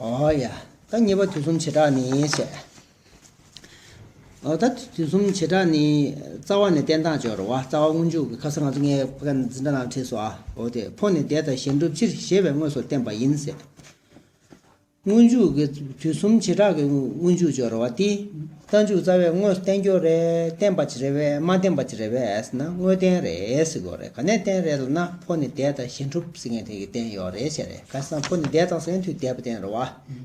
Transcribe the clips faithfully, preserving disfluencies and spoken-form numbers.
ཨོ་ཡ། ད་གཉིས་པ་དུས་གསུམ་བྱེ་བྲག་ནི་བྱས། ཨོ་ད་དུས་གསུམ་བྱེ་བྲག་ནི་རྩ་བ་ནས་བསྟན་སྟངས་ཅིག་ཡོད་རེད་བ། རྩ་བ་སྔོན་འཇུག་གི། ཁ་སང་ང་ཚོ་ངས་ཕ་ག་ནས་འཛིན་གྲྭ་ནང་བྲིས་སོང་ཨ། འོ་དེ་ཕོ་ནི་འདས་དང་གཞན་སྒྲུབ་ཕྱིར་ཞེས་པའི་དངོས་སུ་བསྟན་པ་ཡིན་ཟེར། སྔོན་འཇུག་གི་དུས་གསུམ་བྱེ་བྲག་གི་སྔོན་འཇུག་ཅིག་ཡོད་རེད་བ། དེ་རྟགས་འཇུག་རྩ་བའི་དངོས་སུ་བསྟན་རྒྱུ་རེད། བསྟན་པ་ཅིག་རེད་པས། མ་བསྟན་པ་ཅིག་རེད་པས་ཟེར་ན་དངོས་བསྟན་རེད་ཟེར་དགོས་རེད། ག་ནས་བསྟན་རེད་ལབ་ན་ཕོ་ནི་འདས་དང་གཞན་སྒྲུབ་ཟེར་མཁན་དེ་གིས་བསྟན་ཡོད་རེད་ཟེར་རེད། ཁ་སང་ཕོ་ནི་འདས་དང་ཟེར་མཁན་དུས་འདས་པ་བསྟན་རེད་བ།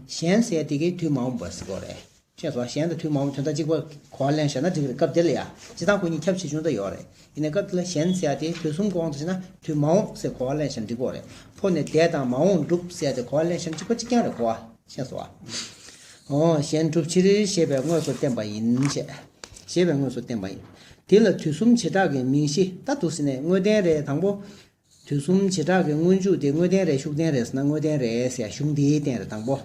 གཞན་ཟེར་དེ་གིས་དུས་མ་འོངས་པ་ཟེར་དགོས་རེད། ཤེས་སོང་། གཞན་དང་དུས་མ་འོངས་དོན་དག་གཅིག་པ་གོ་བ་ལེན་བཞག་ན་འགྲིག་རེད། སྐབས་དེ་ལ་ཡ། སྤྱིར་བཏང་ཁོ་གཉིས་ཁྱབ་ཆེ་ཆུང་ད་ཡོད་རེད། ཡིན་ནའི་སྐབས་དེ་ལ་གཞན་ཟེར་ཡ་དེ་དུས་གསུམ་གི་དབང་དུ་བྱས་ན་དུས་མ་འོངས་ཟེར་གོ་བ་ལེན་བཞག་ན་འགྲིག་གི་རེད། ཕོ་ནི་འདས་དང་མ་འོངས་སྒྲུབ་ཟེར་ཡ་དེ་གོ་བ་ལེན་བཞག་ན་གཅིག་པ་གཅིག་རྐྱང་རེད་གོ་བ། ཤེས་སོང་། འོ་གཞན་སྒྲུབ་ཕྱིར་ཞེས་པའི་དངོས་སུ་བསྟན་པ་ཡིན་བྱས། ཞེས་པའི་དངོས་སུ་བསྟན་པ་ཡིན། དེ་ལ་དུས་གསུམ་བྱེ་བྲག་གི་མིང་གཞི་ད་འདུག་ཟེར་ནས་དངོས་བསྟན་རེད་དང་པོ། དུས་གསུམ་བྱེ་བྲག་གི་སྔོན་འཇུག་དེ་དངོས་བསྟན་རེད་ཤུགས་བསྟན་རེད་ཟེར་ན་དངོས་བསྟན་རེད་ཟེར་ཡ་གཞུང་འདིའི་བསྟན་རེད་དང་པོ།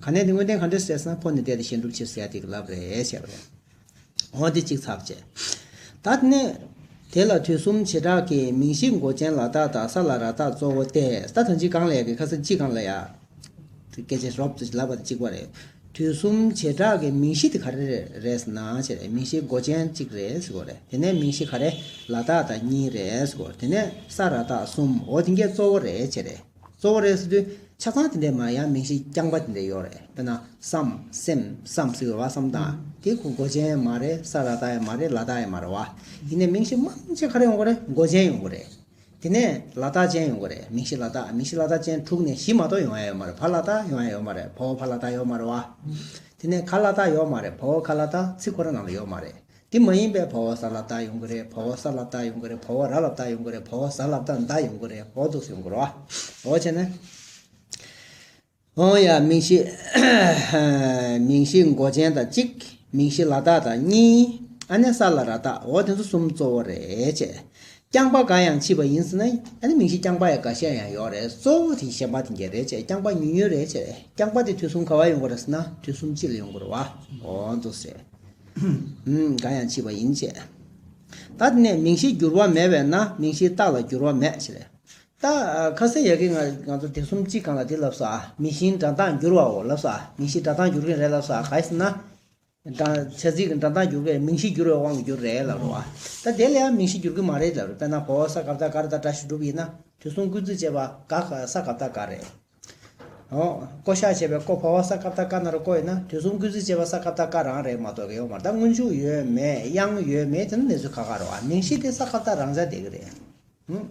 ག་ནས་དེ་དངོས་བསྟན་ག་འདྲ་ཟེར་ཟེར་ན་ཕོ་ནི་འདས་དང་གཞན་སྒྲུབ་ཕྱིར་ཟེར་ཡ་དེ་གི་ལབ་རེད་བྱས་པ་རེད། འོ་དེ་གཅིག་ཚར་བྱས། ད་དེ་ནས་དེ་ལ་དུས་གསུམ་བྱེ་བྲག་གི་མིང་གཞི་མགོ་ཅན་ལ་དྭགས་དང་ས་ལ་ར་དྭགས་གཙོ་བོ་སྟེ། ད་ཐང་ཅིག་གང་ལས་ཀྱི་ཁ་སང་ཅིག་གང་ལ་ཡ། སྐད་ཆ་རོབ་ཙམ་ལབ་པ་དང་གཅིག་པ་རེད། དུས་གསུམ་བྱེ་བྲག་གི་མིང་གཞི་དེ་ག་རེ་རེད་ཟེར་ན་བྱས་རེད། མིང་གཞི་མགོ་ཅན་གཅིག་རེད་ཟེར་དགོས་རེད། དེ་ནས་མིང་གཞི་ག་རེ་ལ་དྭགས་དང་གཉིས་རེད་ཟེར་དགོས་རེད། དེ་ནས་ས་ར་དྭགས་གསུམ། འོ་དེ་གས་གཙོ་བོ་རེད་བྱས་རེད། གཙོ་བོ་རེད་ཟེར་དུས་ཆ་ཚང་དེ་འདྲས་མ་ཡང་མིང་གཞི་རྐྱང་པ་དེ་འདྲས་ཡོད་རེད། དཔེར་ན་བསམ་སེམས་བསམ་ཟེར་བ་བསམ་དང་དེ་ཁོ་མགོ་ཅན་མ་རེད། ས་ར་དྭགས་ཡང་མ་རེད། ལ་དྭགས་ཡང་མ་རེད་བ། ཡིན་ནའི་མིང་གཞི་མང་ཆེ་ག་རེ་ཡོང་གི་རེད། མགོ་ཅན་ཡོང་གི་རེད། དེ་ནས་ལ་དྭགས་ཅན་ཡོང་གི་རེད། མིང་གཞི་ལ་དྭགས། མིང་གཞི་ལ་དྭགས་ཅན་དྲུག་ནས་བཞི་མ་གཏོགས་ཡོང་ཡ་ཡོད་མ་རེད། བ་ལ་དྭགས་ཡོང་ཡ་ཡོད་མ་རེད། བ་འོག་ཕ་ལ་དྭགས་ཡོད་མ་རེད་བ། དེ་ནས་ག་ལ་དྭགས་ཡོད་མ་རེད། བ་འོག་ག་ལ་དྭགས་ཚིག་ཁོ་རང་ནང་ལ་ཡོད་མ་རེད། དེ་མ་ཡིན་པའི་བ་འོག་ས་ལ་དྭགས་ཡོང་གི་རེད། བ་འོག་ས་ལ་དྭགས་ཡོང་གི་རེད། བ་འོག་ར་ལ་དྭགས་ཡོང་གི་རེད། བ་འོག་ཟ་ལ་དྭགས་མདའ་ཡོང་གི་རེད། འོ་འདུག་སེ་ཡོང་གི་རེད་བ། འོ་བྱས་ན། འོ་ཡ། མིང་གཞི་མིང་གཞི་མགོ་ཅན་དང་གཅིག་མིང་གཞི་ལ་དྭགས་དང་གཉིས། ཨ་ནི་ས་ལ་ར་དྭགས། འོ་དེ་ཚོ་གསུམ་གཙོ་བོ་རེད་བྱས། རྐྱང་པ་འགའ་ཡང་མཆིས་པ་ཡིན་ཟེར་ན་ཨ་ནི་མིང་གཞི་རྐྱང་པ་ཡང་འགའ་ཤས་ཡང་ཡོད་རེད། གཙོ་བོ་དེ་གཞན་པ་དེ་འདྲས་རེད་བྱས། རྐྱང་པ་ཉུང་ཉུང་རེད་བྱས། རྐྱང་པ་དེ་དུས་གསུམ་ག་བ་ཡོང་གི་རེད་ཟེར་ན་དུས་གསུམ་སྤྱི་ལ་ཡོང་གི་རེད་བ། འོ་འདུག་སེ། ཧུམ། འགའ་ཡང་མཆིས་པ་ཡིན་བྱས། ད་དེ་ནས་མིང་གཞི་འགྱུར་བ་མེད་པས་ན་མིང་གཞི་རྟགས་ལ་འགྱུར་བ་མེད་བྱས་རེད། ད་ཁ་སང་ཡ་གི་ང་ང་ཚོ་དེ་གསུམ་གཅིག་གང་ལ་དེ་ལབ་སོང་ཨ། མིང་གཞིའི་འགྲོ་སྟངས་འགྱུར་བའོ་ལབ་སོང་ཨ། མིང་གཞིའི་འགྲོ་སྟངས་འགྱུར་གྱིན་རེད་ལབ་སོང་ཨ། ག་རེ་ཟེར་ན། འགྲོ་བྱ་ཚིག་གི་འགྲོ་སྟངས་འགྱུར་གྱིན་མིང་གཞི་འགྱུར་བའི་དབང་གིས་འགྱུར་རེད་ལབ་རེད་བ། ད་དེ་ལ་ཡང་མིང་གཞི་འགྱུར་གྱི་མ་རེད་ལབ་རེད། དཔེར་ན་བ་འོག་ས་ག་བཏགས་ག་ར་བཏགས་བཀྲ་ཤིས་སྒྲུབ་ཡིན་ན་དུས་གསུམ་སྐུལ་ཚིག་བྱས་པ་ག་ག་ས་ག་བཏགས་ག་རེད། འོ། བསྐོ་བཞག་བྱས་པའི་བསྐོ་བ་འོག་ས་ག་བཏགས་བསྐོ་ན་ར་བསྐོ་ཡིན་ན་དུས་གསུམ་སྐུལ་ཚིག་བྱས་པ་ས་ག་བཏགས་སྐ་རང་རེད་མ་གཏོགས་ག་ཡོད་མ་རེད། ད་སྔོན་འཇུག་ཡོད་མེད་དབྱངས་ཡོད་མེད་དེ་ནི་གནས་ཚུལ་ཁག་ཁག་རེད་བ། མིང་གཞི་དེ་ས་ག་བཏགས་རང་འཇགས་བསྡད་ཀྱི་རེད། ཧུམ།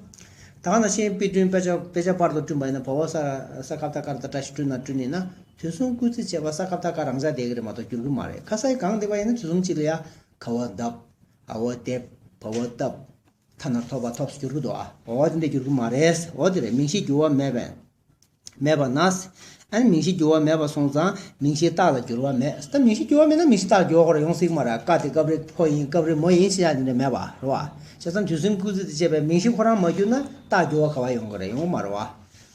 ད་ག་ནང་བཞིན་དཔེ་སྐྲུན་དཔེ་ཆ་དཔེ་ཆ་པར་དུ་བསྐྲུན་པ་ཡིན་ན་བ་འོག་ས་ས་ག་བཏགས་སྐ་ར་བཏགས་བཀྲ་ཤིས་སྐྲུན་ན་བསྐྲུན་ཡིན་ན་དུས་གསུམ་སྐུལ་ཚིག་བྱས་པ་ས་ག་བཏགས་སྐ་རང་འཇགས་བསྡད་ཀྱི་རེད་མ་གཏོགས་འགྱུར་གྱི་མ་རེད། ཁ་སང་གང་བསྡད་པ་ཡིན་ན་དུས་གསུམ་གཅིག་ལ་ཡ་ག་བ་བཏབ། འ་བ་འདེབས། བ་འོག་བཏབ། ཐ་ན་ཐོབ་པ་ཐོབ་ཟེར་འགྱུར་གྱི་འདུག་ཨ། འོ་དེ་འདྲ་འགྱུར་གྱི་མ་རེད། འོ་དེ་རེད། མིང་གཞི་འགྱུར་བ་མེད་པས། མེད་པ་ན། ཨ་ནི་མིང་གཞི་འགྱུར་བ་མེད་པ་སོང་ཙང་མིང་གཞི་རྟགས་ལ་འགྱུར་བ་མེད། ད་མིང་གཞི་འགྱུར་བ་མེད་ན་མིང་གཞི་རྟགས་འགྱུར་བ་ཁོ་རང་ཡོང་སྲིད་ཀྱི་མ་རེད། ཀ་དེ་སྐབས་རེ་ཕོ་ཡིན་སྐབས་རེ་མོ་ཡིན་ཟེར་ཡ་དེ་འདྲ་མེད་པ་རེད་བ། བྱས་ཙང་དུས་གསུམ་སྐུལ་ཚིག་དེ་བྱས་པའི་མིང་གཞི་ཁོ་རང་མ་འགྱུར་ན་རྟགས་འགྱུར་བ་ག་བ་ཡོང་གི་རེད། ཡོང་གི་མ་རེད་བ།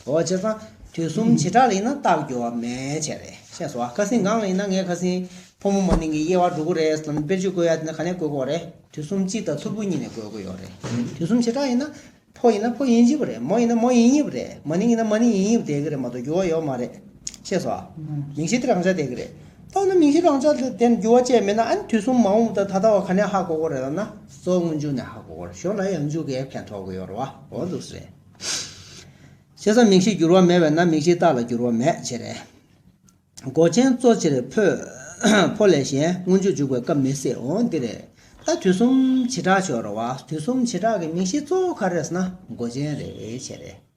འོ་བྱས་ཙང་དུས་གསུམ་བྱེ་བྲག་ལ་ཡིན་ན་རྟགས་འགྱུར་བ་མེད་བྱས་རེད། ཤེས་སོང་ཨ། ཁ་སང་གང་ལ་ཡིན་ན་ངས་ཁ་སང་ཕོ་མོ་མ་ནིང་གི་དབྱེ་བ་འགྲོ་གི་རེད་ལབ་ནས་དཔེར་བརྗོད་བཀོད་ཡ་དེ་ན་ག་ནས་བཀོད་དགོས་རེད། དུས་གསུམ་སྤྱི་དང་ཐོར་བུ་གཉིས་ནས་བཀོད་དགོས་ཡོད་རེད། དུས་གསུམ་བྱེ་བྲག་ཡིན་ན། ཕོ་ཡིན་ན་ཕོ་ཡིན་གཅིག་པ་རེད། མོ་ཡིན་ན་མོ་ཡིན་གཉིས་པ་རེད། མ་ནིང་ཡིན་ན་མ་ནིང་ཡིན་གཉིས་པ་བསྡད་ཀྱི་རེད་མ་གཏོགས་འགྱུར་བ་ཡོད་མ་རེད། ཤེས་སོང་ཨ། མིང་གཞི་དེ་རང་འཇགས་བསྡད་ཀྱི་རེད། ད་འོ་ན་མིང་གཞི་རང་འཇགས་དེ་འགྱུར་བ་ཅིག་མེད་ན་ཨ་ནི་དུས་གསུམ་མ་འོངས་དང་ད་ལྟ་བ་ག་ནས་ཧ་གོ་དགོས་རེད་ལབ་ན་གཙོ་བོ་སྔོན་འཇུག་ནས་ཧ་གོ་དགོས་རེད། གཞུང་ལ་ཡང་འཇུག་གིས་ཕན་ཐོགས་ཀྱི་ཡོད་རེད་བ། འོ་འདུག་སེ་རེད། བྱས་ཙང་མིང་གཞི་འགྱུར་བ་མེད་པས་ན་མིང་གཞི་རྟགས་ལ་འགྱུར་བ་མེད་བྱས་རེད། མགོ་ཅན་གཙོ་ཆེར་ཕོ། ཕོ་ལས་གཞན་སྔོན་འཇུག་འཇུག་པའི་སྐབས་མི་སྲིད། འོ་འདི་རེད། ད་དུས་གསུམ་བྱེ་བྲག་ཆོག་རེད་བ། དུས་གསུམ་བྱེ་བྲག་གི་མིང་གཞི་གཙོ་བོ་ག་རེ་རེད་ཟེར་ན་མགོ་ཅན་རེད་བྱས་རེད།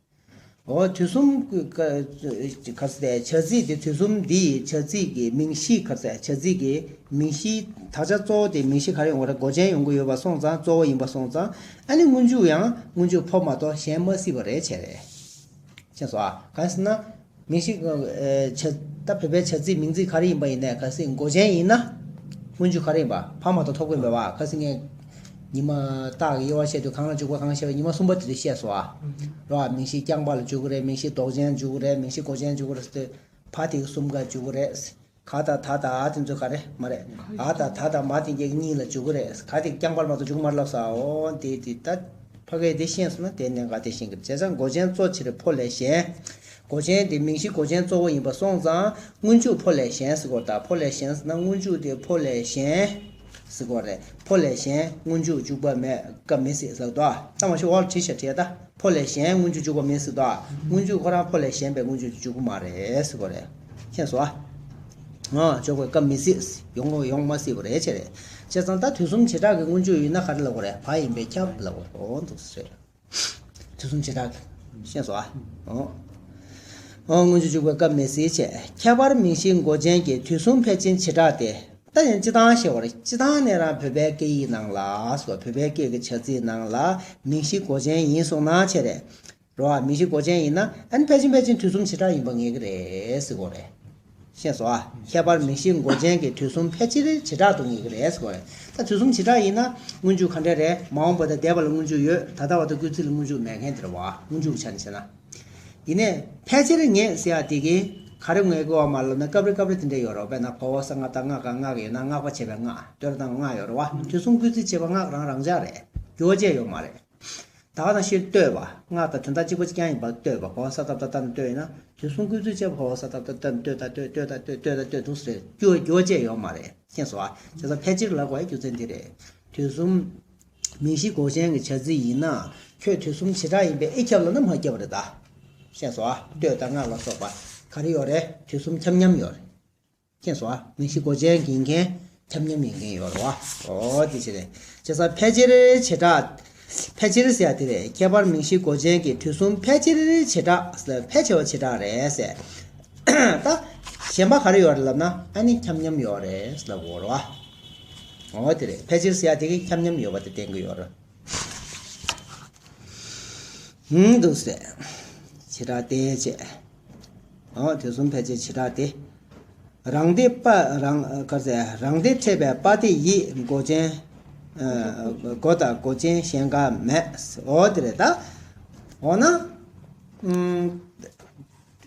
འོ་དུས་གསུམ་ག་ཟེར་བྱ་ཚིག་དེ་དུས་གསུམ་འདི་ཡི་བྱ་ཚིག་གི་མིང་གཞི་ག་ཟེར་བྱ་ཚིག་གི་མིང་གཞི་དག་ཆ་གཙོ་བོ་དེ་མིང་གཞི་ག་རེ་ཡོང་གི་རེད། མགོ་ཅན་ཡོང་གི་ཡོད་པ་སོང་ཙང་གཙོ་བོ་ཡིན་པ་སོང་ཙང་ཨ་ནི་སྔོན་འཇུག་ཡང་སྔོན་འཇུག་ཕོ་མ་གཏོགས་གཞན་མ་སྲིད་པ་རེད་བྱས་རེད། ཤེས་སོང་ཨ། གང་ཟེར་ན། མིང་གཞི། ཨེ། བྱ། ད་བོད་པའི་བྱ་ཚིག་མིང་ཚིག་ག་རེ་ཡིན་པ་ཡིན་ནའི་གལ་སྲིད་མགོ་ཅན་ཡིན་ན། སྔོན་འཇུག་ག་རེ་ཡིན་པ་ཕ་མ་དང་ཐོབ་ཀྱི་ཡིན་པ་བ། གལ་སྲིད་ངས་ཉི་མ་རྟགས་ཀྱི་དབྱེ་བ་བཤད་དུས་གང་ལ་འཇུག་པ་གང་བཤད་པ་ཉི་མ་གསུམ་པ་དེ་དུས་བཤད་སོང་ཨ། རོ་ཨ། མིང་གཞི་རྐྱང་པ་ལ་འཇུག་གི་རེད། མིང་གཞི་འདོགས་ཅན་འཇུག་གི་རེད། མིང་གཞི་མགོ་ཅན་འཇུག་གི་རེད་ཟེར་དུས་ཕ་དེ་གི་གསུམ་ཀ་འཇུག་གི་རེད། ག་དང་ད་དང་འ་དེ་ཚོ་ག་རེ་མ་རེད། འ་དང་ད་དང་མ་དེ་གཉིས་གཉིས་ལ་འཇུག་གི་རེད། ག་དེ་རྐྱང་པར་མ་གཏོགས་འཇུག་མ་རེད་ལབ་ས། འོ་དེ་དེ་ད་ཕ་གིར་དེ་ཤེས་སོང་ན་དེ་ནས་ག་དེ་ཤེས་ཀྱི་རེད། བྱས་ཙང་མགོ་ཅན་གཙོ་ཆེར་ཕོ་ལས་གཞན། མགོ་ཅན་དེ་མིང་གཞི་མགོ་ཅན་གཙོ་བོ་ཡིན་པ་སོང་ཙང་སྔོན་འཇུག་ཕོ་ལས་གཞན་ཟེར་གོ་རེད་ད། ཕོ་ལས་གཞན་ཟེར་ན་སྔོན་འཇུག་དེ་ཕོ་ལས་གཞན་ཟེར་གོ་རེད། ཕོ་ལས་གཞན་སྔོན་འཇུག་འཇུག་པ་མེད་སྐབས་མི་སྲིད་ཟེར་དོ། ད་མ་གཞི་འོག་ལ་བྲིས་བཞག་བྲིས་ད། ཕོ་ལས་གཞན་སྔོན་འཇུག་འཇུག་པ་མི་སྲིད་དོ། སྔོན་འཇུག་ཁོ་རང་ཕོ་ལས་གཞན་པའི་སྔོན་འཇུག་འཇུག་གི་མ་རེད་ཟེར་གོ་རེད། མཁྱེན་སོང་ཨ། འཇོག་པའི་སྐབས་མི་སྲིད། ཡོང་ཡོང་མ་སྲིད་པ་རེད་ཅེས་རེད། བྱས་ཙང་ད་དུས་གསུམ་བྱེ་བྲག་གི་སྔོན་འཇུག་ཡིན་ན་ག་རེ་ལབ་དགོས་རེད། བ་ཡིན་པས་ཁྱབ་ལབ་དགོས་རེད། འོ་འདུག་སེ་རེད། དུས་གསུམ་བྱེ་བྲག་གི། ཤེས་སོང་ཨ། འོ། འོ་སྔོན་འཇུག་འཇུག་པའི་སྐབས་མི་སྲིད་ཅེས། ཁྱད་པར་མིང་གཞི་མགོ་ཅན་གྱི་དུས་གསུམ་ཕལ་ཆེར་བྱེ་བྲག་སྟེ། ད་ཡང་སྤྱི་བཏང་ཞེས་པ་རེད། སྤྱི་བཏང་ནས་རང་བོད་པའི་སྐད་ཡིག་ནང་ལ་སོ། བོད་པའི་སྐད་ཀྱི་བྱ་ཚིག་ནང་ལ་མིང་གཞི་མགོ་ཅན་ཡིན་སོང་ན་ཅེས་རེད། རོ་ཨ། མིང་གཞི་མགོ་ཅན་ཡིན་ན་ཨ་ནི་ཕལ་ཆེར་ཕལ་ཆེར་དུས་གསུམ་བྱེ་བྲག་ཡིན་པ་ངེས་ཀྱི་རེད་ཟེར་གོ་རེད། ཤེས་སོང་ཨ། ཁྱད་པར་མིང་གཞི་མགོ་ཅན་གྱི་དུས་གསུམ་ཕལ་ཆེར་བྱེ་བྲག་ཏུ་ངེས་ཀྱི་རེད་ཟེར་གོ་རེད། ད་དུས་གསུམ་བྱེ་བྲག་ཡིན་ན་སྔོན་འཇུག་ག་འདྲ་རེད། མ་འོངས་པ་དང་འདས་པ་ལ་སྔོན་འཇུག་ཡོད། ད་ལྟ་བ་དང་སྐུལ་ཚིག་ལ་སྔོན་འཇུག་མེད་མཁན་དེ་རེད་བ། སྔོན་འཇུག་གི་ཆ་ནས་བྱས་ན། ཡིན་ནའི་ཕལ་ཆེར་ངེས་ཟེར་ཡ་དེ་གི་ག་རེ་ངེས་དགོས་བ་མ་ལབ་ན་སྐབས་རེ་སྐབས་རེ་དེ་འདྲ་ཡོད་རེད་བ། དཔེར་ན་གོ་བ་ས་ང་བཏགས་སྔགས་ག་སྔགས་ཡོད་ན་སྔགས་པ་བྱས་པའི་སྔགས། ལྟོས་དང་སྔགས་ཡོད་རེད་བ། དུས་གསུམ་སྐུལ་ཚིག་བྱས་པ་སྔགས་རང་རང་འཇགས་རེད། འགྱུར་བ་བཅས་ཡོད་མ་རེད། ད་ག་ནང་བཞིན་ལྟོས་པ། སྔགས་དང་དོན་དག་གཅིག་པ་གཅིག་རྐྱང་ཡིན་པར་ལྟོས་པ། གོ་བ་ས་ཏ་བཏགས་སྟ་ནས་ལྟོས་ཡིན་ན། དུས་གསུམ་སྐུལ་ཚིག་བྱས་པ། གོ་བ་ས་ཏ་བཏགས་སྟ་ནས་ལྟོས་ད་ལྟོས་ལྟོས་ད་ལྟོས་ལྟོས་ད་ལྟོས་འདུག་ཟེར། འགྱུར་འགྱུར་བ་བཅས་ཡོད་མ་རེད། མཁྱེན་སོང་ཨ། བྱས་ཙང་ཕལ་ཆེར་ལབ་དགོས་རྒྱུ་མཚན་འདི་རེད། དུས་གསུམ་མིང་གཞི་མགོ་ཅན་གྱི་བྱ་ཚིག་ཡིན་ན་ཁྱོད་དུས་གསུམ་བྱེ་བྲག་ཡིན་པས་ཨེ་ཁྱབ་ལབ་ན་མ་ཁྱབ་པ་རེད་ད། མཁྱེན་སོང་ཨ། ལྟོས་དང་སྔགས་ལ་སོགས་པ་ག་རེ་ཡོད་རེད། དུས་གསུམ་ཁྱབ་མཉམ་ཡོད་རེད། མཁྱེན་སོང་ཨ། མིང་གཞི་མགོ་ཅན་གྱི་ཡིན་མཁན་ཁྱབ་མཉམ་ཡིན་མཁན་ཡོད་རེད་བ། འོ་དེ་བྱས་ནས་བྱས་ཙང་ཕལ་ཆེར་བྱེ་བྲག་ཕལ་ཆེར་ཟེར་ཡ་དེ་རེད། ཁྱད་པར་མིང་གཞི་མགོ་ཅན་གྱི་དུས་གསུམ་ཕལ་ཆེར་བྱེ་བྲག་ཟེར། ཕལ་ཆེ་བ་བྱེ་བྲག་རེད་ཟེར། ད་གཞན་པ་ག་རེ་ཡོད་རེད་ལབ་ན་ཨ་ནི་ཁྱབ་མཉམ་ཡོད་རེད་ལབ་དགོས་རེད་བ། འོ་དེ་རེད། ཕལ་ཆེར་ཟེར་ཡ་དེ་གི་ཁྱབ་མཉམ་ཡོད་པ་དེ་བསྟན་གི་ཡོད་རེད། ཧུམ་འདུག་ཟེར། བྱེ་བྲག་སྟེ་ཅེས། འོ་དེ་གསུམ་ཕལ་ཆེར་བྱེ་བྲག་སྟེ། རང་སྡེ་པ་རང་ག་ཟེར། རང་སྡེ་ཕྲད་པའི་པ་སྡེ་ཡིས་མགོ་ཅན། ཨ་མགོ་དང་མགོ་ཅན་གཞན་འགའ་མེད། འོ་དེ་རེད་ད། འོ་ན། ཨུམ།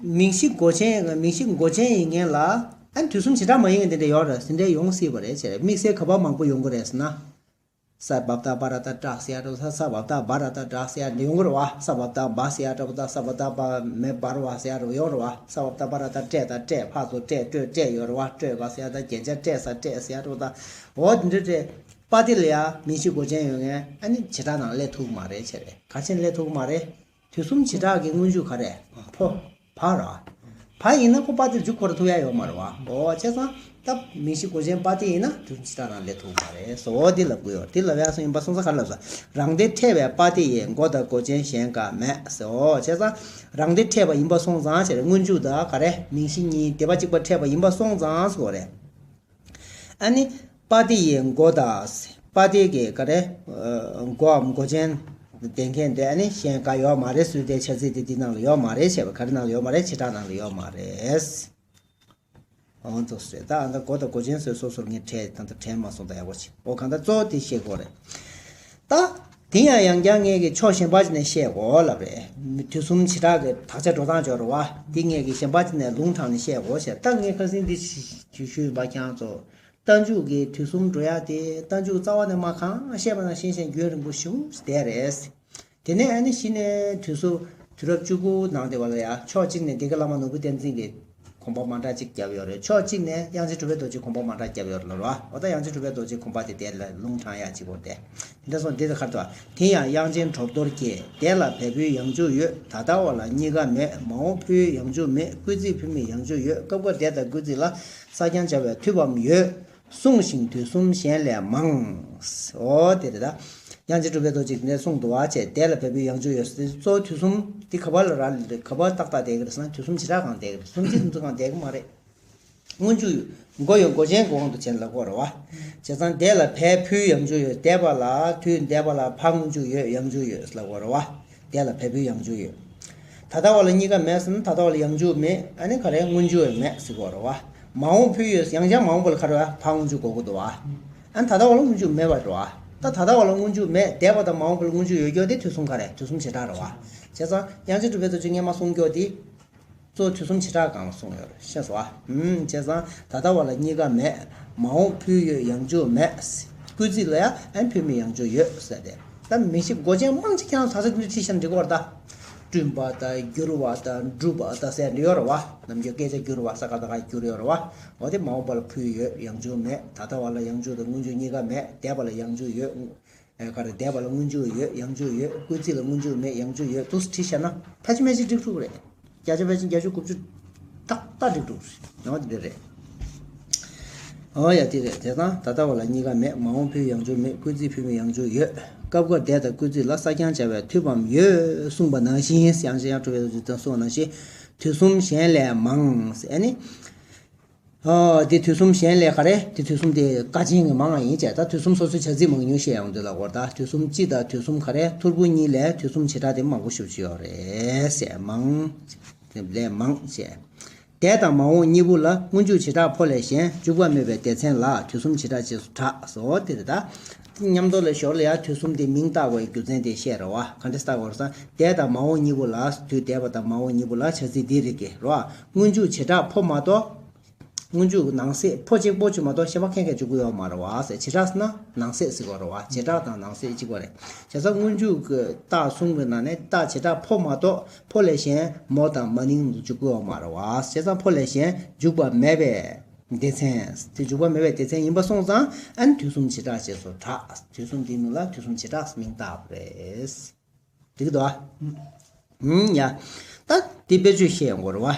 མིང་གཞི་མགོ་ཅན་མིང་གཞི་མགོ་ཅན་ཡིན་མཁན་ལ་ཨ་ནི་དུས་གསུམ་བྱེ་བྲག་མ་ཡིན་མཁན་དེ་འདྲ་ཡོད་རེད། དེ་འདྲ་ཡོང་སྲིད་པ་རེད་ཅེས་རེད། དམིགས་བསལ་ག་པར་མང་པོ་ཡོང་གི་རེད་ཟེར་ན། ས་བ་བཏགས་སྦ་ར་བཏགས་སྦྲ་ཟེར་ཡ་འདྲ་བོ་དང་། ས་བ་བཏགས་སྦ་ར་བཏགས་སྦྲ་ཟེར་ཡ་འདྲ་ཡོང་གི་རེད་བ། ས་བ་བཏགས་སྦ་ཟེར་ཡ་འདྲ་བོ་དང་། ས་བ་བཏགས་སྦ་མེ་འབར་བ་ཟེར་ཡ་འདྲ་བོ་ཡོད་རེད་བ། ས་བ་བཏགས་སྦ་ར་བཏགས་སྦྲས་དང་། སྦྲས་ཕར་ཚུར་སྦྲས་སྤྲོས་སྤྲས་ཡོད་རེད་བ། སྤྲོས་པ་ཟེར་ཡ་དང་། རྒྱན་ཆ་སྤྲས་ས་སྤྲས་ཟེར་ཡ་འདྲ་བོ་དང་། འོ་དེ་འདྲ་སྤྲས། པ་སྡེ་ལ་ཡ་མིང་གཞི་མགོ་ཅན་ཡོད་མཁན་ཨ་ནི་བྱེ་བྲག་ནང་སླེབས་ཐུབ་ཀྱི་མ་རེད་ཅེས་རེད། ག་རེ་བྱས་ནས་སླེབས་ཐུབ་ཀྱི་མ་རེད། དུས་གསུམ་བྱེ་བྲག་གི་སྔོན་འཇུག་ག་རེ། ཕོ། བ་ར། བ་ཡིན་ན་ཁོ་པ་སྡེར་འཇུག་ཁོ་རང་ཐུབ་ཡ་ཡོད་མ་རེད་བ། འོ་བྱས་ཙང་ད་མིང་གཞི་མགོ་ཅན་པ་སྡེ་ཡིན་ན་དུས་གསུམ་བྱེ་བྲག་ནང་སླེབས་ཐུབ་མ་རེད་ཟེར། འོ་འདི་ལབ་དགོས་ཡོད། འདི་ལབ་ཡ་སོང་ཡིན་པ་སོང་ཙང་ག་རེ་ལབ་ཟེར། རང་སྡེ་ཕྲད་པའི་པ་སྡེ་ཡིས་མགོ་དང་མགོ་ཅན་གཞན་འགའ་མེད་ཟེར། འོ་བྱས་ཙང་རང་སྡེ་ཕྲད་པ་ཡིན་པ་སོང་ཙང་ཅེས་རེད། སྔོན་འཇུག་དང་ག་རེ་མིང་གཞི་གཉིས་སྡེ་པ་གཅིག་པ་ཕྲད་པ་ཡིན་པ་སོང་ཙང་ཟེར་གོ་རེད། ཨ་ནི། པ་སྡེ་ཡི་མགོ་དང་། པ་སྡེ་གི་ག་རེ། ཨ་མགོའམ་མགོ་ཅན། ལྡན་མཁན་དེ་ཨ་ནི་གཞན་འགའ་ཡོད་མ་རེད་ཟེར་དེ་བྱ་ཚིག་དེ་འདི་ནང་ལ་ཡོད་མ་རེད་བྱས་པ། ག་རེ་ནང་ལ་ཡོད་མ་རེད། བྱེ་བྲག་ནང་ལ་ཡོད་མ་རེད། འོ་འདུག་སེ་ད་ཨ་ད་མགོ་དང་མགོ་ཅན་ཟེར་སོ་སོར་ངས་དྲན་ད་ལྟ་དྲན་མ་སོང་། ད་ཡག་པོ་བྱེད། འོ་གང་ལྟར་གཙོ་བོ་དེ་ཤེས་དགོས་རེད། ད། དེ་ཡང་ཡང་བསྐྱར་ངེད་ཀྱིས་ཕྱོགས་གཞན་པ་ཅིག་ནས་བཤད་དགོས་ལབ་རེད། དུས་གསུམ་བྱེ་བྲག་གི་དག་ཆ་འགྲོ་སྟངས་སྦྱོར་བ་འདི་ངེད་ཀྱིས་གཞན་པ་ཅིག་ནས་ལུང་དྲངས་ནས་བཤད་དགོས་ཞེས། ད་ངས་ཁ་སང་འདི་ཞུས་ཞུས་ཡིན་པ། ཁྱེད་རང་ཚོ་རྟགས་འཇུག་གི་དུས་གསུམ་འགྲོ་ཡག་དེ་རྟགས་འཇུག་རྩ་བ་ནས་མ་གང་བཤད་པ་ནང་བཞིན་བཤད་རྒྱུན་རིང་པོ་ཞེ་པོ་བསྡད་རེད། དེ་ནས་ཨ་ནི་གཞི་ནས་དུས་སུ་དུས་རབས་བཅུ་དགུ་ནང་དེ་བ་ལ་ཡ་ཕྱོགས་གཅིག་ནས་འདི་ག་བླ་མ་ནོར་བུ་བསྟན་འཛིན་གྱིས་དགོངས་པ་མ་འདྲ་གཅིག་བརྒྱབ་ཡོད་རེད། ཕྱོགས་གཅིག་ནས་དབྱངས་ཅན་གྲུབ་པའི་རྡོ་རྗེས་དགོངས་པ་མ་འདྲ་བརྒྱབ་ཡོད་རེད་ལབ་རེད་བ། འོ་ད་དབྱངས་ཅན་གྲུབ་པའི་རྡོ་རྗེའི་དགོངས་པ་དེ་དེ་ལ་ལུང་དྲངས་ཡག་གཅིག་པོ་དེ། དེ་འདྲ་སོང་དེ་དེ་ཁར་དུ་དེ་ཡང་དབྱངས་ཅན་གྲུབ་རྡོར་གྱིས། འདས་ལ་བས་འཕུལ་ཡང་འཇུག་ཡོད། ད་ལྟ་བ་ལ་གཉིས་ཀ་མེད། མ་འོངས་འཕུལ་ཡང་འཇུག་མེད། སྐུལ་ཚིག་འཕུལ་མིན་ཡང་འཇུག་ཡོད། སྐབས་འགར་འདས་དང་སྐུལ་ཚིག་ལ་ས་རྐྱང་སྦྱར་བའི་ཐུབ་བམ་ཡོད། གསུངས་ཤིང་དུས་གསུམ་གཞན་ལས་མང་། འོ་དེ་རེད་ད། དབྱངས་ཅན་གྲུབ་པའི་རྡོ་རྗེས་དེ་འདྲ་གསུངས་འདུག་བ་བྱས། འདས་ལ་བས་འཕུལ་ཡང་འཇུག་ཡོད་ཟེར་དུས་གཙོ་བོ་དུས་གསུམ་འདི་ག་པར་ལ་རག་ལས་རེད། ག་པར་ཏག་ཏག་བསྡད་ཀྱི་རེད་ཟེར་ན་དུས་གསུམ་བྱེ་བྲག་སྒང་བསྡད་ཀྱི་མ་རེད། སྔོན་འཇུག་ཡོད། མགོ་ཡོད། མགོ་ཅན་གྱི་དབང་དུ་བྱས་ནས་ལབ་དགོས་རེད་བ། བྱས་ཙང་འདས་ལ་བས་འཕུལ་ཡང་འཇུག་ཡོད། འདས་པ་ལ་དུས་འདས་པ་ལ་བ་སྔོན་འཇུག་ཡོད། ཡང་འཇུག་ཡོད་ལབ་དགོས་རེད་བ། འདས་ལ་བས་འཕུལ་ཡང་འཇུག་ཡོད། ད་ལྟ་བ་ལ་གཉིས་ཀ་མེད་ཟེར་ན་ད་ལྟ་བ་ལ་ཡང་འཇུག་མེད། ཨ་ནི་ག་རེ་སྔོན་འཇུག་ཡང་མེད་ཟེར་དགོས་རེད་བ། མ་འོངས་འཕུལ་ཡོད། ཡང་བསྐྱར་མ་འོངས་པ་ལ་ག་རེ་བ་བ་སྔོན་འཇུག་དགོས་ཀྱི་འདུག་བ། ཨ་ནི་ད་ལྟ་བ་ལ་སྔོན་འཇུག་མེད་པ་རེད་བ། ད་ད་ལྟ་བ་ལ་སྔོན་འཇུག་མེད། འདས་པ་དང་མ་འོངས་པ་ལ་སྔོན་འཇུག་ཡོད་རྒྱུ་དེ་དུས་གསུམ་ག་རེ་དུས་གསུམ་བྱེ་བྲག་རེད་བ། བྱས་ཙང་དབྱངས་ཅན་གྲུབ་པའི་རྡོ་རྗེས་སྔས་མ་གསུངས་རྒྱུ་དེ། གཙོ་བོ་དུས་གསུམ་བྱེ་བྲག་སྒང་ལ་གསུངས་ཡོད་རེད། ཤེས་སོང་ཨ། ཨུམ་བྱས་ཙང་ད་ལྟ་བ་ལ་གཉིས་ཀ་མེད། མ་འོངས་འཕུལ་ཡོད། ཡང་འཇུག་མེད། སྐུལ་ཚིག་ལ་ཡང་ཨན་འཕུལ་མིན་ཡང་འཇུག་ཡོད་ཟེར་ཏེ། ད་མིང་གཞི་མགོ་ཅན་མང་ཆེ་ཁྱེད་རང་ཚ་ཚ་འདི་འདྲ་ཁྲིད་ཤར་འགྲིག་གོ་ར་ད། བསྐྲུན་པ་དང་བསྒྱུར་བ་དང་སྒྲུབ་པ་དང་ཟེར་འདི་ཡོད་རེད་བ། ནམ་རྒྱུན་སྐད་ཆ་བསྒྱུར་བ་ས་ག་ད་ག་བསྒྱུར་ཡོད་རེད་བ། འོ་དེ་མ་འོངས་པ་ལ་ཕུལ་ཡོད། ཡང་འཇུག་མེད། ད་ལྟ་བ་ལ་ཡང་འཇུག་དང་སྔོན་འཇུག་གཉིས་ཀ་མེད། འདས་པ་ལ་ཡང་འཇུག་ཡོད། ཨེ་ག་རེ། འདས་པ་ལ་སྔོན་འཇུག་ཡོད། ཡང་འཇུག་ཡོད། སྐུལ་ཚིག་ལ་སྔོན་འཇུག་མེད། ཡང་འཇུག་ཡོད། འདུག་སེ་བྲིས་བཞག་ན་ཕལ་ཆེར་ཕལ་ཆེར་འགྲིག་འགྲོ་གི་རེད། བརྒྱ་ཆ་ཕལ་ཆེར་བརྒྱད་ཅུ་དགུ་བཅུ་ཏག་ཏག་འགྲིག་འགྲོ་གི་རེད། འོ་ཡ་དེ་རེད། དེ་དང་ད་ལྟ་བ་ལ་གཉིས་ཀ་མེད། མ་འོངས་ཕུལ་ཡང་འཇུག་མེད། སྐུལ་ཚིག་ཕུལ་མེད། ཡང་འཇུག་ཡོད། སྐབས་འགར་འདས་དང་སྐུལ་ཚིག་ལ་ས་རྐྱང་སྦྱར་བས་ཐུབ་བམ་ཡོད་གསུངས་པ་ནང་བཞིན། ཡང་ཞེས་ཡང་སྤྲོ་བའི་གསུངས་པ་ནང་བཞིན། དུས་གསུམ་གཞན་ལས་མང་ཟེར་ནི། ཨོ། དེ་དུས་གསུམ་གཞན་ལས་ག་རེ། དེ་དུས་གསུམ་དེ་ཀ་ཆེན་གྱི་མང་བ་ཡིན་བྱས། ད་དུས་གསུམ་སོ་སོའི་བྱ་ཚིག་མང་ཉུང་བཤད་ཡོང་དུས་ལ་གོ། ད་དུས་གསུམ་སྤྱི་དང་དུས་གསུམ་ག་རེ། ཐོར་བུ་གཉིས་ལས་དུས་གསུམ་བྱེ་བྲག་དེ་མང་པོ་ཞེ་པོ་ཅིག་ཡོད་རེད་ཟེར། མང་། ལས་མང་བྱས། འདས་དང་མ་འོངས་གཉིས་པོ་ལ་སྔོན་འཇུག་བྱེ་བྲག་ཕོ་ལས་གཞན་འཇུག་པ་མེད་པའི་སྡེ་ཚན་ལ་དུས་གསུམ་བྱེ་བྲག་ཅེས་སུ་གྲགས་སོ། དེ་རེད་ད། མཉམ་དུ་ལ་ཞོར་ལ་ཡང་དུས་གསུམ་དེ་མིང་བཏགས་པའི་རྒྱུ་མཚན་དེ་བཤད་རེད་བ། ག་འདྲས་བཏགས་པ་རེད་ཟེར་ན། འདས་དང་མ་འོངས་གཉིས་པོ་ལ། དུས་འདས་པ་དང་མ་འོངས་གཉིས་པོ་ལ་བྱ་ཚིག་འདི་རིགས་ཀྱི་རེད་བ། སྔོན་འཇུག་བྱེ་བྲག་ཕོ་མ་གཏོགས། སྔོན་འཇུག་ནང་གསེས་ཕོ་གཅིག་པོ་གཅིག་མ་གཏོགས་གཞན་པ་གང་གང་འཇུག་གི་ཡོད་མ་རེད་བ་ཟེར། བྱེ་བྲག་ཟེར་ན་ནང་གསེས་ཟེར་གི་རེད་བ། བྱེ་བྲག་དང་ནང་གསེས་གཅིག་པ་རེད། བྱས་ཙང་སྔོན་འཇུག་གི་རྟགས་གསུམ་གྱི་ནང་ནས་རྟགས་བྱེ་བྲག་ཕོ་མ་གཏོགས་ཕོ་ལས་གཞན་མོ་དང་མ་ནིང་འཇུག་གི་ཡོད་མ་རེད་བ། བྱས་ཙང་ཕོ་ལས་གཞན་འཇུག་པ་མེད་པའི་སྡེ་ཚན། དེ་འཇུག་པ་མེད་པའི་སྡེ་ཚན་ཡིན་པ་སོང་ཙང་། ཨ་ནི་དུས་གསུམ་བྱེ་བྲག་ཅེས་སུ་གྲགས། དུས་གསུམ་དེའི་མིང་ལ་དུས་གསུམ་བྱེ་བྲག་མིང་བཏགས་པ་རེད། འགྲིག་གི་འདུག་ཨ། ཨུམ། ཡ། ད་འདི་དཔེ་བརྗོད་བཤད་ཡོང་གི་རེད་བ།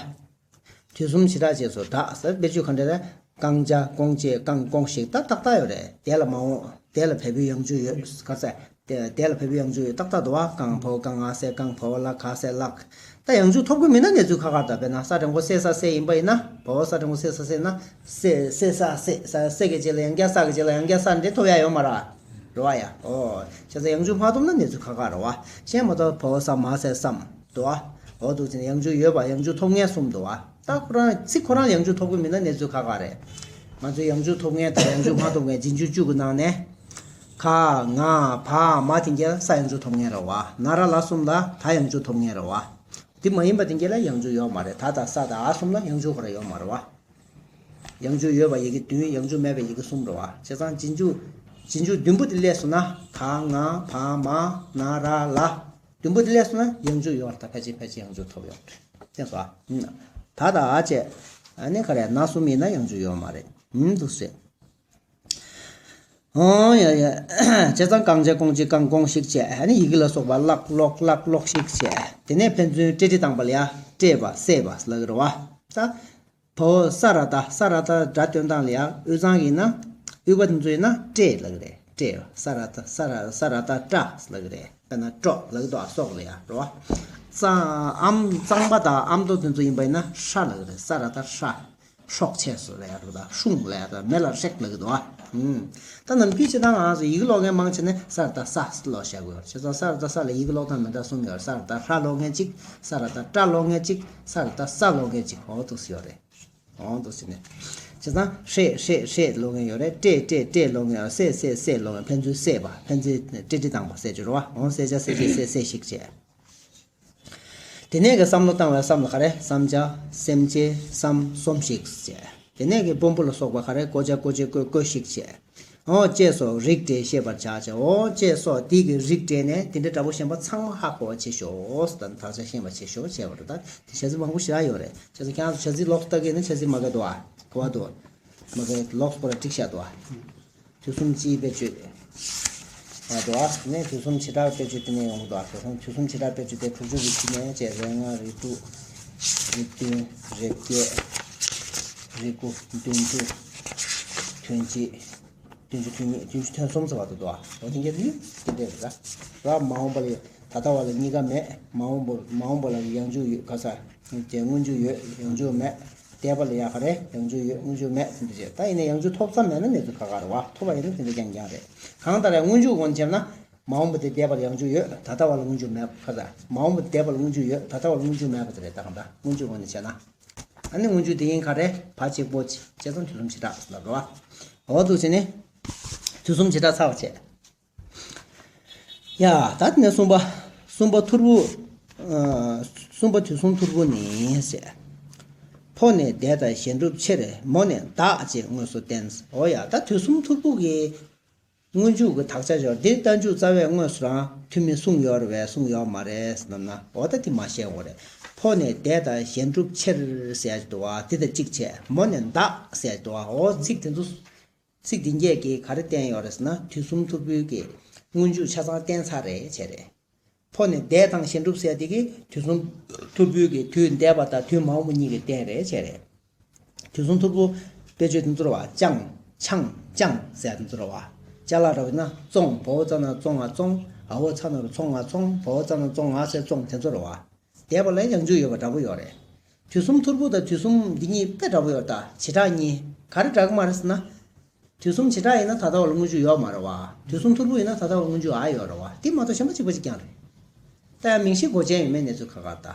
དུས་གསུམ་བྱེ་བྲག་ཅེས་སུ་གྲགས་ཟེར། དཔེ་བརྗོད་ག་འདྲ་རེད། བསྐང་བྱ་བསྐོང་བྱེད་བསྐང་བསྐོང་ཞིག་ད་ཏག་ཏག་ཡོད་རེད། འདས་ལ་མ་འོངས། འདས་ལ་བལ་པོའི་ཡང་འཇུག་ཡོད། ག་ཚད། འདས་ལ་བལ་པོའི་ཡང་འཇུག་ཡོད། ཏག་ཏག་འདུག་བ། བསྐང་བ། བསྐང་ང་ས་བསྐང་། བ་བ་ལ་བ་ས་བསླབ། ད་ཡང་འཇུག་ཐོབ་ཀྱི་མིན་ན་གནས་ཚུལ་ཁག་ཁག་རེད། དཔེར་ན་ས་འགྲེང་བུ་སེ་ས་སེ་ཡིན་པ་ཡིན་ན། བ་བ་ས་འགྲེང་བུ་སེ་ས་སེ་ན། སེ་སེ་ས་སེ། ས་སེ་གི་རྗེས་ལ་ཡང་བསྐྱར་ས་གི་རྗེས་ལ་ཡང་བསྐྱར་ས་འདི་ཐོབ་ཡ་ཡོད་མ་རེད། རེད་བ་ཡ། ཨོ། བྱས་ཙང་ཡང་འཇུག་མ་ཐོབ་ན་གནས་ཚུལ་ཁག་ཁག་རེད་བ། གཞན་མ་གཏོགས་བ་བ་ས་མ་ས་སམ། འདུག་བ། འོ་འདུག་ཅེ་ན་ཡང་འཇུག་ཡོད་པ་ཡང་འཇུག་ཐོབ་མཁན་གསུམ་འདུག་བ། ད་ཁོ་རང་ཚིག་ཁོ་རང་ཡང་འཇུག་ཐོབ་ཀྱི་མིན་ན་གནས་ཚུལ་ཁག་ཁག་རེད། ང་ཚོས་ཡང་འཇུག་ཐོབ་མཁན་དང་ཡང་འཇུག་མ་ཐོབ་མཁན་རྗེས་འཇུག་བཅུ་གི་ནང་ནས། ག་ང་བ་མ་དེ་གྱད་ལ་ས་ཡང་འཇུག་ཐོབ་མཁན་རེད་བ། ན་ར་ལ་གསུམ་ལ་ད་ཡང་འཇུག་ཐོབ་མཁན་རེད་བ། དེ་མ་ཡིན་པ་དེ་གྱད་ལ་ཡང་འཇུག་ཡོད་མ་རེད། ད་དང་ས་དང་འ་གསུམ་ལ་ཡང་འཇུག་ཁོ་རང་ཡོད་མ་རེད་བ། ཡང་འཇུག་ཡོད་པ་ཡི་གེ་བདུན། ཡང་འཇུག་མེད་པའི་ཡི་གེ་གསུམ་རེད་བ། བྱས་ཙང་རྗེས་འཇུག་རྗེས་འཇུག་བདུན་པོ་དེ་སླེབས་སོང་ན། ག་ང་བ་མ་ན་ར་ལ། བདུན་པོ་དེ་སླེབས་སོང་ན་ཡང་འཇུག་ཡོད་རེད། ད་ཕལ་ཆེར་ཕལ་ཆེར་ཡང་འཇུག་ཐོབ་ཡོད་རེད། མཁྱེན་སོང་ཨ། ད་དང་འ་བཅས། ཨ་ནི་ག་རེ། ན་གསུམ་ཡིན་ན་ཡང་འཇུག་ཡོད་མ་རེད། ཨུམ། འདུག་སེ། ཨོ་ཡ་ཡ། བྱས་ཙང་བསྐང་བྱ་བསྐོང་བྱེད་བསྐང་བསྐོང་ཞིག་བྱས། ཨ་ནི་ཡི་གེ་ལ་སོགས་པ་བཀླག་ཀློག་བཀླག་ཀློག་ཞིག་བྱས། དེ་ནས་ཕན་ཚུན་སྤྲེལ་སྤྲེལ་བཏང་པ་ལ་ཡ་སྤྲས་པ་སྲས་པ་ལབ་ཀྱི་རེད་བ། ད། བ་བ་ས་ར་བཏགས། ས་ར་བཏགས་སྒྲ་སྟོན་སྟངས་ལ་ཡ་དབུས་གཙང་གི་ཡིན་ན། དབུས་པ་དེ་ཚོ་ཡིན་ན་སྤྲས་ལབ་ཀྱི་རེད། སྤྲས། ས་ར་བཏགས་ས་ར་ས་ར་བཏགས་སྤྲ་ལབ་ཀྱི་རེད། དཔེར་ན་སྤྲོ་ལབ་ཀྱི་འདུག་ཨ། སོགས་ལ་ཡ་རེད་བ། གཙང་ཨམ་གཙང་པ་དང་ཨ་མདོ་དེ་ཚོ་ཡིན་པ་ཡིན་ན་ཧྲ་ལབ་ཀྱི་རེད། ས་ར་བཏགས་ཧྲ། སྲོག་ཆད་སོ་ལ་ཡ་རུ་དང་ཧྲུང་ལ་ཡ་དང་མེ་ལ་ཧྲེག་ལབ་ཀྱི་འདུག་ཨ། ཨུམ། ད་ནམ་རྒྱུན་སྤྱིར་བཏང་ང་ཚོ་ཡི་གེ་ཀློག་མཁན་མང་ཆེ་ནས་ས་ར་བཏགས་ས་ཀློག་བཞག་གི་ཡོད་རེད། བྱས་ཙང་ས་ར་བཏགས་ས་ལ་ཡི་གེ་ཀློག་སྟངས་མི་འདྲ་གསུམ་ཡོད་རེད། ས་ར་བཏགས་ཧྲ་ཀློག་མཁན་གཅིག་ས་ར་བཏགས་སྲ་ཀློག་མཁན་གཅིག་ས་ར་བཏགས་སྲ་ཀློག་མཁན་གཅིག་འོ་འདུག་སེ་ཡོད་རེད། འོ་འདུག་སེ་ནས། བྱས་ཙང་ཧྲེ་ཧྲེ་ཧྲེ་ཀློག་མཁན་ཡོད་རེད། སྤྲེ་སྤྲེ་སྤྲེ་ཀློག་མཁན་ཡོད་རེད། སྲེ་སྲེ་སྲེ་ཀློག་མཁན། ཕན་ཚུན་སྲེ་བ། ཕན་ཚུན་སྤྲེ་སྤྲེ་བཏང་བ་ཟེར་གྱི་རེད་བ། འོ་སྲེ་བྱ་སྲེ་བྱེད་སྲེ་སྲེ་ཞིག་བྱས། དེ་ནས་ཀྱི་བསམ་བློ་བཏང་བའི་བསམ་ལ་ག་རེ། བསམ་བྱ། སེམས་ཅན། བསམ། སོམས་ཤིག་བྱས། དེ་ནས་ཀྱི་དཔོན་པོ་ལ་སོགས་པ་ག་རེ། བཀོལ་བྱ། བཀོལ་བྱེད། བཀོལ། བཀོལ་ཞིག་བྱས། འོ་ཅེས་སོགས་རིགས་འགྲེས་ཤེས་པར་བྱ་བྱ། འོ་ཅེས་སོགས་དེ་གི་རིགས་འགྲེས་ནས་དེ་འདྲའི་འདྲ་པོ་གཞན་པ་ཚང་མ་ཧ་གོ་བ་བྱེད་ཤོག་ད་དག་ཆ་ཤེས་པ་བྱེད་ཤོག་བྱས་པ་རེད། ད་དེ་བྱ་ཚིག་མང་པོ་ཞེ་དྲག་ཡོད་རེད། བྱས་ཙང་ཁྱེད་རང་ཚོ་བྱ་ཚིག་ལོགས་སུ་ལྟ་གི་ཡིན་ན་བྱ་ཚིག་མ་གོ་འདུག་ཨ། གོ་བ་འདུག་མ་གོ་ལོགས་སུ་ཁོ་ར་བསྒྲིགས་བཞག་འདུག་ཨ། དུས་གསུམ་སྤྱིའི་དཔེར་བརྗོད། ཨ་འདུག་ཨ། ནས་དུས་གསུམ་བྱེ་བྲག་དཔེར་བརྗོད་དེ་ནས་ཡོང་གི་འདུག་ཨ། དུས་གསུམ་དུས་གསུམ་བྱེ་བྲག་དཔེར་བརྗོད་དེ་དྲུག་ཅུ་རེ་གཅིག་ནས་བྱས། རེ་ལྔ། རེ་དྲུག་རེ་བདུན། རེ་བརྒྱད། རེ་དགུ། བདུན་ཅུ། དོན་གཅིག་བདུན་ཅུ་དོན་གཉིས། བདུན་ཅུ་དོན་གསུམ་ཙམ་བར་དུ་འདུག་ཨ། འོ་དེ་འདྲ་རེད། དེ་འདྲ་རེད་ད། ར་མ་འོངས་པ་ལ་ད་ལྟ་བ་ལ་གཉིས་ཀ་མེད། མ་འོངས་པ་མ་འོངས་པ་ལ་ཡང་འཇུག་ཡོད། ག་ས་དེ་སྔོན་འཇུག་ཡོད། ཡང་འཇུག་མེད། འདས་པ་ལ་ཡ་ག་རེ། ཡང་འཇུག་ཡོད། སྔོན་འཇུག་མེད། དེ་འདྲ་བྱས། ད་ཡིན་ན་ཡང་འཇུག་ཐོབ་ས་མེད་ན་གནས་ཚུལ་ཁག་ཁག་རེད་བ། ཐོབ་པ་ཡིན་ན་དེ་འདྲ་རྐྱང་རྐྱང་རེད། གང་ལྟར་ཡང་སྔོན་འཇུག་སྒོ་ནས་བྱས་ན། མ་འོངས་པ་དེ་འདས་པ་ལ་ཡང་འཇུག་ཡོད། ད་ལྟ་བ་ལ་སྔོན་འཇུག་མེད་པ་ལ། མ་འོངས་པ་དེ་འདས་པ་ལ་སྔོན་འཇུག་ཡོད། ད་ལྟ་བ་ལ་སྔོན་འཇུག་མེད་པ་དེ་རེད། ད་གང་ལྟར་སྔོན་འཇུག་སྒོ་ནས་བྱས་ན། ཨ་ནི་སྔོན་འཇུག་དེ་ཡིན་ག་རེ། བ་གཅིག་པོ་བྱས་ཙང་དུས་གསུམ་བྱེ་བྲག་ལ་རེད་བ། འོ་འདུག་བྱས་ནས། དུས་གསུམ་བྱེ་བྲག་ཚར་བ་བྱས། ཡ། ད་དེ་ནས་གསུམ་པ། གསུམ་པ་ཐོར་བུ། ཨ། གསུམ་པ་དུས་གསུམ་ཐོར་བུ་ནི་ཟེར། ཕོ་ནས་འདས་དང་གཞན་སྒྲུབ་ཕྱིར། མོ་ནས་བདག་ཅེས་དངོས་སུ་བསྟན། འོ་ཡ། ད་དུས་གསུམ་ཐོར་བུ་གི། སྔོན་འཇུག་གི་དག་ཆ་སྦྱོར་འདིར་རྟགས་འཇུག་རྩ་བས་དངོས་སུ་རང་ཐུན་མིན་གསུངས་ཡོད་རེད་པས། གསུངས་ཡོད་མ་རེད་ཟེར་ན། འོ་ད་དེ་མ་བཤད་དགོས་རེད། ཕོ་ནས་འདས་དང་གཞན་སྒྲུབ་ཕྱིར་ཟེར་ཡ་ཅིག་འདུག་བ། དེ་དང་གཅིག་བྱས། མོ་ནས་འདག་ཟེར་ཡ་ཅིག་འདུག་བ། འོ་ཚིག་དེ་ཚོ། ཚིག་འདི་གཉིས་ཀྱིས་ག་རེ་བསྟན་ཡོད་རེད་ཟེར་ན། དུས་གསུམ་ཐོར་བུའི་གི་སྔོན་འཇུག་ཆ་ཚང་བསྟན་ཚར་རེད་བྱས་རེད། ཕོ་ནས་འདས་དང་གཞན་སྒྲུབ་ཟེར་དེ་གི་དུས་གསུམ་ཐོར་བུའི་གི་དུས་འདས་པ་དང་དུས་མ་འོངས་པ་གཉིས་ཀྱི་རྟེན་རེད་བྱས་རེད། དུས་གསུམ་ཐོར་བུ་དཔེ་བརྗོད་དེ་ཚོ་རེད་བ། ཅང་ཆང་ཅང་ཟེར་དེ་ཚོ་རེད་བ། ཅ་ལག་རེད་བ་ན་བཙོང་། བ་འོ་ཙ་ན་བཙོ་ང་བཙོང་། འ་འོ་ཚ་ན་རོ་འཚོ་ང་འཚོང་། བ་འོ་ཙ་ན་བཙོ་ང་ཟེར་བཙོང་དེ་ཚོ་རེད་བ། འདས་པ་ལ་ཡང་འཇུག་ཡོད་པ་འདྲ་པོ་ཡོད་རེད། དུས་གསུམ་ཐོར་བུ་དང་དུས་གསུམ་འདི་གཉིས་དཔེ་འདྲ་པོ་ཡོད་རེད། ད་བྱེ་བྲག་གཉིས་ག་རེ་འདྲ་གི་མ་རེད་ཟེར་ན། དུས་གསུམ་བྱེ་བྲག་ཡིན་ན་ད་ལྟ་བ་ལ་སྔོན་འཇུག་ཡོད་མ་རེད་བ། དུས་གསུམ་ཐོར་བུ་ཡིན་ན་ད་ལྟ་བ་ལ་སྔོན་འཇུག་ཨ་ཡོད་རེད་བ། དེ་མ་གཏོགས་གཞན་པ་གཅིག་པ་གཅིག་རྐྱང་རེད། ད་ཡང་མིང་གཞི་འགོག་ཅན་ཡོད་མེད་གནས་ཚུལ་ཁག་ཁག་ད།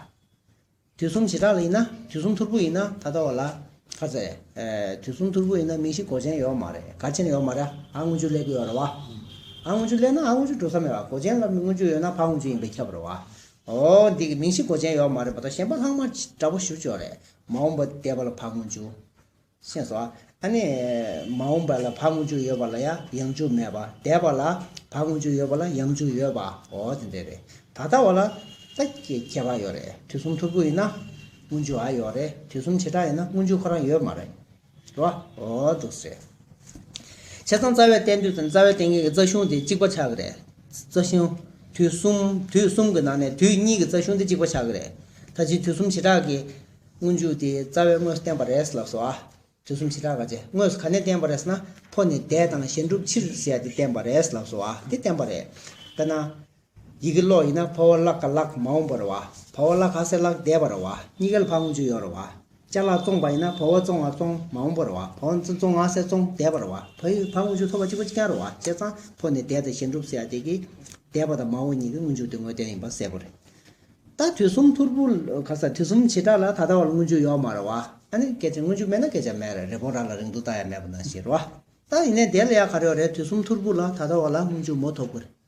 དུས་གསུམ་བྱེ་བྲག་ལ་ཡིན་ན། དུས་གསུམ་ཐོར་བུ་ཡིན་ན་ད་ལྟ་བ་ལ། ག་ཚད། ཨེ། དུས་གསུམ་ཐོར་བུ་ཡིན་ན་མིང་གཞི་འགོག་ཅན་ཡོད་མ་རེད། ག་ཅན་ཡོད་མ་རེད། ཨ་སྔོན་འཇུག་སླེབས་ཀྱི་ཡོད་རེད་བ། ཨ་སྔོན་འཇུག་སླེབས་ན་ཨ་སྔོན་འཇུག་འགྲོ་ས་མེད་བ། འགོག་ཅན་ལ་སྔོན་འཇུག་ཡོད་ན་ཕ་སྔོན་འཇུག་ཡིན་པས་ཁྱབ་རེད་བ། འོ་འདི་གི་མིང་གཞི་འགོག་ཅན་ཡོད་མ་རེད་པ། ད་གཞན་པ་ལྷག་མ་འདྲ་པོ་ཞེ་པོ་ཅིག་ཡོད་རེད། མ་འོངས་པ་འདས་པ་ལ་ཕ་སྔོན་འཇུག་ཤེས་སོང་། ཨ་ནི། མ་འོངས་པ་ལ་ཕ་སྔོན་འཇུག་ཡོད་པ་ལ་ཡང་ཡང་འཇུག་མེད་པ། འདས་པ་ལ་ཕ་སྔོན་འཇུག་ཡོད་པ་ལ་ཡང་འཇུག་ཡོད་པ། འོ་དེ་འདྲ་རེད། ད་ལྟ་བ་ལ་ད་ཁྱད་པར་ཡོད་རེད། དུས་གསུམ་ཐོར་བུ་ཡིན་ན་སྔོན་འཇུག་ཨ་ཡོད་རེད། དུས་གསུམ་བྱེ་བྲག་ཡིན་ན་སྔོན་འཇུག་ཁོ་རང་ཡོད་མ་རེད། རེད་བ། འོ་འདུག་སེ། བྱས་ཙང་རྩ་བའི་བསྟན་དུས་དང་རྩ་བའི་བསྟན་མཁན་གྱི་རྩ་གཞུང་དེ་གཅིག་པ་ཆགས་ཀྱི་རེད། རྩ་གཞུང་། དུས་གསུམ། དུས་གསུམ་གྱི་ནང་ནས་དུས་གཉིས་ཀྱི་རྩ་གཞུང་དེ་གཅིག་པ་ཆགས་ཀྱི་རེད། ད་ཅི་དུས་གསུམ་བྱེ་བྲག་གི་སྔོན་འཇུག་དེ་རྩ་བའི་དངོས་སུ་བསྟན་པ་རེད་ལབ་སོང་ཨ། དུས་གསུམ་བྱེ་བྲག་ག་ཅེ་དངོས་སུ་ག་ནས་བསྟན་པ་རེད་ཟེར་ན། ཕོ་ནས་འདས་དང་གཞན་སྒྲུབ་ཕྱིར་ཟེར་ཡ་དེ་བསྟན་པ་རེད་ལབ་སོང་ཨ། དེ་བསྟན་པ་རེད། དཔེར་ན། ཡི་གེ་ཀློག་ཡིན་ན་ཕ་བོ་ཀླ་ཀ་ཀླག་མ་འོངས་པ་རེད་བ། བ་བོ་ཀླ་ག་ས་ཀླག་འདས་པ་རེད་བ། གཉིས་ཀ་ལ་ཕ་སྔོན་འཇུག་ཡོད་རེད་བ། ཅ་ལག་བཙོང་པ་ཡིན་ན་བ་བོ་བཙོ་ང་བཙོང་མ་འོངས་པ་རེད་བ། བ་བོ་བཙོ་ང་ཟེར་བཙོང་འདས་པ་རེད་བ། ཕ་ཡི་ཕ་སྔོན་འཇུག་ཐོབ་པ་གཅིག་པ་གཅིག་རྐྱང་རེད་བ། བྱས་ཙང་ཕོ་ནས་འདས་དང་གཞན་སྒྲུབ་ཟེར་ཡ་དེ་གིས་འདས་པ་དང་མ་འོངས་གཉིས་ཀྱི་སྔོན་འཇུག་དེ་དངོས་བསྟན་ཡིན་པ་གསལ་པོ་རེད། ད་དུས་གསུམ་ཐོར་བུ་ག་ས་དུས་གསུམ་བྱེ་བྲག་ལ་ད་ལྟ་བ་ལ་སྔོན་འཇུག་ཡོད་མ་རེད་བ། ཨ་ནི་སྐད་ཆ་སྔོན་འཇུག་མེད་ན་སྐད་ཆ་མེད་རེད། རི་བོང་རྭ་ལ་རིང་ཐུང་བཏགས་ཡ་མེད་པ་ནང་བཞིན་རེད་བ། ད་ཡིན་ནའི་དེ་ལ་ཡ་ག་རེ་ཡོད་རེད། དུས་གསུམ་ཐོར་བུ་ལ་ད་ལྟ་བ་ལ་སྔོན་འཇུག་མོ་ཐོབ་ཀྱི་རེད།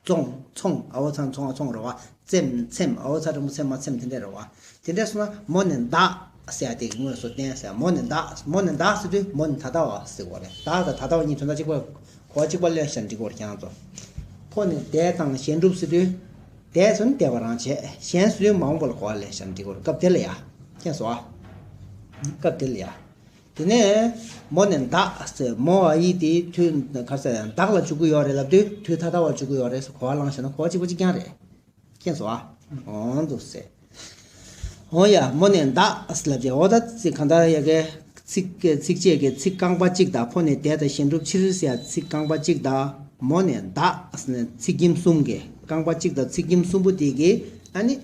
བཙོང་། འཚོང་། འ་བོ་ཚ་འཚོ་ང་འཚོང་རེད་བ། བཙེམ་འཚེམ། འ་བོ་ཚ་འགྲེང་བུ་ཚེ་མ་འཚེམ་དེ་འདྲ་རེད་བ། དེ་འདྲ་སོང་ན་མོ་ནས་འདག་ཟེར་ཡ་དེ་གི་དངོས་སུ་བསྟན་ཟེར། མོ་ནས་འདག་མོ་ནས་འདག་ཟེར་དུས་མོ་ནས་ད་ལྟ་བ་ཟེར་དགོས་རེད། འདག་དང་ད་ལྟ་བ་གཉིས་དོན་དག་གཅིག་པ། གོ་བ་གཅིག་པ་ལེན་བཞག་ན་འགྲིག་གི་རེད་ཁྱེད་རང་ཚོ། ཕོ་ནས་འདས་དང་གཞན་སྒྲུབ་ཟེར་དུས། འདས་ཟེར་ན་འདས་པ་རང་བྱས། གཞན་ཟེར་དུས་མ་འོངས་པ་ལ་གོ་བ་ལེན་བཞག་ན་འགྲིག་གི་རེད། སྐབས་དེ་ལ་ཡ། མཁྱེན་སོང་ཨ། སྐབས་དེ་ལ་ཡ། དེ་ནས་མོ་ནས་འདག་ཟེར། མོ་ཨ་ཡིག་དེ་དུས་ག་ས་འདག་ལ་འཇུག་གི་ཡོད་རེད་ལབ་དུས་དུས་ད་ལྟ་བར་འཇུག་གི་ཡོད་རེད་ཟེར་གོ་བ་བླངས་བཞག་ན་གོ་བ་གཅིག་པ་གཅིག་རྐྱང་རེད། མཁྱེན་སོང་ཨ། འོ་འདུག་སེ། འོ་ཡ། མོ་ནས་འདག་ཟེར་ལབ་དུས་འོ་ད་ཚིག་གང་ལྟར་ཡ་གི་ཚིག་ཚིགས་བཅད་ཀྱི་ཚིག་རྐང་པ་གཅིག་དང་། ཕོ་ནས་འདས་དང་གཞན་སྒྲུབ་ཕྱིར་ཟེར་ཡ་ཚིག་རྐང་པ་གཅིག་དང་། མོ་ནས་འདག་ཟེར་ནས་ཚིག་ཁྱིམ་གསུམ་གྱི་རྐང་པ་གཅིག་དང་ཚིག་ཁྱིམ་གསུམ་པོ་དེ་གི་ཨ་ནི།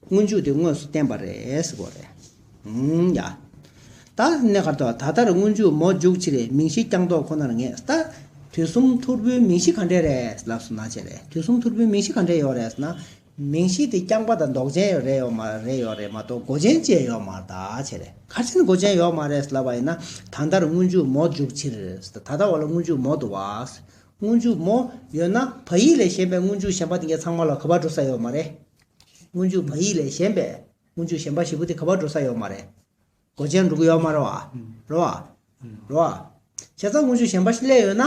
སྔོན་འཇུག་དེ་དངོས་སུ་བསྟན་པ་རེད་ཟེར་གོ་རེད། ཨུམ་ཡ། ད་གནད་ག་རེ་འདུག་ད་ལྟར་སྔོན་འཇུག་མོ་འཇུག་ཕྱིར། མིང་གཞི་རྐྱང་ལྡོག་ཁོ་ནར་ངེས། ད་དུས་གསུམ་ཐོར་བུའི་མིང་གཞི་ག་འདྲས་རེད་ལབ་སོང་ན་བྱས་རེད། དུས་གསུམ་ཐོར་བུའི་མིང་གཞི་ག་འདྲས་ཡོད་རེད་ཟེར་ན། མིང་གཞི་དེ་རྐྱང་པ་དང་ལྡོག་ཅན་ཡོད་རེད་ཡོད་མ་རེད་ཡོད་རེད་མ་གཏོགས་འགོག་ཅན་ཅིག་ཡོད་མ་རེད་ད་བྱས་རེད། ག་རེ་བྱས་ནས་འགོག་ཅན་ཡོད་མ་རེད་ལབ་པ་ཡིན་ན། ད་ལྟར་སྔོན་འཇུག་མོ་འཇུག་ཕྱིར། ད་ལྟ་བ་ལ་སྔོན་འཇུག་མོ་འདུག་བ། སྔོན་འཇུག་མོ་ཡོད་ན་བ་ཡིག་ལས་གཞན་པའི་སྔོན་འཇུག་གཞན་པ་དེ་གའི་ཚང་མ་ལ་ག་པར་འགྲོ་ས་ཡོད་མ་རེད། སྔོན་འཇུག་བ་ཡིག་ལས་གཞན་པའི་སྔོན་འཇུག་གཞན་པ་བཞི་པོ་དེ་ག་པར་འགྲོ་ས་ཡོད་མ་རེད། འགོག་ཅན་འགྲོ་གི་ཡོད་མ་རེད་བ། རེད་བ། རེད་བ། བྱས་ཙང་སྔོན་འཇུག་གཞན་པ་ཞིག་སླེབས་ཡོད་ན།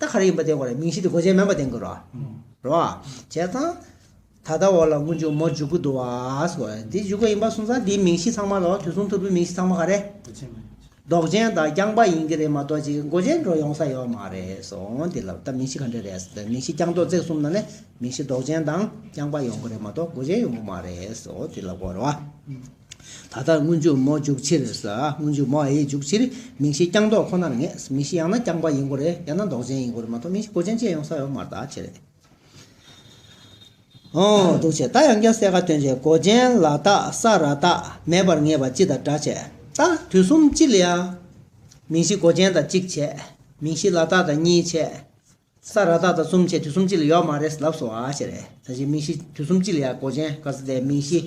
ད་ག་རེ་ཡིན་པ་བསྟན་དགོས་རེད། མིང་གཞི་དེ་འགོག་ཅན་མིན་པ་བསྟན་དགོས་རེད་བ། རེད་བ། བྱས་ཙང་། ད་ལྟ་བ་ལ་སྔོན་འཇུག་མོ་འཇུག་གི་འདུག་བ་ཟེར་བ་འདི་འཇུག་གི་ཡིན་པ་སོང་ཙང་འདིའི་མིང་གཞི་ཚང་མ་ལ་དུས་གསུམ་ཐོར་བུའི་མིང་གཞི་ཚང་མ་ག་རེ། འགོག་ཅན་མིན། ལྡོག་ཅན་དང་རྐྱང་པ་ཡིན་གྱི་རེད་མ་གཏོགས་ཅིག་འགོག་ཅན་འགྲོ་ཡོང་ས་ཡོད་མ་རེད་སོང་དེ་ལབ། ད་མིང་གཞི་ག་འདྲ་རེད་ཟེར་ན། མིང་གཞི་རྐྱང་ལྡོག་ཚིག་གསུམ་ནང་ནས་མིང་གཞི་ལྡོག་ཅན་དང་རྐྱང་པ་ཡོང་གི་རེད་མ་གཏོགས་འགོག་ཅན་ཡོང་གི་མ་རེད་སོང་དེ་ལབ་དགོས་རེད་བ། ད་ལྟར་སྔོན་འཇུག་མོ་འཇུག་ཕྱིར་ཟེར། སྔོན་འཇུག་མོ་ཨ་ཡིག་འཇུག་ཕྱིར། མིང་གཞི་རྐྱང་ལྡོག་ཁོ་ནར་ངེས། མིང་གཞི་ཡང་ན་རྐྱང་པ་ཡིན་དགོས་རེད། ཡང་ན་ལྡོག་ཅན་ཡིན་དགོས་རེད་མ་གཏོགས་མིང་གཞི་འགོག་ཅན་ཅིག་ཡོང་ས་ཡོད་མ་རེད་ད་བྱས་རེད། ཨོ་འདུག་བྱས། ད་ཡང་བསྐྱར་གསལ་ཁ་སྟོན་བྱས། འགོག་ཅན་ལ་དྭགས་ས་ར་བཏགས་མེད་པར་ངེས་པ་སྤྱི་དང་འདྲ་བྱས། ད་དུས་གསུམ་སྤྱི་ལ་ཡ། མིང་གཞི་འགོག་ཅན་དང་གཅིག་བྱས། མིང་གཞི་ལ་དྭགས་དང་གཉིས་བྱས། ས་ར་བཏགས་དང་གསུམ་བྱས། དུས་གསུམ་སྤྱི་ལ་ཡོད་མ་རེད་ལབ་སོང་ཨ་བྱས་རེད། ད་ཅི་མིང་གཞི་དུས་གསུམ་སྤྱི་ལ་ཡ་འགོག་ཅན་ག་ས་དེ་མིང་གཞི།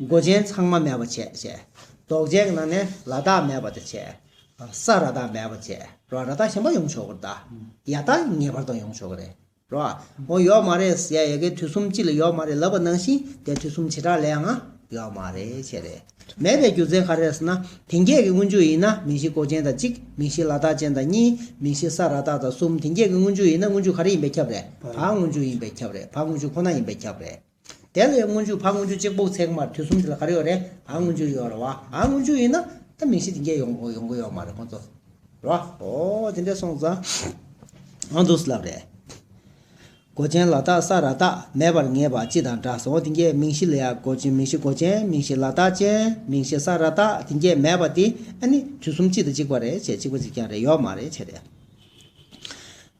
འགོག་ཅན་ཚང་མ་མེད་པ་བྱས་བྱས། ལྡོག་ཅན་གྱི་ནང་ནས་ལ་དྭགས་མེད་པ་དེ་བྱས། ས་ར་བཏགས་མེད་པ་བྱས། ར་ར་བཏགས་གཞན་པ་ཡོང་ཆོག་གི་རེད་ད། ཡ་བཏགས་ངེས་པར་དུ་ཡོང་ཆོག་གི་རེད། རེད་བ། འོ་ཡོད་མ་རེད་ཟེར་ཡ་ཡ་གི་དུས་གསུམ་སྤྱི་ལ་ཡོད་མ་རེད་ལབ་པ་ནང་བཞིན་དེ་དུས་གསུམ་བྱེ་བྲག་ལ་ཡང་ཡོད་མ་རེད་བྱས་རེད། མེད་པའི་རྒྱུ་མཚན་ག་རེ་རེད་ཟེར་ན། དེ་འགས་ཀྱི་སྔོན་འཇུག་ཡིན་ན་མིང་གཞི་མགོ་ཅན་དང་གཅིག་མིང་གཞི་ལ་དྭགས་ཅན་དང་གཉིས། མིང་གཞི་ས་ར་བཏགས་དང་གསུམ། དེ་འགས་ཀྱི་སྔོན་འཇུག་ཡིན་ན་སྔོན་འཇུག་ག་རེ་ཡིན་པས་ཁྱབ་རེད། བར་སྔོན་འཇུག་ཡིན་པས་ཁྱབ་རེད། བར་སྔོན་འཇུག་ཁོ་ན་ཡིན་པས་ཁྱབ་རེད། དེ་ལ་ཡང་སྔོན་འཇུག་བར་སྔོན་འཇུག་གཅིག་པོ་ཚད་མར་དུས་གསུམ་དེ་ལ་ག་རེ་ཡོད་རེད། བར་སྔོན་འཇུག་ཡོད་རེད་བ། བར་སྔོན་འཇུག་ཡིན་ན་ད་མིང་གཞི་དེ་འགས་ཡོང་ཡོང་གི་ཡོད་མ་རེད་ཁོང་ཚོ། རེད་བ། ཨོ་དེ་འདྲ་སོང་ཙང་ཨང་དུ་ལབ་རེད། མགོ་ཅན་ལ་དྭགས་ས་ར་བཏགས་མེད་པར་ངེས་པ་སྤྱི་དང་འདྲ་སོང་། དེ་འགས་མིང་གཞི་ལ་ཡ་མགོ་ཅན་མིང་གཞི་མགོ་ཅན་མིང་གཞི་ལ་དྭགས་ཅན་མིང་གཞི་ས་ར་བཏགས་དེ་འགས་མེད་པ་དེ་ཨ་ནི་དུས་གསུམ་གཅིག་དང་གཅིག་པ་རེད་བྱས། གཅིག་པ་གཅིག་རྐྱང་རེད་ཡོད་མ་རེད་བྱས་རེད།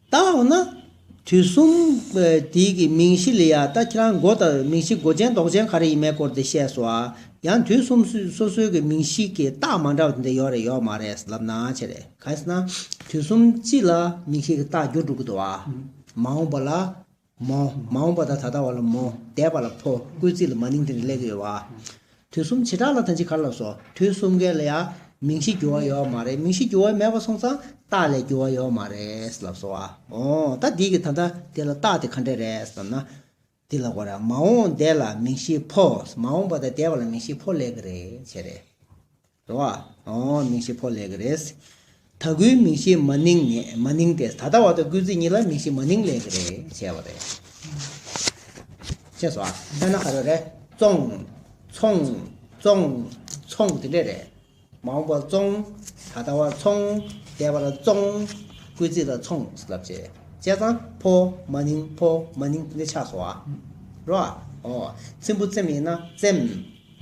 ད་འོ་ན། དུས་གསུམ་དེ་གི་མིང་གཞི་ལ་ཡ་ད་ཁྱེད་རང་མགོ་དང་མིང་གཞི་མགོ་ཅན་ལྡོག་ཅན་ག་རེ་ཡིན་མེད་སྐོར་དེ་བཤད་སོང་ཨ། ཡང་དུས་གསུམ་སོ་སོའི་གི་མིང་གཞི་གི་རྟགས་མ་འདྲ་བ་དེ་འདྲ་ཡོད་རེད་ཡོད་མ་རེད་ལབ་ན་བྱས་རེད། ག་རེ་ཟེར་ན། དུས་གསུམ་སྤྱི་ལ་མིང་གཞི་གི་རྟགས་འགྱུར་འགྲོ་གི་འདུག་བ། མ་འོངས་པ་ལ་མོ། མ་འོངས་པ་དང་ད་ལྟ་བ་ལ་མོ། འདས་པ་ལ་ཕོ། སྐུལ་ཚིག་ལ་མ་ནིང་དེ་འདྲ་སླེབས་ཀྱི་ཡོད་བ། དུས་གསུམ་བྱེ་བྲག་ལ་ད་ཅི་ག་རེ་ལབ་སོང་། དུས་གསུམ་ཀའི་ལ་ཡ་མིང་གཞི་འགྱུར་བ་ཡོད་མ་རེད། མིང་གཞི་འགྱུར་བ་མེད་པ་སོང་ཙང་རྟགས་ལས་འགྱུར་བ་ཡོད་མ་རེད་ལབ་སོང་བ། ཨོ་ད་འདི་གི་ད་ལྟ་དེ་ལ་རྟགས་དེ་ག་འདྲ་རེད་ཟེར་ན། འདི་ལ་གོ་ར་མ་འོངས་འདས་ལ་མིང་གཞི་ཕོ། མ་འོངས་པ་དང་འདས་པ་ལ་མིང་གཞི་ཕོ་སླེབས་ཀྱི་རེད་བྱས་རེད། རེད་བ། ཨོ་མིང་གཞི་ཕོ་སླེབས་ཀྱི་རེད། ད་གུའི་མིང་གཞི་མ་ནིང་ངེས་མ་ནིང་སྟེ། ད་ལྟ་བ་དང་སྐུལ་ཚིག་གཉིས་ལ་མིང་གཞི་མ་ནིང་སླེབས་ཀྱི་རེད་བྱས་པ་རེད། ཤེས་སོང་ཨ། དཔེར་ན་ག་རེ་རེད། བཙོང་། ཚོང་། བཙོང་། ཚོང་དེ་འདྲས་རེད། མ་འོངས་པ་བཙོང་། ད་ལྟ་བ་ཚོང་། འདས་པ་ལ་བཙོང་། སྐུལ་ཚིག་ལ་ཚོང་ལབ་བྱས། བྱས་ཙང་ཕོ། མ་ནིང་ཕོ། མ་ནིང་དེ་འདྲས་ཆགས་སོང་ཨ། རོ། ཨོ། ཚེམ་བུ་ཚེམ་ཡིན་ན་ཚེམ།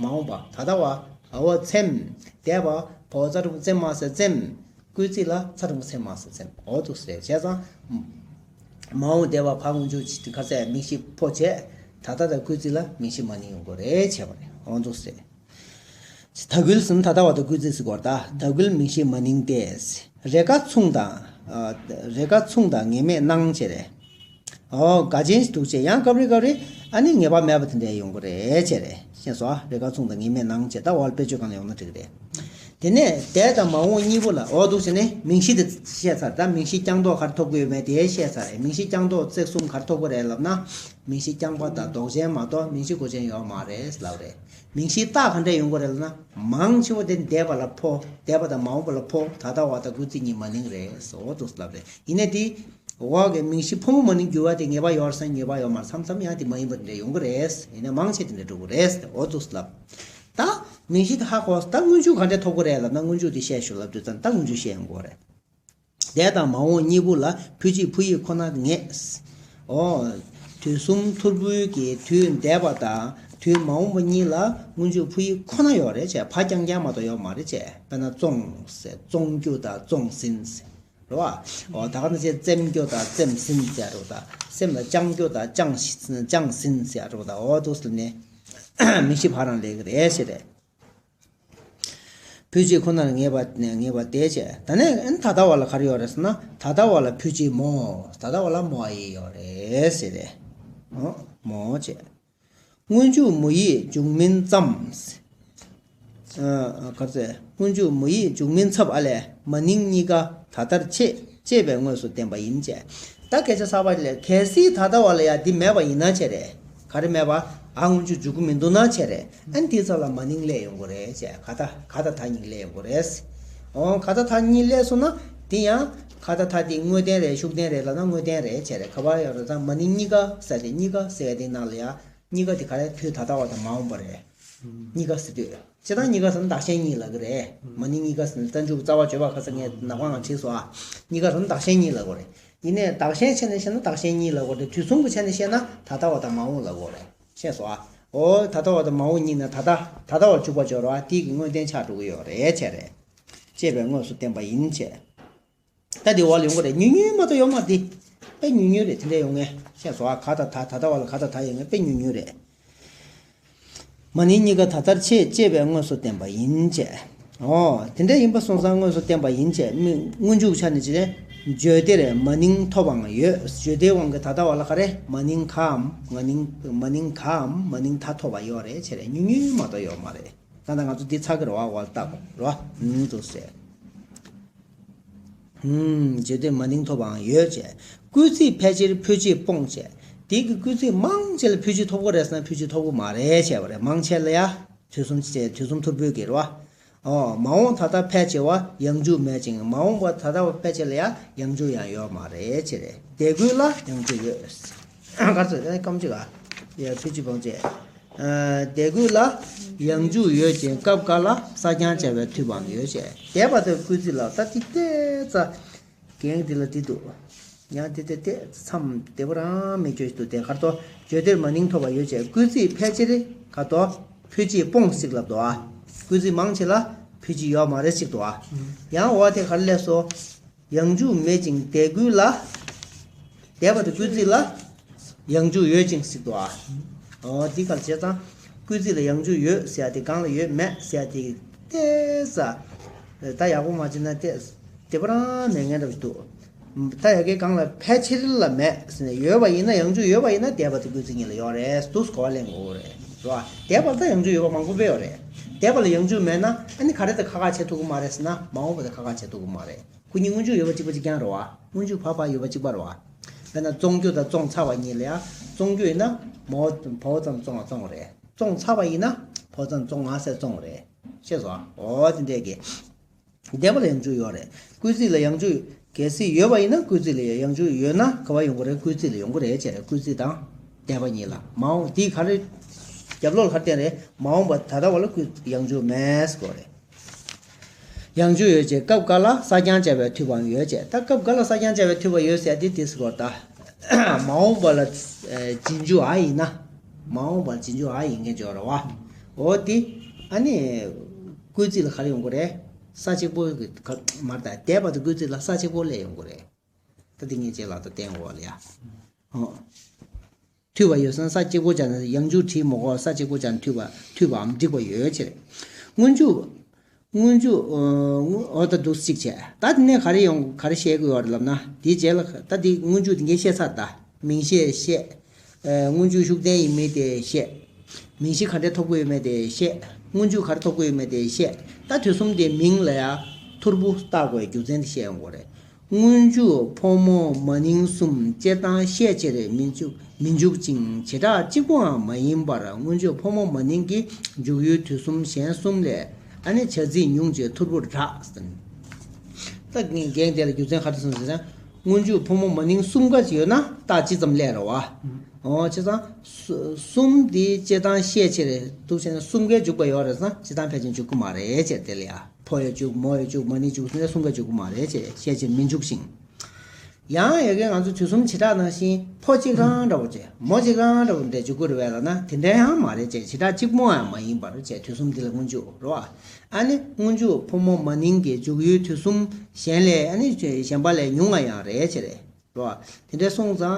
མ་འོངས་པ་ད་ལྟ་བ། འ་བ་ཚེམ། འདས་པ། བ་འོག་ཚ་འགྲེང་བུ་བཙེ་མ་ས་བཙེམ། སྐུལ་ཚིག་ལ་ཚ་འགྲེང་བུ་ཚེ་མ་ས་བཙེམ། འོ་འདུག་སེ་བྱས་ཙང་། མ་འོངས་འདས་པ་བར་སྔོན་འཇུག་གི་ཁ་ཟས་མིང་གཞི་ཕོ་བྱས། ད་ལྟ་དང་སྐུལ་ཚིག་ལ་མིང་གཞི་མ་ནིང་ཡོང་དགོས་རེད་བྱས་པ་རེད། འོ་འདུག་སེ། ད་གུལ་ཟིན་ད་ལྟ་བ་དང་སྐུལ་ཚིག་ཟིན་གོ་ར། ད་ད་གུལ་མིང་གཞི་མ་ནིང་སྟེ། རེས་འགའ་མཚུངས་དང་། རེས་འགའ་མཚུངས་དང་ངེས་མེད་སྣང་བྱས་རེད། ཨོ་དགའ་ཆེན་ཞིག་འདུག་ཅེས་ཡང་སྐབས་རེ་སྐབས་རེ་ཨ་ནི་ངེས་པ་མེད་པ་དེ་འདྲ་ཡོང་གི་རེད་ཅེས་རེད། ཤེས་སོང་། རེས་འགའ་མཚུངས་དང་ངེས་མེད་སྣང་བྱས། ད་འོག་ལ་དཔེ་བརྗོད་གང་ལ་ཡོང་ན་འགྲིག་གི་རེད། དེ་ནས་འདས་དང་མ་འོངས་གཉིས་པོ་ལ་འོ་འདུག་ཟེར་ནས་མིང་གཞི་དེ་བཤད་ཚར། ད་མིང་གཞི་རྐྱང་ཐོག་ག་རེ་ཐོབ་ཀྱི་ཡོད་མེད་དེ་བཤད་ཚར་རེད། མིང་གཞི་རྐྱང་ཐོག་བརྩེགས་གསུམ་ག་རེ་ཐོབ་ཀྱི་རེད་ལབ་ན། མིང་གཞི་རྐྱང་པ་དང་ལྡོག་ཅན་མ་གཏོགས་མིང་གཞི་མགོ་ཅན་ཡོད་མ་རེད་ལབ་རེད། མིང་གཞིའི་རྟགས་ག་འདྲས་ཡོང་གི་རེད་ལབ་ན། མང་ཆེ་བ་དེ་འདས་པ་ལ་ཕོ། འདས་པ་དང་མ་འོངས་པ་ལ་ཕོ། ད་ལྟ་བ་དང་སྐུལ་ཚིག་གཉིས་མ་ནིང་རེད། འོ་འདུག་ལབ་རེད། ཡིན་ནའི་དེ། འོག་གི་མིང་གཞི་ཕོ་མོ་མ་ནིང་འགྱུར་བ་དེ་ངེས་པ་ཡོད་རེད་ཟེར་ན་ངེས་པ་ཡོད་མ་རེད། མཚམས་མཚམས་ཡང་དེ་མ་ཡིན་པ་དེ་འདྲ་ཡོང་གི་རེད། ཡིན་ནའི་མང་ཆེ་དེ་འདྲ་འགྲོ་གི་རེད། འོ་འདུག་ལབ། ད། མིང་གཞི་དེ་ཧ་གོ། ད་སྔོན་འཇུག་ག་འདྲས་ཐོབ་ཀྱི་རེད་ལབ་ན། སྔོན་འཇུག་དེ་བཤད་ཞུ་ལབ་དུས་ཙམ་ད་སྔོན་འཇུག་བཤད་ཡོང་གི་རེད། འདས་དང་མ་འོངས་གཉིས་པོ་ལ་ཕུ་གཅིག་ཕུ་ཡིག་ཁོ་ན་ངེས། ཨོ། དུས་གསུམ་ཐོར་བུའི་གི་དུས་འདས་པ་དང་དུས་མ་འོངས་པ་གཉིས་ལ་སྔོན་འཇུག་ཕུ་ཡིག་ཁོ་ན་ཡོད་རེད་ཅེས། བ་རྐྱང་རྐྱང་མ་གཏོགས་ཡོད་མ་རེད་ཅེས། དཔེར་ན་བཙོང་ཟེར། བཙོང་རྒྱུ་དང་བཙོང་ཟིན་ཟེར། རེད་བ། ཨོ་ད་ག་ནང་བཞིན་བཙེམ་རྒྱུ་དང་བཙེམ་ཟིན་ཟེར་རེད་བ། ད་སེམས་ལ་བཅང་རྒྱུ་དང་བཅང་བཅང་ཟིན་ཟེར་རེད་བ། ད་འོ་འདུག་ཟེར་ནས་མིང་གཞི་བར་རང་སླེབས་ཀྱི་རེད་ཟེར་རེད། ཕུ་གཅིག་ཁོ་ནར་ངེས་པ་ངེས་པ་དེ་བྱས། ད་ནས་ཨ་ནི་ད་ལྟ་བ་ལ་ག་རེ་ཡོད་རེད་ཟེར་ན། ད་ལྟ་བ་ལ་ཕུ་གཅིག་མོ། ད་ལྟ་བ་ལ་མོ་ཨ་ཡིག་ཡོད་རེད་ཟེར་རེད། ཨོ་མོ་བྱས། སྔོན་འཇུག་མོ་ཡིག་འཇུག་མིན་ཙམ། ཨ་ག་རེ་ཟེར། སྔོན་འཇུག་མོ་ཡིག་འཇུག་མིན་ཚབ་ཨ་ལས་མ་ནིང་གཉིས་ཀ་ད་ལྟར་ཆད་ཅེས་པའི་དངོས་སུ་བསྟན་པ་ཡིན་བྱས། ད་སྐད་ཆ་གསར་པ་ལས་གལ་སྲིད་ད་ལྟ་བ་ལ་ཡ་འདི་མེད་པ་ཡིན་ན་བྱས་རེད། ག་རེ་མེད་པ། ཨ་སྔོན་འཇུག་འཇུག་གི་མི་འདུག་ན་བྱས་རེད། ཨ་ནི་དེའི་ཚབ་ལ་མ་ནིང་སླེབས་ཡོང་གི་རེད་བྱས། ག་ད་ག་ད་ད་གཉིས་སླེབས་ཡོང་གི་རེད། འོ་ག་ད་ད་གཉིས་སླེབས་སོང་ན་དེ་ཡང་ག་ད་ད་དེ་དངོས་བསྟན་རེད་ཤུགས་བསྟན་རེད་ལབ་ན་དངོས་བསྟན་རེད་བྱས་རེད། ག་པར་ཡོད་རེད་ད། མ་ནིང་གཉིས་ཀ་ཟེར་ཏེ་གཉིས་ཀ་ཟེར་ཡ་དེ་ནང་ལ་ཡ། གཉིས་ཀ་དེ་ག་རེ། དུས་ད་ལྟ་བ་དང་མ་འོངས་པ་རེད། གཉིས་ཀ་ཟེར་དུས། སྤྱིར་བཏང་གཉིས་ཀ་ཟེར་ན་བདག་གཞན་གཉིས་ལབ་ཀྱི་རེད། མ་ནིང་གཉིས་ཀ་ཟེར་ན་རྩ་འཇུག་རྩ་བ་བརྗོད་པ་ཁ་སང་ངས་ནག་པང་ལ་བྲིས་སོང་ཨ། གཉིས་ཀ་ཟེར་ན་བདག་གཞན་གཉིས་ལབ་དགོས་རེད། ཡིན་ནའི་བདག་གཞན་ཆ་ནས་བཤད་ན་བདག་གཞན་གཉིས་ལབ་དགོས་རེད། དུས་མཚུངས་ཀྱི་ཆ་ནས་བཤད་ན་ད་ལྟ་བ་དང་མ་འོངས་ལབ་དགོས་རེད། ཤེས་སོང་ཨ། འོ་ད་ལྟ་བ་དང་མ་འོངས་གཉིས་ན་ད་ལྟ་ད་ལྟ་བར་འཇུག་པ་སྦྱོར་བ་དེ་གི་དངོས་བསྟན་ཆགས་འགྲོ་གི་ཡོད་རེད་བྱས་རེད། ཅེས་པའི་དངོས་སུ་བསྟན་པ་ཡིན་བྱས། ད་དེ་བ་ལ་ཡོང་གི་རེད། ཉུང་ཉུང་མ་གཏོགས་ཡོད་མ་རེད་དེ། དཔེ་ཉུང་ཉུང་རེད། དེ་འདྲ་ཡོང་ངེས། ཤེས་སོང་ཨ། ག་ད་ད་ད་ལྟ་བ་ལ་ག་ད་ད་ཡོང་ངེས། དཔེ་ཉུང་ཉུང་རེད། མ་ནིང་གཉིས་ཀ་ད་ལྟར་ཆད་ཅེས་པའི་དངོས་སུ་བསྟན་པ་ཡིན་བྱས། ཨོ། དེ་འདྲ་ཡིན་པ་སོང་ཙང་དངོས་སུ་བསྟན་པ་ཡིན་བྱས། མི་སྔོན་འཇུག་ཆ་ནས་བྱས་ནས་བརྗོད་འདིར་མ་ནིང་ཐོབ་པའང་ཡོད། བརྗོད་འདིའི་དབང་གིས་ད་ལྟ་བ་ལ་ག་རེ། མ་ནིང་གའམ་མ་ནིང་མ་ནིང་གའམ་མ་ནིང་ད་ཐོབ་པ་ཡོད་རེད་བྱས་རེད། ཉུང་ཉུང་མ་གཏོགས་ཡོད་མ་རེད། ད་ལྟ་ང་ཚོ་འདི་ཚར་གི་རེད་བ། འོ་ལྟ་དགོས་རེད་བ། ཨུམ་དུ་ཟེར། ཨུམ། བརྗོད་འདིར་མ་ནིང་ཐོབ་པའང་ཡོད་བྱས། སྐུལ་ཚིག་ཕལ་ཆེར་ཕུ་གཅིག་སྤོང་བྱས། དེ་གི་སྐུལ་ཚིག་མང་ཆེ་ལ་ཕུ་གཅིག་ཐོབ་ཀྱི་རེད་ཟེར་ན་ཕུ་གཅིག་ཐོབ་ཀྱི་མ་རེད་བྱས་པ་རེད། མང་ཆེ་ལ་ཡ། དུས་གསུམ་བྱས་དུས་གསུམ་ཐོར་བུའི་གི་རེད་བ། ཨོ། མ་འོངས་ད་ལྟ་ཕལ་ཆེ་བ་ཡང་འཇུག་མེད་ཅིང་། མ་འོངས་པ་ད་ལྟ་བ་ཕལ་ཆེ་ལ་ཡང་ཡང་འཇུག་ཡང་ཡོད་མ་རེད་ཅེས་རེད། དེ་ཀུན་ལ་ཡང་འཇུག་ཡོད། ག་ཚོད་རེད་སྐམ་ཅིག་ག་ཡ་ཕི་ཅི་བང་ཅེ། དེ་ཀུན་ལ་ཡང་འཇུག་ཡོད་ཅིང་། སྐབས་འགའ་ལ་སྲ་བརྐྱང་བྱ་བའི་མཐུ་བའང་ཡོད་ཅེས། འདས་པ་དང་སྐུལ་ཚིག་ལ་ད་ཏི་ཏེ་ཙ། རྒན་འདི་ལ་འདི་འདུག་ཡང་དེ་དེ་དེ་མཚམས་བདེ་པོ་རང་མེད་སྐྱོ་ཞིག་འདུག་དེ་གར་དོ་བརྗོད་འདིར་མ་ནིང་ཐོབ་པ་ཡོད་ཅེས། སྐུལ་ཚིག་ཕལ་ཆེར་ག་དོ་ཕུད་ཅིག་སྤོང་ཞིག་ལབ་འདུག་ཨ། སྐུལ་ཚིག་མང་ཆེ་ལ་ཕུད་ཅིག་ཡོད་མ་རེད་ཞིག་འདུག་ཨ། ཡང་འོ་དེ་གར་སླེབས་སོ། ཡང་འཇུག་མེད་ཅིང་དེ་ཀུན་ལ། འདས་པ་དང་སྐུལ་ཚིག་ལ་ཡང་འཇུག་ཡོད་ཅིང་ཞིག་འདུག་ཨ། འོ་དེ་གར་བྱས་ཙང་སྐུལ་ཚིག་ལ་ཡང་འཇུག་ཡོད་ཟེར་ཡ་དེ་གང་ལ་ཡོད་མེད་ཟེར་ཡ་དེ་ཏེ་ས། ད་ཡག་པོ་མ་བྱས་ན་ཏེ། དེ་པ་རང་མེད་ངན་འདྲ་པོ་ཞིག་འདུག་ད་ཡ་གི་གང་ལ་ཕལ་ཆེར་ལ་མེད་ཟེར་ནས་ཡོད་པ་ཡིན་ན་ཡང་འཇུག་ཡོད་པ་ཡིན་ན་འདས་པ་དང་སྐུལ་ཚིག་གཉིས་ལ་ཡོད་རེད་འདུག་གོ་བ་ལེན་དགོས་རེད་རེད་བ། འདས་པ་ལ་ད་ཡང་འཇུག་ཡོད་པ་མང་པོ་དཔེ་ཡོད་རེད། འདས་པ་ལ་ཡང་འཇུག་མེད་ན་ཨ་ནི་ག་རེ་དང་ཁ་ཁ་བྱེད་ཐུབ་ཀྱི་མ་རེད་ཟེར་ན་མ་འོངས་པ་དང་ཁ་ཁ་བྱེད་ཐུབ་ཀྱི་མ་རེད། སྐུ་གཉིས་སྔོན་འཇུག་ཡོད་པ་གཅིག་པ་གཅིག་རྐྱང་རེད་བ། སྔོན་འཇུག་བར་པ་ཡོད་པ་གཅིག་པ་རེད་བ། དཔེར་ན་བཙོང་རྒྱུ་དང་བཙོང་ཚར་བ་གཉིས་ལ་ཡང་བཙོང་རྒྱུ་ཡིན་ན་མོ་བོ་ཙམ་བཙོང་བ་བཙོང་རེད། བཙོང་ཚར་བ་ཡིན་ན་བོ་ཙམ་བཙོང་ང་ཟེར་བཙོང་རེད། ཤེས་སོང་ཨ། འོ་དེ་འདྲས་ཀྱི། འདས་པ་ལ་ཡང་འཇུག་ཡོད་རེད། སྐུལ་ཚིག་ལ་ཡང་འཇུག་གལ་སྲིད་ཡོད་པ་ཡིན་ན་སྐུལ་ཚིག་ལ་ཡང་འཇུག་ཡོད་ན་ག་བ་ཡོང་གི་རེད། སྐུལ་ཚིག་ལ་ཡོང་གི་རེད་ཅེས་རེད། སྐུལ་ཚིག་དང་འདས་པ་གཉིས་ལ་མ་འོངས་དེ་ག་རེ། རྒྱབ་ལོགས་ལ་ག་རེ་བསྟན་རེད། མ་འོངས་པ་ད་ལྟ་བ་ལ་སྐུལ་ཡང་འཇུག་མེད་ཟེར་གོ་རེད། ཡང་འཇུག་ཡོད་ཅེས། སྐབས་འགའ་ལ་སྲ་བརྐྱང་བྱ་བའི་མཐུ་བའང་ཡོད་ཅེས། ད་སྐབས་འགའ་ལ་སྲ་བརྐྱང་བྱ་བའི་མཐུ་བ་ཡོད་ཟེར་དེ་དེ་ཟེར་གོ་ད། མ་འོངས་པ་ལ་རྗེས་འཇུག་ཨ་ཡིན་ན། མ་འོངས་པ་ལ་རྗེས་འཇུག་ཨ་ཡིན་མཁན་ཅིག་ཡོད་རེད་བ། འོ་དེ། ཨ་ནི། སྐུལ་ཚིག་ལ་ག་རེ་ཡོང་གི་རེད། ས་གཅིག་པོ་གི་ག་མ་རེད་ད། འདས་པ་དང་སྐུལ་ཚིག་ལ་ས་གཅིག་པོ་སླེབས་ཡོང་གི་རེད། ད་དེ་ངས་རྗེས་ལ་ད་བསྟན་དགོས་ལ་ཡ། ཨོ། མཐུ་བ་ཡོད་ཙང་ས་གཅིག་པོ་བྱས་ན་ཡང་འཇུག་བྲིས་མི་དགོས། ས་གཅིག་པོ་བྱས་ན་མཐུ་བ་མཐུ་བའམ་འགྲིག་པ་ཡོད་ཅེས་རེད། སྔོན་འཇུག་སྔོན་འཇུག་ཨོ་ད་འདུག་གཅིག་བྱས། ད་དེ་ནས་ག་རེ་ཡོང་ག་རེ་བཤད་དགོས་ཡོད་རེད་ལབ་ན། དེའི་རྗེས་ལ་ད་དེ་སྔོན་འཇུག་དེ་འགའི་བཤད་ཚར་ད། མིང་གཞི་བཤད། ཨེ། སྔོན་འཇུག་ཤུགས་བསྟན་ཡིན་མིན་དེ་བཤད། མིང་གཞི་ག་འདྲས་ཐོབ་ཀྱི་ཡོད་མེད་དེ་བཤད། སྔོན་འཇུག་ག་རེ་ཐོབ་ཀྱི་ཡོད་མེད་དེ་བཤད། ད་དུས་གསུམ་དེ་མིང་ལ་ཡང་ཐོར་བུ་བཏགས་དགོས་རྒྱུ་མཚན་དེ་བཤད་ཡོང་གི་རེད། སྔོན་འཇུག་ཕོ་མོ་མ་ནིང་གསུམ་སྤྱིར་བཏང་ཤས་ཆེར་མི་འཇུག་མི་འཇུག་ཅིང་བྱེ་བྲག་གཅིག་པུའང་མ་ཡིན་པར་སྔོན་འཇུག་ཕོ་མོ་མ་ནིང་གི་འཇུག་ཡུལ་དུས་གསུམ་གཞན་གསུམ་ལས་ཨ་ནི་བྱ་ཚིག་ཉུང་ཅེས་ཐོར་བུར་གྲགས་ཟེར། ད་རྒན་དེ་ལ་རྒྱུ་མཚན་ག་རེ་གསུངས་ཟེར་ན། སྔོན་འཇུག་ཕོ་མོ་མ་ནིང་གསུམ་ཀ་ཅིག་ཡོད་ན་རྟགས་གཅིག་ཙམ་སླེབས་རེད་བ། འོ་བྱས་ཙང་། གསུམ་འདི་སྤྱིར་བཏང་ཤས་ཆེར་འདུག་བྱས་ན་གསུམ་ཀའི་འཇུག་པ་ཡོད་རེད་ཙང་སྤྱིར་བཏང་ཕལ་ཆེར་འཇུག་གི་མ་རེད་ཅེས་དེ་ལ་ཡ། ཕོ་ཡི་འཇུག་མོ་ཡི་འཇུག་མ་ནིང་འཇུག་གསུམ་ཀའི་འཇུག་གི་མ་རེད་ཅེས་ཤས་ཆེར་མི་འཇུག་ཅིང་། ཡང་ཡ་གི་ང་ཚོ་དུས་གསུམ་བྱེ་བྲག་ནང་བཞིན་ཕོ་གཅིག་རང་འདྲ་བོ་བྱས་མོ་གཅིག་རང་འདྲ་བོ་འདྲ་འཇུག་གི་རེད་བས་ལབ་ན་དེ་འདྲ་ཡང་མ་རེད་ཅེས་བྱེ་བྲག་གཅིག་པོའང་མ་ཡིན་པར་བྱས་དུས་གསུམ་འདི་ལ་སྔོན་འཇུག་རེད་བ། ཨ་ནི་སྔོན་འཇུག་ཕོ་མོ་མ་ནིང་གི་འཇུག་ཡུལ་དུས་གསུམ་གཞན་ལས་ཨ་ནི་གཞན་པ་ལས་ཉུང་བ་ཡང་རེད་ཅེས་རེད་རོ། དེ་འདྲ་སོང་ཙང་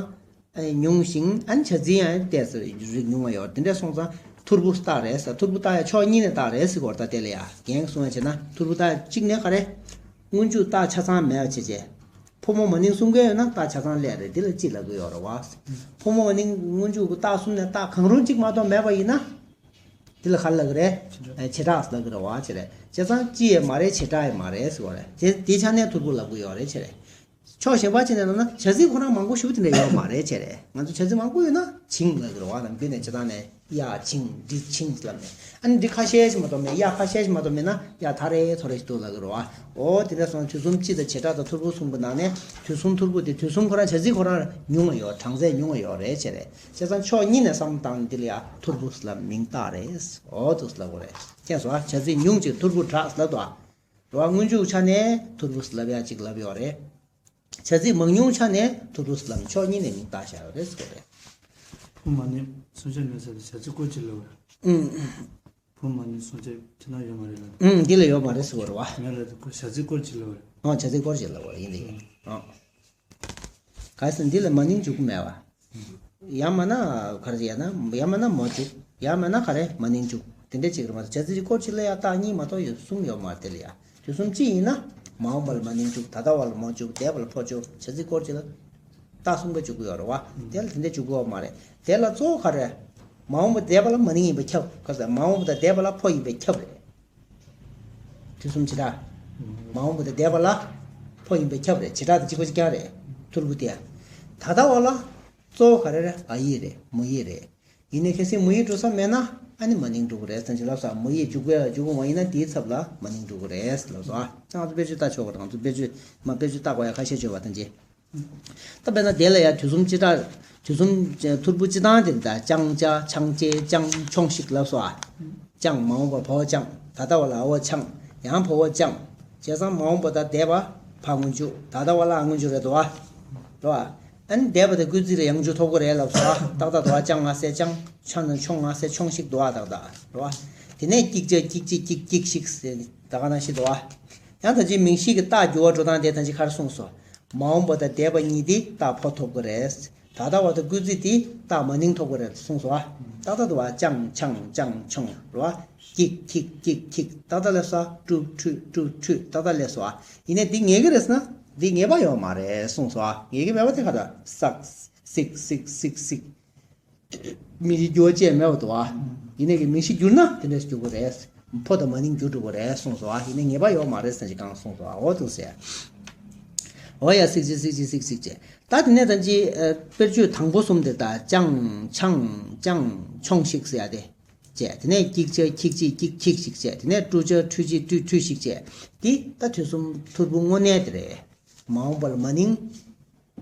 ཨ་ཉུང་ཞིང་ཨ་ནི་བྱ་ཚིག་ཡང་ཏོག་ཙམ་རིགས་ཉུང་བ་ཡོད། དེ་འདྲ་སོང་ཙང་ཐོར་བུ་རྟགས་རེད་ཟེར། ཐོར་བུ་རྟགས་ཡང་ཕྱོགས་གཉིས་ནས་རྟགས་རེད་ཟེར་གོ་ད་དེ་ལ་ཡ་རྒན་གསུང་ཡ་བྱས་ན་ཐོར་བུ་རྟགས་གཅིག་ནས་ག་རེ། སྔོན་འཇུག་རྟགས་ཆ་ཚང་མེད་པ་བྱས་བྱས། ཕོ་མོ་མ་ནིང་གསུམ་ཀའི་ཡོད་ན་རྟགས་ཆ་ཚང་སླེབས་རེད། དེ་ལ་གཅིག་ལབ་ཀྱི་ཡོད་རེད་བ། ཕོ་མོ་མ་ནིང་སྔོན་འཇུག་གི་རྟགས་གསུམ་ནས་རྟགས་གང་རུང་གཅིག་མ་གཏོགས་མེད་པ་ཡིན་ན། དེ་ལ་ག་རེ་ལབ་ཀྱི་རེད། བྱེ་བྲག་ལབ་ཀྱི་རེད་བ་བྱས་རེད། བྱས་ཙང་སྤྱི་ཡང་མ་རེད་བྱེ་བྲག་ཡང་མ་རེད་ཟེར་བ་རེད། དེ་དེའི་ཆ་ནས་ཐོར་བུ་ལབ་ཀྱི་ཡོད་རེད་བྱས་རེད། ཕྱོགས་གཞན་པ་བྱས་ནས་ལབ་ན་བྱ་ཚིག་ཁོ་རང་མང་པོ་ཞེ་པོ་དེ་འདྲ་ཡོད་མ་རེད་བྱས་རེད། ང་ཚོ་བྱ་ཚིག་མང་པོ་ཡོད་ན་བྱིངས་ལབ་ཀྱི་རེད་བ། ནམ་རྒྱུན་ནས་བྱེ་བྲག་ནས་གཡག་བྱིངས་འབྲི་བྱིངས་ལབ་ནས་ཨ་ནི་འབྲི་ཁ་ཤས་ཤིག་མ་གཏོགས་མེད། གཡག་ཁ་ཤས་ཤིག་མ་གཏོགས་མེད་ན་གཡག་ཐ་རེ་ཐོ་རེ་ཞིག་འདུག་ལབ་ཀྱི་རེད་བ། འོ་དེ་འདྲ་སོང་དུས་གསུམ་སྤྱི་དང་བྱེ་བྲག་དང་ཐོར་བུ་གསུམ་གྱི་ནང་ནས་དུས་གསུམ་ཐོར་བུ་དེ་དུས་གསུམ་ཁོ་རང་བྱ་ཚིག་ཁོ་རང་ཉུང་བ་ཡོད། གྲངས་ཚད་ཉུང་བ་ཡོད་རེད་བྱས་རེད། བྱས་ཙང་ཕྱོགས་གཉིས་ནས་བསམ་བློ་བཏང་ནས་འདི་ལ་ཡང་ཐོར་བུ་ལ་མིང་བཏགས་རེད། འོ་འདུག་ལབ་དགོས་རེད། མཁྱེན་སོང་ཨ། བྱ་ཚིག་ཉུང་ཅིག་ཐོར་བུ་གྲགས་ལབ་འདུག་ཨ། རེད་བ། སྔོན་འཇུག་ཆ་ནས་ཐོར་བུ་ལབ་ཡ་ཅིག་ལབ་ཡོད་རེད། བྱ་ཚིག་མང་ཉུང་ཆ་ནས་ཐོར་བུ་ལབ་ཕྱོགས་གཉིས་ནས་མིང་བཏགས་བཞག་ཡོད་རེད་ཟེར་གོ་རེད། ཕོ་མ་ནིང་གསུམ་ཆ་མེད་ཟེར་ཏེ་བྱ་ཚིག་སྐོར་གཅིག་ལབ་རེད། ཨུམ། ཕོ་མ་ནིང་གསུམ་ཆ་དེ་ན་ཡོད་མ་རེད་ལབ། ཨུམ། འདི་ལ་ཡོད་མ་རེད་ཟེར་གོ་རེད་བ། ངས་ལབ་དུས་ཁོ་བྱ་ཚིག་སྐོར་གཅིག་ལབ་རེད། ཨོ་བྱ་ཚིག་སྐོར་གཅིག་ལབ་རེད། ཡིན་དེ་ཡིན། ཨོ། གལ་སྲིད་འདི་ལ་མ་ནིང་འཇུག་གི་མེད་བ། ཡང་མིན་ན་ག་རེ་ཡང་ན་ཡང་མིན་ན་མོ་འཇུག་ཡང་མིན་ན་ག་རེ་མ་ནིང་འཇུག་དེ་འདྲ་ཅིག་རེད་མ་གཏོགས་བྱ་ཚིག་གི་སྐོར་གཅིག་ལ་ཡང་རྟགས་གཉིས་མ་གཏོགས་ཡོད་གསུམ་ཡོད་མ་རེད། དེ་ལ་ཡང་དུས་གསུམ་གཅིག་ཡིན་ན་མ་འོངས་པ་ལ་མ་ནིང་འཇུག་ད་ལྟ་བ་ལ་མོ་འཇུག་འདས་པ་ལ་ཕོ་འཇུག་བྱ་ཚིག་སྐོར་གཅིག་ལ་རྟགས་གསུམ་ཀ་འཇུག་གི་ཡོད་རེད་བ། དེ་ལ་དེ་འདྲ་འཇུག་གི་ཡོད་མ་རེད། དེ་ལ་གཙོ་བོ་ག་རེ། མ་འོངས་པ་འདས་པ་ལ་མ་ནིང་ཡིན་པ་ཁྱབ། ག་ས་མ་འོངས་པ་དང་འདས་པ་ལ་ཕོ་ཡིན་པ་ཁྱབ་རེད། དུས་གསུམ་བྱེ་བྲག་མ་འོངས་པ་དང་འདས་པ་ལ་ཕོ་ཡིན་པས་ཁྱབ་རེད། བྱེ་བྲག་དང་གཅིག་པ་གཅིག་རྐྱང་རེད། ཐོར་བུ་དེ། ད་ལྟ་བ་ལ་གཙོ་བོ་ག་རེ་རེད། ཨ་ཡིག་རེད། མ་ཡིག་རེད། ཡིན་ནའི་གལ་སྲིད་མ་ཡིག་འགྲོ་ས་མེད་ན། ཨ་ནི་མ་ནིང་འགྲོ་གི་རེད་ཟེར་གྱི་ལབ་སོང་། མ་ཡིག་འཇུག་པའི་འཇུག་དགོས་པ་ཡིན་ན་དེའི་ཚབ་ལ་མ་ནིང་འགྲོ་གི་རེད་ལབ་སོང་། ཨ་ང་ཚོ་དཔེ་བརྗོད་ལྟ་ཆོག་པ་དང་ཚོ་དཔེ་བརྗོད་མ་དཔེ་བརྗོད་ལྟ་དགོས་ཡ་ཁ་ཤས་བརྗོད་པ་དང་ཅི། ད་དཔེར་ན་དེ་ལ་ཡང་དུས་གསུམ་སྤྱི་དང་། དུས་གསུམ་ཐོར་བུ་སྤྱི་དང་དེ་ད་ཅང་ཅ་ཆང་ཅེ་ཅང་ཆོང་ཞིག་ལབ་སོ། ཨ་ཅང་མ་འོངས་པ་བ་འོག་ཅང་། ད་ལྟ་བ་ལ་འ་འོག་འཆང་། ཡང་བ་འོག་ཅང་། བྱས་ཙང་མ་འོངས་པ་ད་འདས་པ་བ་སྔོན་འཇུག་ད་ལྟ་བ་ལ་འ་སྔོན་འཇུག་རེད་དོ། རེད་བ། ཨ་ནི་འདས་པ་དེ་སྐུལ་ཚིག་རེད། ཡང་འཇུག་ཐོབ་ཀྱི་རེད་ལབ་སོ། ཏག་ཏག་དོ། ཨ་ཅང་ང་ཟེར་ཅང་། ཆང་ནང་ཆོང་ང་ཟེར་ཆོང་ཞིག་དོ། ཨ་ཏག་ཏག་རེད་བ། དེ་ནས་ཀྱིག་ཅ་ཀྱིག་ཅི་ཀྱིག་ཀྱིག་ཞིག་ཟེར་ད་ག་ནང་བཞིན་དོ། ཨ་ཡང་ད་ཅི་མིང་གཞི་གི་རྟགས་འགྱུར་བ་འགྲོ་སྟངས་དེ་ད་ཅི་ཁར་གསུངས་སོ། མ་འོངས་པ་དང་འདས་པ་གཉིས་དེ་རྟགས་ཕོ་ཐོབ་ཀྱི་རེད། ད་ལྟ་བ་དང་སྐུལ་ཚིག་དེ་རྟགས་མ་ནིང་ཐོབ་ཀྱི་རེད་གསུངས་སོ། ཨ་ཏག་ཏག་དུ་བ་ཅང་ཆང་ཅང་ཆོང་རེད་བ། ཀྱིག་ཀྱིག་ཀྱིག་ཀྱིག་ཏག་ཏག་ལས་སོ། ཀྲུག་ཁྲུ་ཀྲུག་ཁྲུ་ཏག་ཏག་ལས་སོ། ཨ་ཡིན་ནའི་འདི་ངེས་ཀྱི་རེད་ཟེར་ན་འདི་ངེས་པ་ཡོད་མ་རེད་གསུངས་སོ། ཨ་ངེས་ཀྱི་མེད་པ་དེ་ག་ད་སག་སིག་སིག་སིག་སིག་མིང་གཞི་འགྱུར་བ་ཅན་མེད་པ་འདུག་བ། ཡིན་ནའི་གི་མིང་གཞི་འགྱུར་ན་དེ་འདྲས་འགྱུར་དགོས་རེད། ཕོ་དང་མ་ནིང་འགྱུར་འགྲོ་གི་རེད་གསུངས་སོ། ཨ་ཡིན་ནའི་ངེས་པ་ཡོད་མ་རེད་ཟེར་གྱི་གང་གསུངས་སོ། ཨ་འོ་འདུག་ཟེར། འོ་ཡ་སིག་ཅི་སིག་ཅི་སིག་ཅི་ཅི། ད་དེ་ནས་ད་ཅི་དཔེར་བརྗོད་དང་པོ་གསུམ་དེ་ད་ཅང་ཆང་ཅང་ཆོང་ཞིག་ཟེར་ཡ་དེ་བྱས། དེ་ནས་ཀྱིག་ཅ་ཁྱིག་ཅི་ཀྱིག་ཁྱིག་ཞིག་བྱས། དེ་ནས་ཀྲུ་ཅ་ཁྲུ་ཅི་ཀྲུ་ཁྲུ་ཞིག་བྱས། འདི་ད་དུས་གསུམ་ཐོར་བུ་དངོས་གནས་དེ་རེད། མ་འོངས་པ་ལ་མ་ནིང་།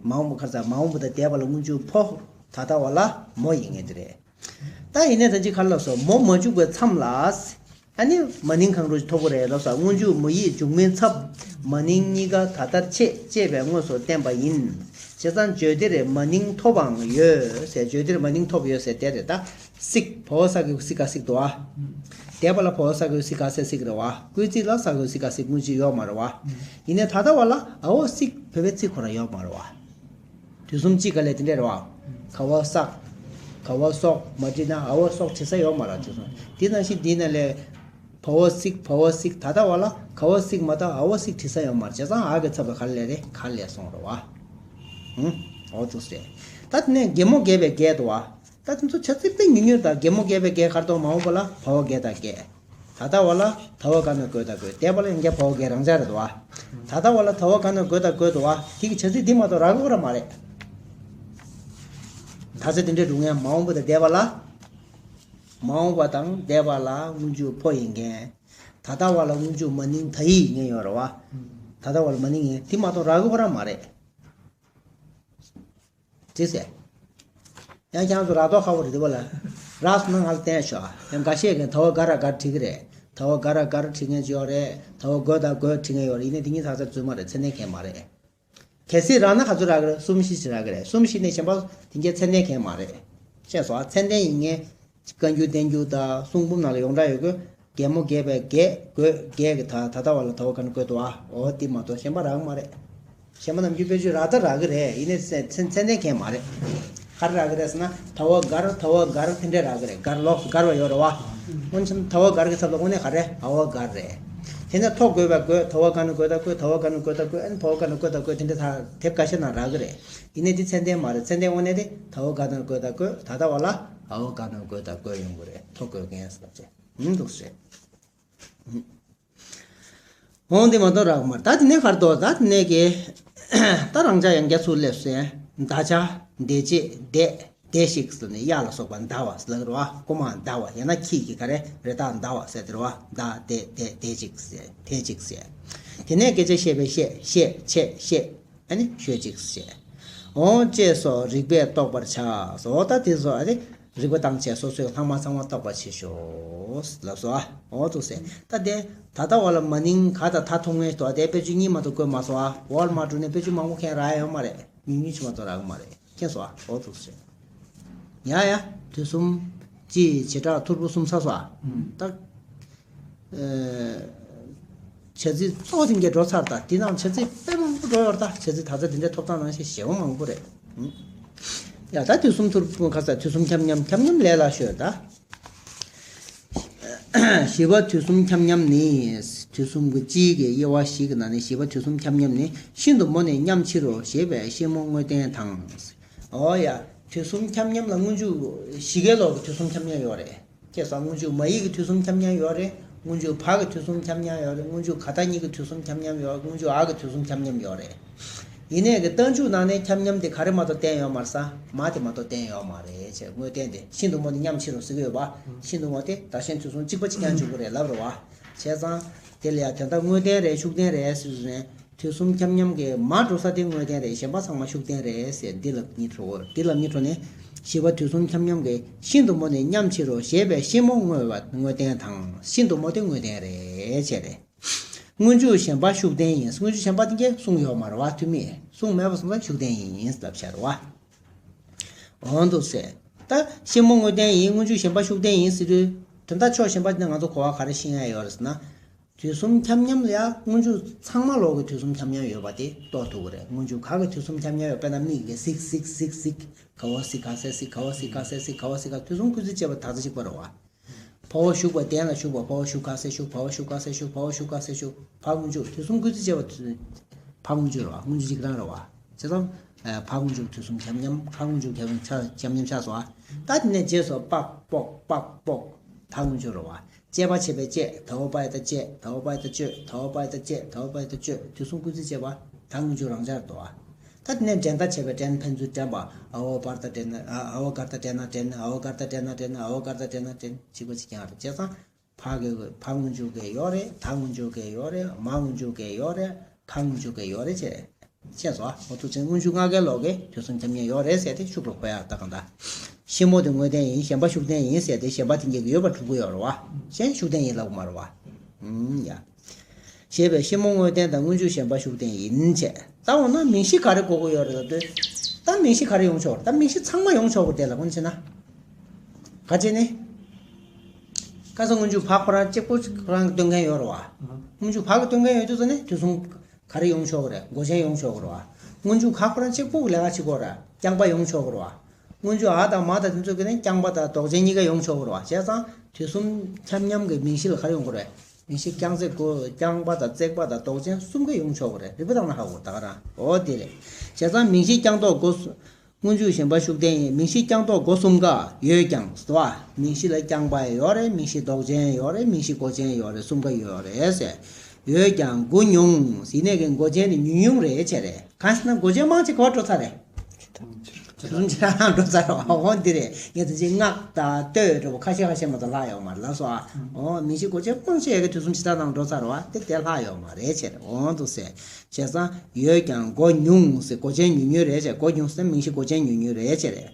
མ་འོངས་པ་ག་རེ་ཟ། མ་འོངས་པ་དང་འདས་པ་ལ་སྔོན་འཇུག་ཕོ། ད་ལྟ་བ་ལ་མོ་ཡིན་ངེས་དེ་རེད། ད་ཡིན་ནའི་ད་ཅི་ག་རེ་ལབ་སོང་། མོ་མ་འཇུག་པའི་མཚམས་ལ། ཨ་ནི་མ་ནིང་གང་རུང་ཐོབ་ཀྱི་རེད་ལབ་སོང་། སྔོན་འཇུག་མ་ཡིག་འཇུག་མིན་ཚབ། མ་ནིང་གཉིས་ཀ་ད་ལྟར་ཆད་ཅེས་པའི་དངོས་སུ་བསྟན་པ་ཡིན། བྱས་ཙང་བརྗོད་འདིར་མ་ནིང་ཐོབ་པའང་ཡོད་ཟེར། བརྗོད་འདིར་མ་ནིང་ཐོབ་ཡོད་ཟེར་དེ་རེད་ད། སིག་བ་འོག་ས་གི་སིག་ག་སིག་དོ། ཨ་འདས་པ་ལ་བ་འོག་ས་གི་སིག་ག་ས་སིག་རེད་བ། སྐུལ་ཚིག་ལ་ས་གི་སིག་ག་སིག་སྔོན་འཇུག་ཡོད་མ་རེད་བ། ཡིན་ནའི་ད་ལྟ་བ་ལ་འ་འོག་སིག་བོད་པའི་ཚིག་ཁོ་རང་ཡོད་མ་རེད་བ། དུས་གསུམ་གཅིག་ག་ལས་དེ་འདྲས་རེད་བ། ག་བ་སག་ག་བ་སོག་མ་བྲིས་ན་འ་འོག་སོག་བྲི་ས་ཡོད་མ་རེད། དུས་གསུམ་དེ་ནང་བཞིན་འདི་ནང་ལས། བ་འོག་སིག་བ་འོག་སིག་ད་ལྟ་བ་ལ་ག་བ་སིག་མ་གཏོགས་འ་འོག་སིག་བྲི་ས་ཡོད་མ་རེད། བྱས་ཙང་འ་གི་ཚབ་ལ་ག་རེ་སླེབས་རེད། ག་སླེབས་སོང་རེད་བ། ཧུམ། འོ་འདུག་སེ། ད་དེ་ནས་རྒན་མོ་རྒས་པའི་རྒས་འདུག་བ། ད་དེ་ཚོ་བྱ་ཚིག་དཔེ་ཉུང་ཉུང་དང་། རྒན་མོ་རྒས་པའི་རྒས་ག་རེ་འདུག་མ་འོངས་པ་ལ་བ་འོག་རྒས་དང་རྒས། ད་ལྟ་བ་ལ་ད་འོག་ག་ན་དགོས་དང་དགོས། འདས་པ་ལ་ཡང་བསྐྱར་བ་འོག་རྒས་རང་འཇགས་རེད་འདུག་བ། ད་ལྟ་བ་ལ་ད་འོག་ག་ན་དགོས་དང་དགོས་འདུག་བ། དེ་གི་བྱ་ཚིག་འདི་མ་གཏོགས་རག་གི་ར་མ་རེད། ད་ཆ་དེ་འདྲའི་སྒྲུང་ཡང་མ་འོངས་པ་དང་འདས་པ་ལ། མ་འོངས་པ་དང་འདས་པ་ལ་སྔོན་འཇུག་ཕོ་ཡིན་མཁན། ད་ལྟ་བ་ལ་སྔོན་འཇུག་མ་ནིང་ད་ཡིག་ཡིན་མཁན་ཡོད་རེད་བ། ད་ལྟ་བ་ལ་མ་ནིང་ཡིན། དེ་མ་གཏོགས་རག་གི་ར་མ་རེད། དེ་ཟེར། ཡང་ཁྱེད་ཚོ་རག་མདོག་ཁ་པོ་རེད་དེ་བ་ལ། རག་སོང་ན་ང་ལ་བསྟན་ཤོག་ཡང་འགའ་ཤས་ཀྱིས་ད་འོག་ག་ར་གར་བྲིས་ཀྱི་རེད། ད་འོག་ག་ར་གར་བྲིས་མཁན་ཅིག་ཡོད་རེད། ད་འོག་དགོས་དང་དགོས་བྲིས་མཁན་ཡོད་རེད། ཡིན་ནའི་དེ་གཉིས་ཐག་ཆོད་རྫུན་མ་རེད། ཚད་ལྡན་མཁན་མ་རེད། གལ་སྲིད་རག་ན་ག་ཚོད་རག་གི་རེད། གསུམ་བཞི་ཞིག་རག་གི་རེད། གསུམ་བཞི་ནས་གཞན་པ་དེ་གའི་ཚད་ལྡན་མཁན་མ་རེད། ཤེས་སོང་། ཚད་ལྡན་ཡིན་མཁན། བཀའ་འགྱུར་བསྟན་འགྱུར་དང་གསུང་འབུམ་ནང་ལ་ཡོངས་གྲགས་ཡོད་གི། རྒན་མོ་རྒས་པའི་རྒས་དགོས། རྒས་ཀྱི་ད་ད་ལྟ་བ་ལ་ད་འོག་ག་ན་དགོས་འདུག་བ། འོ་དེ་མ་གཏོགས་གཞན་པ་རག་གི་མ་རེད། གཞན་པ་ནམ་རྒྱུན་དཔེ་བརྗོད་རག་ད་རག་གི་རེད། ཡིན་ནའི་ཚད་ཚད་ཚད་ལྡན་མཁན་མ་རེད། ག་རེ་རག་གི་རེད་ཟེར་ན། ད་འོག་གར། ད་འོག་གར་དེ་འདྲས་རག་གི་རེད། གར་ལོགས་སུ་གར་བ་ཡོད་རེད་བ། སྔོན་ཆད་ད་འོག་གར་གྱི་ཚབ་ལ་དངོས་གནས་ག་རེ། འ་འོག་གར་རེད། དེ་ནས་ཐོབ་དགོས་པ་དགོས། ད་འོག་ག་ན་དགོས་དང་དགོས། ད་འོག་ག་ན་དགོས་དང་དགོས། ཨ་ནི་བ་འོག་ག་ན་དགོས་དང་དགོས། དེ་འདྲས་ད་དེབ་འགའ་ཤས་ནང་རག་གི་རེད། ཡིན་ནའི་འདི་ཚད་ལྡན་མ་རེད། ཚད་ལྡན་དངོས་གནས་དེ་ད་འོག་ག་ན་དགོས་དང་དགོས། ད་ལྟ་བ་ལ་འ་འོག་ག་ན་དགོས་དང་དགོས་ཡོང་གི་རེད། ཐོབ་དགོས་མཁན་ཟེར་བ་ཅེ། ཧུམ་འདུག་སེ། འོང་དེ་མ་གཏོགས་རག་མ་རེད། ད་དེ་ནས་ག་རེ་འདུག་ད་དེ་ནས་ཀྱི། ད་རང་ཅག་ཡང་བསྐྱར་ཚུར་སླེབས་སོང་། ད་ཆ། འདས་རྗེས། འདས། འདས་ཤིག་ཟེར་ནས་གཡག་ལ་སོགས་པ་འདའ་བ་ཟེར་ལབ་ཀྱི་རེད་བ། རྐུ་མ་འདའ་བ། ཡང་ན་ཁྱི་གི་ག་རེ་རེ་ཐག་འདའ་བ་ཟེར་དེ་རེད་བ། འདའ། འདས། འདས། འདས་ཅིག་ཟེར། འདས་ཅིག་ཟེར། དེ་ནས་སྐད་ཆ་བཤད་པའི་བཤད། བཤད། བྱས། བཤད། ཨ་ནི་ཤོད་ཅིག་ཟེར། འོང་ཅེས་སོགས་རིགས་པས་རྟོགས་པར་བྱ། འོ་ད་དེ་ཚོ་ཨ་ནི་རིགས་པ་བཏང་བྱས་སོ་སོས་ཚང་མ་ཚང་མ་རྟོགས་པར་བྱེད་ཤོག་ལབ་སོ། ཨ་འོ་འདུག་སེ། ད་དེ་ད་ལྟ་བ་ལ་མ་ནིང་ག་དང་ད་ཐུང་ངེས་དོ། དེ་དཔེ་བརྗོད་གཉིས་མ་གཏོགས་བཀོད་མ་སོང་། ཨ་འོག་ལ་མ་འགྲོ་ནས་དཔེ་བརྗོད་མང་པོ་མཁན་རག་ཡོད་མ་རེད། ཉུང་ཉུང་ཅིག་མ་གཏོགས་རག་གི་མ་རེད། མཁྱེན་སོང་། ཨ་འོ་འདུག་སེ། ཡ་ཡ། དུས་གསུམ། སྤྱི་བྱེ་བྲག་ཐོར་བུ་གསུམ་ཚར་སོང་། ཨ་ད། བྱ་ཚིག་གཙོ་བོ་དེ་འགའ་འགྲོ་ཚར། ད་དེ་ནང་བྱ་ཚིག་དཔེ་མང་པོ་འགྲོ་ཡོད་རེད། ད་བྱ་ཚིག་ད་ལྟ་དེ་འདྲའི་ཐོབ་ཐང་ནང་བཞིན་ཞེ་པོ་མང་པོ་རེད། ཡ་ད་དུས་གསུམ་ཐོར་བུ་ཁ་ས་དུས་གསུམ་འཁྱམ་འཁྱམ་འཁྱམ་འཁྱམ་ལས་ལ་ཤོད་ད། བཞི་པ་དུས་གསུམ་འཁྱམ་འཁྱམ་ནི། དུས་གསུམ་གྱི་སྤྱིའི་གི་དབྱེ་བ་བཞི་གི་ནང་ནས་བཞི་པ་དུས་གསུམ་འཁྱམ་འཁྱམ་ནི། ཤིན་ཏུ་མོ་ནས་མཉམ་ཕྱིར་རོ་ཞེས་པའི་ཤེས་མོ་དངོས་བསྟན་དང་། འོ་ཡ། དུས་གསུམ་འཁྱམ་འཁྱམ་ལ་སྔོན་འཇུག་བཞི་ཀའི་ལོག་གི་དུས་གསུམ་འཁྱམ་འཁྱམ་ཡོད་རེད། ཁྱེད་སོང་། སྔོན་འཇུག་མ་ཡིག་གི་དུས་གསུམ་འཁྱམ་འཁྱམ་ཡོད་རེད། སྔོན་འཇུག་བ་གི་དུས་གསུམ་འཁྱམ་འཁྱམ་ཡོད་རེད། སྔོན་འཇུག་ག་ད་གཉིས་ཀྱི་དུས་གསུམ་འཁྱམ་འཁྱམ་ཡོད་རེད། སྔོན་འཇུག་འ་གི་དུས་གསུམ་འཁྱམ་འཁྱམ་ཡོད་རེད། ཡིན་ནའི་གི་རྟགས་འཇུག་ནང་ནས་ཁྱབ་མཉམ་དེ་ག་རེ་མ་གཏོགས་བསྟན་ཡོད་མ་རེད་ས། མ་དེ་མ་གཏོགས་བསྟན་ཡོད་མ་རེད་ཅེས། དངོས་བསྟན་དེ་ཤིན་ཏུ་མོ་ནི་མཉམ་ཕྱིར་རོ་ཟེར་གི་ཡོད་པ། ཤིན་ཏུ་མོ་དེ་བདག་གཞན་དུས་གསུམ་གཅིག་པ་གཅིག་རྐྱང་འཇུག་གི་རེད་ལབ་རེད་བ། བྱས་ཙང་དེ་ལ་ཡང་དོན་དག་དངོས་བསྟན་རེད་ཤུགས་བསྟན་རེད་ཟེར་ནས། དུས་གསུམ་ཁྱབ་མཉམ་གྱི་མ་འགྲོ་ས་དེ་དངོས་བསྟན་རེད། གཞན་པ་ཚང་མ་ཤུགས་བསྟན་རེད་ཟེར། འདི་ལ་གཉིས་འགྲོ། འདི་ལ་གཉིས་འགྲོ་ནས། བཞི་པ་དུས་གསུམ་ཁྱབ་མཉམ་གྱི་ཤིན་ཏུ་མོ་ནི་མཉམ་ཕྱིར་རོ་ཞེས་པའི་ཤིན་མོ་དངོས་པ་དངོས་བསྟན་དང་། ཤིན་ཏུ་མོ་དེ་དངོས་བསྟན་རེད་ཅེས་རེད། སྔོན་འཇུག་གཞན་པ་ཤུགས་བསྟན་ཡིན། སྔོན་འཇུག་གཞན་པ་དེ་གས་གསུངས་ཡོད་མ་རེད་བ། ཐུ་མི་གསུངས་མེད་པ་སོང་ཙང་ཤུགས་བསྟན་ཡིན་ལབ་བྱ་རེད་བ། འོང་འདུག་ཟེར། ད་ཤིན་མོ་དངོས་བསྟན་ཡིན། སྔོན་འཇུག་གཞན་པ་ཤུགས་བསྟན་ཡིན་ཟེར་དུས། དོན་དག་ཕྱོགས་གཞན་པ་དེ་ནས་ང་ཚོ་གོ་བ་ག་རེ་ཤེས་ཡ་ཡོད་རེད་ཟེར་ན། དུས་གསུམ་ཁྱབ་མཉམ་ལ་ཡང་སྔོན་འཇུག་ཚང་མ་ལོག་གི་དུས་གསུམ་ཁྱབ་མཉམ་ཡོད་པ་དེ་རྟོགས་ཐུབ་ཀྱི་རེད། སྔོན་འཇུག་ག་གི་དུས་གསུམ་ཁྱབ་མཉམ་ཡོད། དཔེར་ན་མིག་གིས་གཟིགས་གཟིགས་གཟིགས་གཟིགས། ག་བ་གཟིགས་ག་ས་གཟིགས། ག་བ་གཟིགས་ག་ས་གཟིགས། ག་བ་གཟིགས་ག་དུས་གསུམ་སྐུལ་ཚིག་བྱས་པ་དག་ཚིག་གཅིག་པ་རེད་བ། འཕོ་བ་ཞུགས་པ་གདན་ལ་བཞུགས་པ། འཕོ་བ་ཞུགས་ག་ས་བཞུགས། འཕོ་བ་ཞུགས་ག་ས་བཞུགས། འཕོ་བ་ཞུགས་ག་ས་བཞུགས། ཕ་སྔོན་འཇུག་དུས་གསུམ་སྐུལ་ཚིག་བྱས་པ། ཕ་སྔོན་འཇུག་རེད་བ། སྔོན་འཇུག་གཅིག་རང་རེད་བ། བྱས་ཙང་། ཕ་སྔོན་འཇུག་དུས་གསུམ་ཁྱབ་མཉམ། ཁ་སྔོན་འཇུག་ཁྱབ་མཉམ་ཆགས་སོང་བ། ད་དེ་ནས་རྗེས་སུ་པག་པོག་པག་པོག་ད་སྔོན་འཇུག་རེད་བ། བཅད་པ་བྱས་པའི་བཅད། ད་འོ་པ་ཡ་ད་བཅད། ད་འོ་པ་ཡ་ད་བཅད། ད་འོ་པ་ཡ་ད་བཅད། ད་འོ་པ་ཡ་ད་བཅད། དུས་གསུམ་སྐུལ་ཚིག་བྱས་པ། ད་སྔོན་འཇུག་རང་འཇགས་རེད་བ། ད་དེ་ནས་འགྲན་ཟླ་བྱས་པའི་འགྲན། འཕེན་ཚུལ་འགྲན་པ། ཨ་འོ་བར་ད་འགྲན་ན། ཨ་འོ་གར་ད་འགྲན་ན་འགྲན། ཨ་འོ་གར་ད་འགྲན་ན་འགྲན། ཨ་འོ་གར་ད་འགྲན་ན་འགྲན། གཅིག་པ་གཅིག་རྐྱང་རེད། བྱས་ཙང་། ཕ་གི་ཕ་སྔོན་འཇུག་གི་ཡོད་རེད། ད་སྔོན་འཇུག་གི་ཡོད་རེད། མ་སྔོན་འཇུག་གི་ཡོད་རེད། ཁ་སྔོན་འཇུག་གི་ཡོད་རེད་ཅེས། ཤེས་སོང་ཨ། འོ་ཐུག་ཆེན་སྔོན་འཇུག་ལྔ་ཀའི་ལོག་གི་དུས་གསུམ་ཁྱབ་མཉམ་ཡོད་རེད་ཟེར་ཏེ་ཤུགས་རུ་གོ་ཡག་ད་གང་ལྟར། ཤིན་མོ་དེ་དངོས་བསྟན་ཡིན། གཞན་པ་ཤུགས་བསྟན་ཡིན་ཟེར་ཏེ་གཞན་པ་དེ་གཉིས་ཀྱི་ཡོད་པ་གྲུབ་ཀྱི་ཡོད་རེད་བ། གཞན་ཤུགས་བསྟན་ཡིན་ལབ་ཀྱི་མ་རེད་བ། ཨུམ་ཡ། ཞེས་པའི་ཤིན་མོ་དངོས་བསྟན་དང་སྔོན་འཇུག་གཞན་པ་ཤུགས་བསྟན་ཡིན་བྱས། ད་འོ་ན་མིང་གཞི་ག་རེ་གོ་དགོས་ཡོད་རེད་ལབ་དུས། ད་མིང་གཞི་ག་རེ་ཡོང་ཆོག་རེད། ད་མིང་གཞི་ཚང་མ་ཡོང་ཆོག་གི་རེད་ལ་ཀུན་བྱས་ན། ག་བྱས་ནི། ཁ་སང་སྔོན་འཇུག་བ་ཁོ་རང་གཅིག་པོ་ཁོ་རང་གི་སྟོན་མཁན་ཡོད་རེད་བ། སྔོན་འཇུག་བ་གི་སྟོན་མཁན་ཡོད་དུས་ཙ་ནི་དུས་གསུམ་ག་རེ་ཡོང་ཆོག་གི་རེད། མགོ་ཅན་ཡོང་ཆོག་གི་རེད་བ། སྔོན་འཇུག་ག་ཁོ་རང་གཅིག་པོ་གི་ལས་ཀ་བྱེད་དགོས་རེད། རྐྱང་པ་ཡོང་ཆོག་གི་རེད་བ། སྔོན་འཇུག་ཨ་དང་མ་དང་དེ་ཚོ་གི་ནི་རྐྱང་པ་དང་ལྡོག་ཅན་གཉིས་ཀ་ཡོང་ཆོག་གི་རེད་བ། བྱས་ཙང་དུས་གསུམ་ཁྱབ་མཉམ་གྱི་མིང་གཞི་ལ་ག་རེ་ཡོང་གི་རེད། མིང་གཞི་རྐྱང་བརྩེགས་སྒོ། རྐྱང་པ་དང་བརྩེགས་པ་དང་ལྡོག་ཅན་གསུམ་ཀ་ཡོང་ཆོག་གི་རེད། རིག་པ་བཏང་ན་ཧ་གོ་ད་ག་རང་། འོ་དེ་རེད། བྱས་ཙང་མིང་གཞི་རྐྱང་ལྡོག་སྒོ་གསུམ། སྔོན་འཇུག་གཞན་པ་ཤུགས་བསྟན་ཡིན། མིང་གཞི་རྐྱང་ལྡོག་སྒོ་གསུམ་ཀ་ཡོད་ཀྱང་ཟེར་བ། མིང་གཞི་ལ་རྐྱང་པ་ཡོད་རེད། མིང་གཞི་ལྡོག་ཅན་ཡོད་རེད། མིང་གཞི་མགོ་ཅན་ཡོད་རེད། གསུམ་ཀ་ཡོད་རེད་ཟེར། ཡོད་ཀྱང་མགོ་ཉུང་ཟེར་ནས་ཀྱི་མགོ་ཅན་ནི་ཉུང་ཉུང་རེད་བྱས་རེད། གང་ཟེར་ན་མགོ་ཅན་མང་ཆེ་ག་པར་འགྲོ་ཚར་རེད། དུས་གསུམ་ཇི་ལྟར་འགྲོ་ཚར་རེད་བ། འོ་འདི་རེད། ངས་དེ་ཚོའི་སྔགས་དང་བསྟོད་འགྲོ་བ་ཁ་ཤས་ཁ་ཤས་མ་གཏོགས་ལྷག་ཡོད་མ་རེད་ལབ་སོང་ཨ། འོ་མིང་གཞི་མགོ་ཅན་མང་ཆེ་ཡ་གི་དུས་གསུམ་ཇི་ལྟར་ནང་འགྲོ་ཚར་རེད་བ། དེ་དེ་ལྷག་ཡོད་མ་རེད་བྱས་རེད། འོ་འདུག་ཟེར། བྱས་ཙང་ཡོད་ཀྱང་མགོ་ཉུང་ཟེར། མགོ་ཅན་ཉུང་ཉུང་རེད་བྱས། མགོ་ཉུང་ཟེར་མིང་གཞི་མགོ་ཅན་ཉུང་ཉུང་རེད་བྱས་རེད།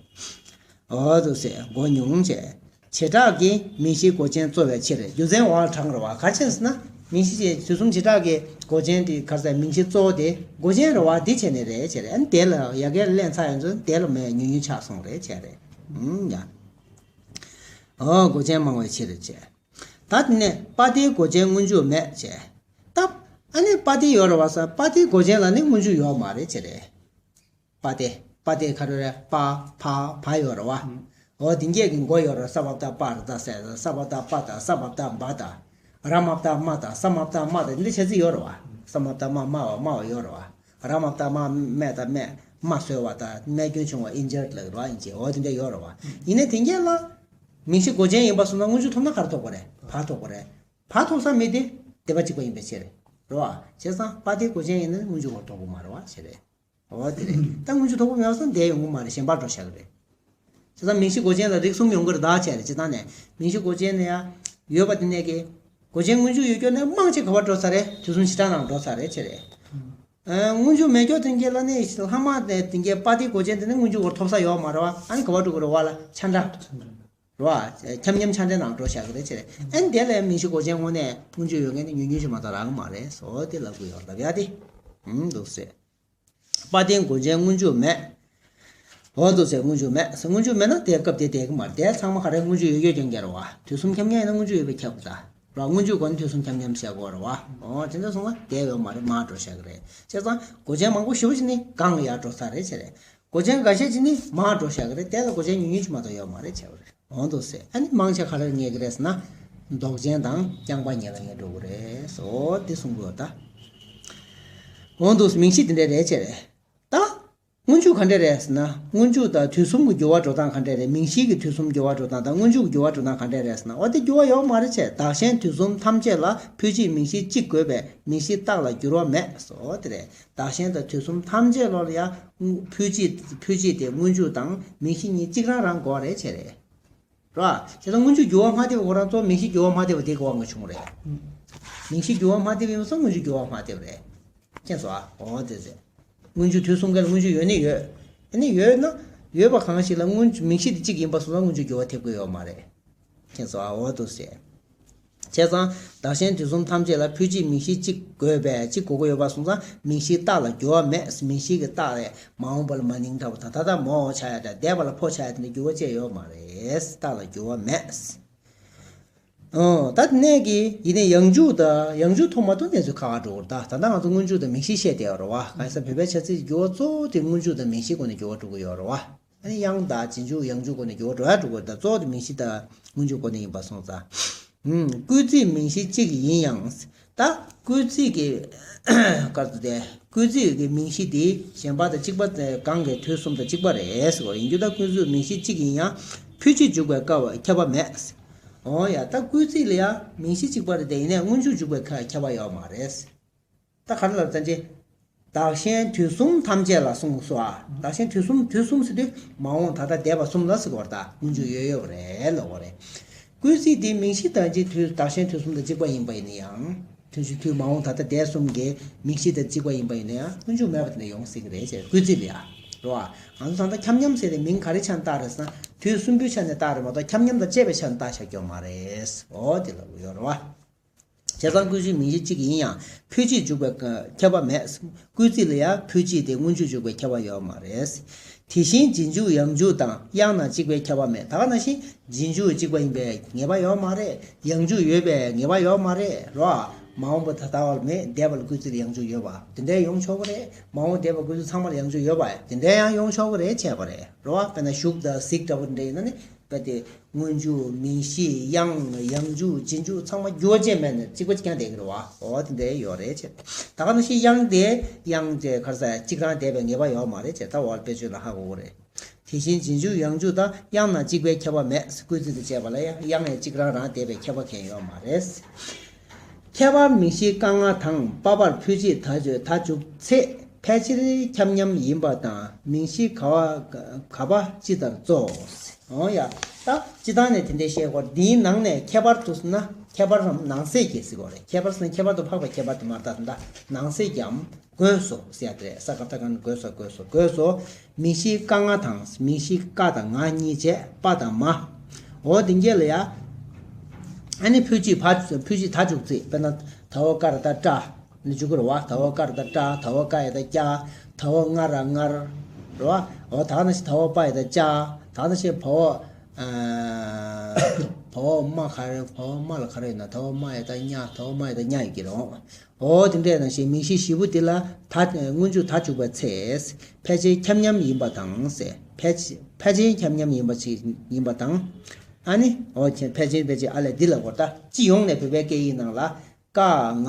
འོ་འདུག་ཟེར་མགོ་ཉུང་བྱས། བྱེ་བྲག་གི་མིང་གཞིའི་མགོ་ཅན་གཙོ་བའི་ཕྱིར། རྒྱུ་མཚན་འོག་ལ་དྲངས་རེད་བ། ག་རེ་བྱས་ཟེར་ན། མིང་གཞི་བྱས་དུས་གསུམ་བྱེ་བྲག་གི་མགོ་ཅན་དེ་ག་རེ་ཟེར། མིང་གཞི་གཙོ་བོ་དེ་མགོ་ཅན་རེད་བ། དེ་བྱས་ནས་རེད་བྱས་རེད། ཨ་ནི་དེ་ལ་ཡ་གིར་ལེན་ཚར་ཡོང་དུས་དེ་ལ་མེད་ཉུང་ཉུང་ཆགས་སོང་རེད་བྱས་རེད། ཨུམ་ཡ། འོ་མགོ་ཅན་མང་བའི་ཕྱིར་བྱས། ད་དེ་ནས་པ་ཏིའི་མགོ་ཅན་སྔོན་འཇུག་མེད་བྱས། ད་ཨ་ནི་པ་ཏི་ཡོད་རེད་བ་ས། པ་ཏིའི་མགོ་ཅན་ལ་ནི་སྔོན་འཇུག་ཡོད་མ་རེད་བྱས་རེད། པ་ཏི། པ་ཏི་ག་རེ་རེད། པ་ཕ་བ་ཡོད་རེད་བ། འོ་དེ་འགས་ཀྱི་མགོ་ཡོད་རེད། ས་བ་བཏགས་སྤ་ར་བཏགས་སེ། ས་བ་བཏགས་སྤ་དང་ས་བ་བཏགས་སྦ་དང་། ར་མ་བཏགས་རྨ་དང་ས་མ་བཏགས་རྨ་དང་འདི་འདྲ་བྱ་ཚིག་ཡོད་རེད་བ། ས་མ་བཏགས་རྨ། རྨ་བ་རྨ་བ་ཡོད་རེད་བ། ར་མ་བཏགས་རྨ། རྨས་དང་རྨས། རྨ་གསོས་པ་དང་རྨས་སྐྱོན་བྱུང་བ། ཨིན་ཇར་ཌི་ལབ་རེད་བ། ཨིན་ཇི། འོ་དེ་འདྲ་ཡོད་རེད་བ། ཡིན་ནའི་དེ་འགས་ལ་མིང་གཞི་མགོ་ཅན་ཡིན་པ་སོང་ན་སྔོན་འཇུག་ཐོབ་ན་ག་རེ་ཐོབ་དགོས་རེད། བ་ཐོབ་དགོས་རེད། བ་ཐོབ་ས་མེད་དེ་སྡེ་པ་གཅིག་པ་ཡིན་པའི་ཕྱིར་རེད་བ། བྱས་ཙང་པ་ཏིའི་མགོ་ཅན་ཡིན་ན་སྔོན་འཇུག་ག་ཐོབ་དགོས་མ་རེད་བ་བྱས་རེད། འོ་དེ་རེད། ད་སྔོན་འཇུག་ཐོབ་པ་མེད་པ་སོང་ན་དེ་ཡོང་གི་མ་རེད། གཞན་པར་འགྲོ་བཞག་གི་རེད། བྱས་ཙང་མིང་གཞི་མགོ་ཅན་ལ་རིགས་གསུམ་ཡོང་གི་རེད་ད་བྱས་རེད། སྤྱིར་བཏང་ནས་མིང་གཞི་མགོ་ཅན་ནི་ཡ་ཡོད་པ་དེ་ནས་ཀྱི་མགོ་ཅན་སྔོན་འཇུག་ཡོད་སྐྱོ་ནས་མང་ཆེ་ག་པར་འགྲོ་ཚར་རེད། དུས་གསུམ་བྱེ་བྲག་ནང་འགྲོ་ཚར་རེད་བྱས་རེད། ཨ། སྔོན་འཇུག་མེད་སྐྱོ་དེ་འགས་ལ་ནི་ལྷག་མ་དེ་འགས་པ་ཏིའི་མགོ་ཅན་དེ་ནི་སྔོན་འཇུག་ག་ཐོབ་ས་ཡོད་མ་རེད་བ། ཨ་ནི་ག་པར་འགྲོ་གི་རེད་བ་ལ། ཆ་འདྲ། རེད་བ། ཁྱབ་མཉམ་ཆ་འདྲ་ནང་འགྲོ་བཞག་གི་རེད་བྱས་རེད། ཨ་ནི་དེ་ལ་མིང་གཞི་མགོ་ཅན་དངོས་གནས་སྔོན་འཇུག་ཡོད་མཁན་ནི་ཉུང་ཉུང་ཞིག་མ་གཏོགས་རག་གི་མ་རེད། འོ་དེ་ལབ་གི་ཡོད་ལབ་ཡ་དེ། ཨུམ་འདུག་ཟེར། པ་ཏིའི་མགོ་ཅན་སྔོན་འཇུག་མེད། འོ་འདུག་ཟེར། སྔོན་འཇུག་མེད་ཟེར། སྔོན་འཇུག་མེད་ན་དེ་སྐབས་དེ་བསྡད་གི་མ་རེད། དེ་ཚང་མ་ག་རེ་སྔོན་འཇུག་ཡོད་སྐྱོ་རྐྱང་རྐྱང་རེད་བ། དུས་གསུམ་ཁྱབ་མཉམ་ཡིན་ན་སྔོན་འཇུག་ཡོད་པས་ཁྱབ་དགོས་ད། རེད་བ། སྔོན་འཇུག་སྒོ་ནས་དུས་གསུམ་ཁྱབ་མཉམ་བྱེད་དགོས་རེད་བ། འོ་དེ་འདྲ་སོང་ན་དེ་ཡོད་མ་རེད། མར་འགྲོ་བཞག་གི་རེད། བྱས་ཙང་མགོ་ཅན་མང་པོ་ཞེ་པོ་ཅིག་ནི་སྒང་ལ་ཡར་འགྲོ་ཚར་རེད་བྱས་རེད། མགོ་ཅན་འགའ་ཤས་ཅིག་ནི་མར་འགྲོ་བཞག་གི་རེད། དེ་ལ་མགོ་ཅན་ཉུང་ཉུང་ཅིག་མ་གཏོགས་ཡོད་མ་རེད་བྱས་པ་རེད། འོ་འདུག་ཟེར། ཨ་ནི་མང་ཆེ་ག་རེར་ངེས་ཀྱི་རེད་ཟེར་ན། ལྡོག་ཅན་དང་རྐྱང་པ་གཉིས་ལ་ངེས་འགྲོ་གི་རེད། འོ་དེ་གསུང་གི་ཡོད་ད། འོ་འདུག་ཟེར། མིང་གཞི་དེ་འདྲ་རེད་བྱས་རེད། ད། སྔོན་འཇུག་ག་འདྲས་རེད་ཟེར་ན། སྔོན་འཇུག་དང་དུས་གསུམ་གྱི་འགྱུར་བ་འགྲོ་སྟངས་ག་འདྲས་རེད། མིང་གཞི་གི་དུས་གསུམ་འགྱུར་བ་འགྲོ་སྟངས་དང་སྔོན་འཇུག་གི་འགྱུར་བ་འགྲོ་སྟངས་ག་འདྲས་རེད་ཟེར་ན། འོ་དེ་འགྱུར་བ་ཡོད་མ་རེད་བྱས། བདག་གཞན་དུས་གསུམ་ཐམས་ཅད་ལ་ཕུད་གཅིག་མིང་གཞི་གཅིག་དགོས་པས་མིང་གཞི་རྟགས་ལ་འགྱུར་བ་མེད། འོ་དེ་རེད། བདག་གཞན་དང་དུས་གསུམ་ཐམས་ཅད་ལ་ཡང་ཕུད་གཅིག་ཕུད་གཅིག་དེ་སྔོན་འཇུག་དང་མིང་གཞི་གཉིས་གཅིག་རང་རང་དགོས་རེད་བྱས་རེད། རོ། བྱས་ཙང་སྔོན་འཇུག་འགྱུར་བ་མ་ཐེབས་པ་ཁོ་རང་གཙོ་བོ་མིང་གཞི་འགྱུར་བ་མ་ཐེབས་པ་དེ་གི་དབང་གིས་བྱུང་རེད། མིང་གཞི་འགྱུར་བ་མ་ཐེབས་པ་ཡིན་པ་སོང་སྔོན་འཇུག་འགྱུར་བ་མ་ཐེབས་རེད། མཁྱེན་སོང་ཨ། འོ་དེ་རེད། སྔོན་འཇུག་དུས་གསུམ་ཀ་ལ་སྔོན་འཇུག་ཡོད་ནི་ཡོད། ཨ་ནི་ཡོད་ན་ཡོད་པ་གང་ཞིག་ལ་སྔོན་འཇུག་མིང་གཞི་དེ་གཅིག་ཡིན་པ་སོང་ཙང་སྔོན་འཇུག་འགྱུར་བ་ཐེབས་ཀྱི་ཡོད་མ་རེད། མཁྱེན་སོང་ཨ། འོ་འདུག་སེ། བྱས་ཙང་བདག་གཞན་དུས་གསུམ་ཐམས་ཅད་ལ་ཕུད་གཅིག་མིང་གཞི་གཅིག་དགོས་པས་གཅིག་དགོས་ཀྱི་ཡོད་པ་སོང་ཙང་མིང་གཞིའི་རྟགས་ལ་འགྱུར་བ་མེད། མིང་གཞི་གི་རྟགས་ལས་མ་འོངས་པ་ལ་མ་ནིང་འདྲ་བོ་དང་ད་ལྟ་མའོ་ཆགས་ཡ་དང་འདས་པ་ལ་ཕོ་ཆགས་ཡ་དེ་འདྲ་འགྱུར་བ་ཅི་ཡོད་མ་རེད། རྟགས་ལ་འགྱུར་བ་མེད། ཨོ། ད་གནས་ཀྱི་ཡིན་ནའི་ཡང་འཇུག་དང་ཡང་འཇུག་ཐོག་མ་གཏོགས་གནས་ཚུལ་ཁག་ཁག་འགྲོ་གི་རེད། ད་ད་ལྟ་ང་ཚོ་སྔོན་འཇུག་དང་མིང་གཞི་བཤད་བསྡད་ཡོད་རེད་བ། ག་ས་བོད་པའི་བྱ་ཚིག་འགྱུར་བ་གཙོ་བོ་དེ་སྔོན་འཇུག་དང་མིང་གཞིའི་སྒོ་ནས་འགྱུར་བ་འགྲོ་གི་ཡོད་རེད་བ། ཨ་ནི་ཡང་དང་རྗེས་འཇུག་ཡང་འཇུག་སྒོ་ནས་འགྱུར་བ་འགྲོ་ཡ་འགྲོ་གི་རེད། ད་གཙོ་བོ་དེ་མིང་གཞི་དང་སྔོན་འཇུག་སྒོ་ནས་ཡིན་པ་སོང་ཙང་། ཧུམ། སྐུལ་ཚིག་མིང་གཞི་གཅིག་ཡིན་ཡང་། ད་སྐུལ་ཚིག་གི་སྐར་དུ་དེ། སྐུལ་ཚིག་གི་མིང་གཞི་དེ་གཞན་པ་དང་གཅིག་པ་གང་གི་དུས་གསུམ་དང་གཅིག་པ་རེད་ཟེར་བ་ཡིན་རྒྱུ། ད་སྐུལ་ཚིག་མིང་གཞི་གཅིག་ཡིན་ཡང་ཕུད་གཅིག་འཇུག་པའི་སྐབས་ཁྱབ་པ་མེད། འོ་ཡ། ད་སྐུལ་ཚིག་ལ་ཡང་མིང་གཞི་གཅིག་པ་རེད་དེ་ཡིན་ནའི་སྔོན་འཇུག་འཇུག་པའི་ཁ་ཁྱབ་པ་ཡོད་མ་རེད། ད་ག་རེ་ལབ་ཙམ་ཅི། བདག་གཞན་དུས་གསུམ་ཐམས་ཅད་ལ་གསུངས་སོ་ཨ། བདག་གཞན་དུས་གསུམ་དུས་གསུམ་ཟེར་དུས་མ་འོངས་ད་ལྟ་འདས་པ་གསུམ་ལ་ཟེར་བ་རེད། ད་སྔོན་འཇུག་ཡོད་ཡོད་རེད་ལབ་པ་རེད། སྐུལ་ཚིག་དེ་མིང་གཞི་དང་གཅིག་དུས་བདག་གཞན་དུས་གསུམ་དང་གཅིག་པ་ཡིན་པ་ཡིན་ན་ཡང་། དུས་གཞི་དུས་མ་འོངས་ད་ལྟ་འདས་གསུམ་གྱི་མིང་གཞི་དང་གཅིག་པ་ཡིན་པ་ཡིན་ན་ཡང་སྔོན་འཇུག་མེད་པ་དེ་འདྲ་ཡོང་སྲིད་ཀྱི་རེད་ཅེས་སྐུལ་ཚིག་ལ་ཡ། རེད་བ། ང་ཚོ་ད་ལྟ་ཁྱབ་མཉམ་ཟེར་ཏེ་མིང་ག་རེ་ཆ་ནས་བཏགས་རེད་ཟེར་ན་དུས་གསུམ་པོའི་ཆ་ནས་བཏགས་རེད་མ་གཏོགས་ཁྱབ་མཉམ་དང་བཅས་པའི་ཆ་ནས་བཏགས་བཞག་རྒྱུ་མ་རེད། འོ་དེ་ལབ་ཀྱི་ཡོད་རེད་བ། བྱས་ཙང་སྐུལ་ཚིག་མིང་གཞི་གཅིག་ཡིན་ཡང་ཕུད་གཅིག་འཇུག་པའི་ཁྱབ་པ་མེད། སྐུལ་ཚིག་ལ་ཡང་ཕུད་གཅིག་དེ་སྔོན་འཇུག་འཇུག་པའི་ཁྱབ་པ་ཡོད་མ་རེད། དེ་བཞིན་རྗེས་འཇུག་ཡང་འཇུག་དང་དབྱངས་རྣམས་གཅིག་པའི་ཁྱབ་པ་མེད། ད་ག་ནང་བཞིན་རྗེས་འཇུག་གཅིག་པ་ཡིན་པའི་ངེས་པ་ཡོད་མ་རེད། ཡང་འཇུག་ཡོད་པའི་ངེས་པ་ཡོད་མ་རེད་རོ། མ་འོངས་པ་ད་ལྟ་བ་ལ་མེད། འདས་པ་ལ་སྐུལ་ཚིག་ལ་ཡང་འཇུག་ཡོད་པ་དེ་འདྲའི་ཡོང་ཆོག་གི་རེད། མ་འོངས་འདས་པ་སྐུལ་ཚིག་ཚང་མ་ལ་ཡང་འཇུག་ཡོད་པ་དེ་འདྲའི་ཡང་ཡོང་ཆོག་གི་རེད་བྱས་པ་རེད་རོ། དཔེར་ན་གཞུག་དང་གཟིགས་འདྲ་པོ་འདྲ་ཡིན་ན་ནི། གལ་ཏེ་སྔོན་འཇུག་མིང་གཞི་དབྱངས་ཡང་འཇུག་རྗེས་འཇུག་ཚང་མ་འགྱུར་བ་ཅན་མེད་ནས་གཅིག་པ་གཅིག་རྐྱང་བསྡད་ཀྱི་རེད་བ། འོ་དེ་འདྲ་ཡོད་རེད་ཅེས། ད་ག་ནང་བཞིན་དབྱངས་དེ་དབྱངས་ཅེས་ག་རེ་ཟེར་གཅིག་རང་བསྡད་པའི་ངེས་པ་ཡོད་མ་རེད་ཅེས་ད་འོག་དཔེ་བརྗོད་ལ་ཧ་གོ་གི་རེད། དེ་བཞིན་རྗེས་འཇུག་ཡང་འཇུག་དང་དབྱངས་རྣམས་གཅིག་པའི་ཁྱབ་པ་མེད། སྐུལ་ཚིག་དང་བཅས་པ་ལ་ཡང་དབྱངས་ཡང་གཅིག་རང་རང་བསྡད་པའི་ཁྱབ་པ་གང་ཡང་ཡོད་མ་རེད། ཁྱད་པར་མིང་གཞི་ཀ་ང་དང་པ་པར་ཕུད་གཅིག་ད་ད་འཇུག་ཚེ་ཕལ་ཆེར་ཁྱབ་མཉམ་ཡིན་པ་དང་མིང་གཞི་ག་བ་ག་པ་སྤྱི་ལྟར་གཙོ། འོ་ཡ། ད་སྤྱི་བཏང་ནས་དེ་འདྲའི་བཤད་སྐོར་འདིའི་ནང་ནས་ཁྱད་པར་དུ་ཟེར་ན་ཁྱད་པར་རམ་ནང་གསེས་ཀྱི་ཟེར་དགོས་རེད། ཁྱད་པར་ཟེར་ན་ཁྱད་པར་དུ་འཕགས་པའི་ཁྱད་པར་དུ་མ་ལྟ་ད་ནང་གསེས་ཀྱམ་དགོས་སོ་ཟེར་ཡ་དེ་རེད། ས་ག་བཏགས་སྒ་ན་དགོས་སོ་དགོས་སོ་དགོས་སོ། མིང་གཞི་ཀ་ང་དང་མིང་གཞི་ཀ་དང་ང་གཉིས་བྱས་པ་དང་མ། འོ་དེ་འགྱེད་ལ་ཡ། ཨ་ནི་ཕུད་གཅིག་ཕ་ཕུད་གཅིག་ད་འཇུག་ཚིག་དཔེར་ན་ད་འོ་ཀ་ར་ད་སྐྲ་ནི་འཇུག་གི་རེད་བ། ད་འོ་ཀ་ར་ད་སྐྲ། ད་འོ་ཀ་ཡ་ད་སྐྱ། ད་འོ་ང་ར་ངར་རེད་བ། འོ་ད་ག་ནང་བཞིན་ད་འོ་པ་ཡ་ད་ལྕགས། ད་ག་ནང་བཞིན་བ་འོ་བ་འོ་མ་ག་རེ་བ་འོ་མ་ལ་ག་རེ་ཡོད་ན་ད་འོ་མ་ཡ་ད་སྙ། ད་འོ་མ་ཡ་ད་སྙ་ཡོད་ཀྱི་རེད། འོ་དེ་འདྲ་ནང་བཞིན་མིང་གཞི་བཞི་པོ་དེ་ལ་ད་སྔོན་འཇུག་ད་འཇུག་པའི་ཚེ་ཕལ་ཆེར་ཁྱབ་མཉམ་ཡིན་པ་དང་ཟེར། ཕལ་ཕལ་ཆེར་ཁྱབ་མཉམ་ཡིན་པ་ཅིག་ཡིན་པ་དང་། ཨ་ནི་འོ་ཕལ་ཆེར་ཕལ་ཆེར་ཨ་ལས་འདི་ལ་གོ་ད་སྤྱི་ཡོངས་ནས་བོད་པའི་སྐད་ཡིག་ནང་ལ་ཀ་ང་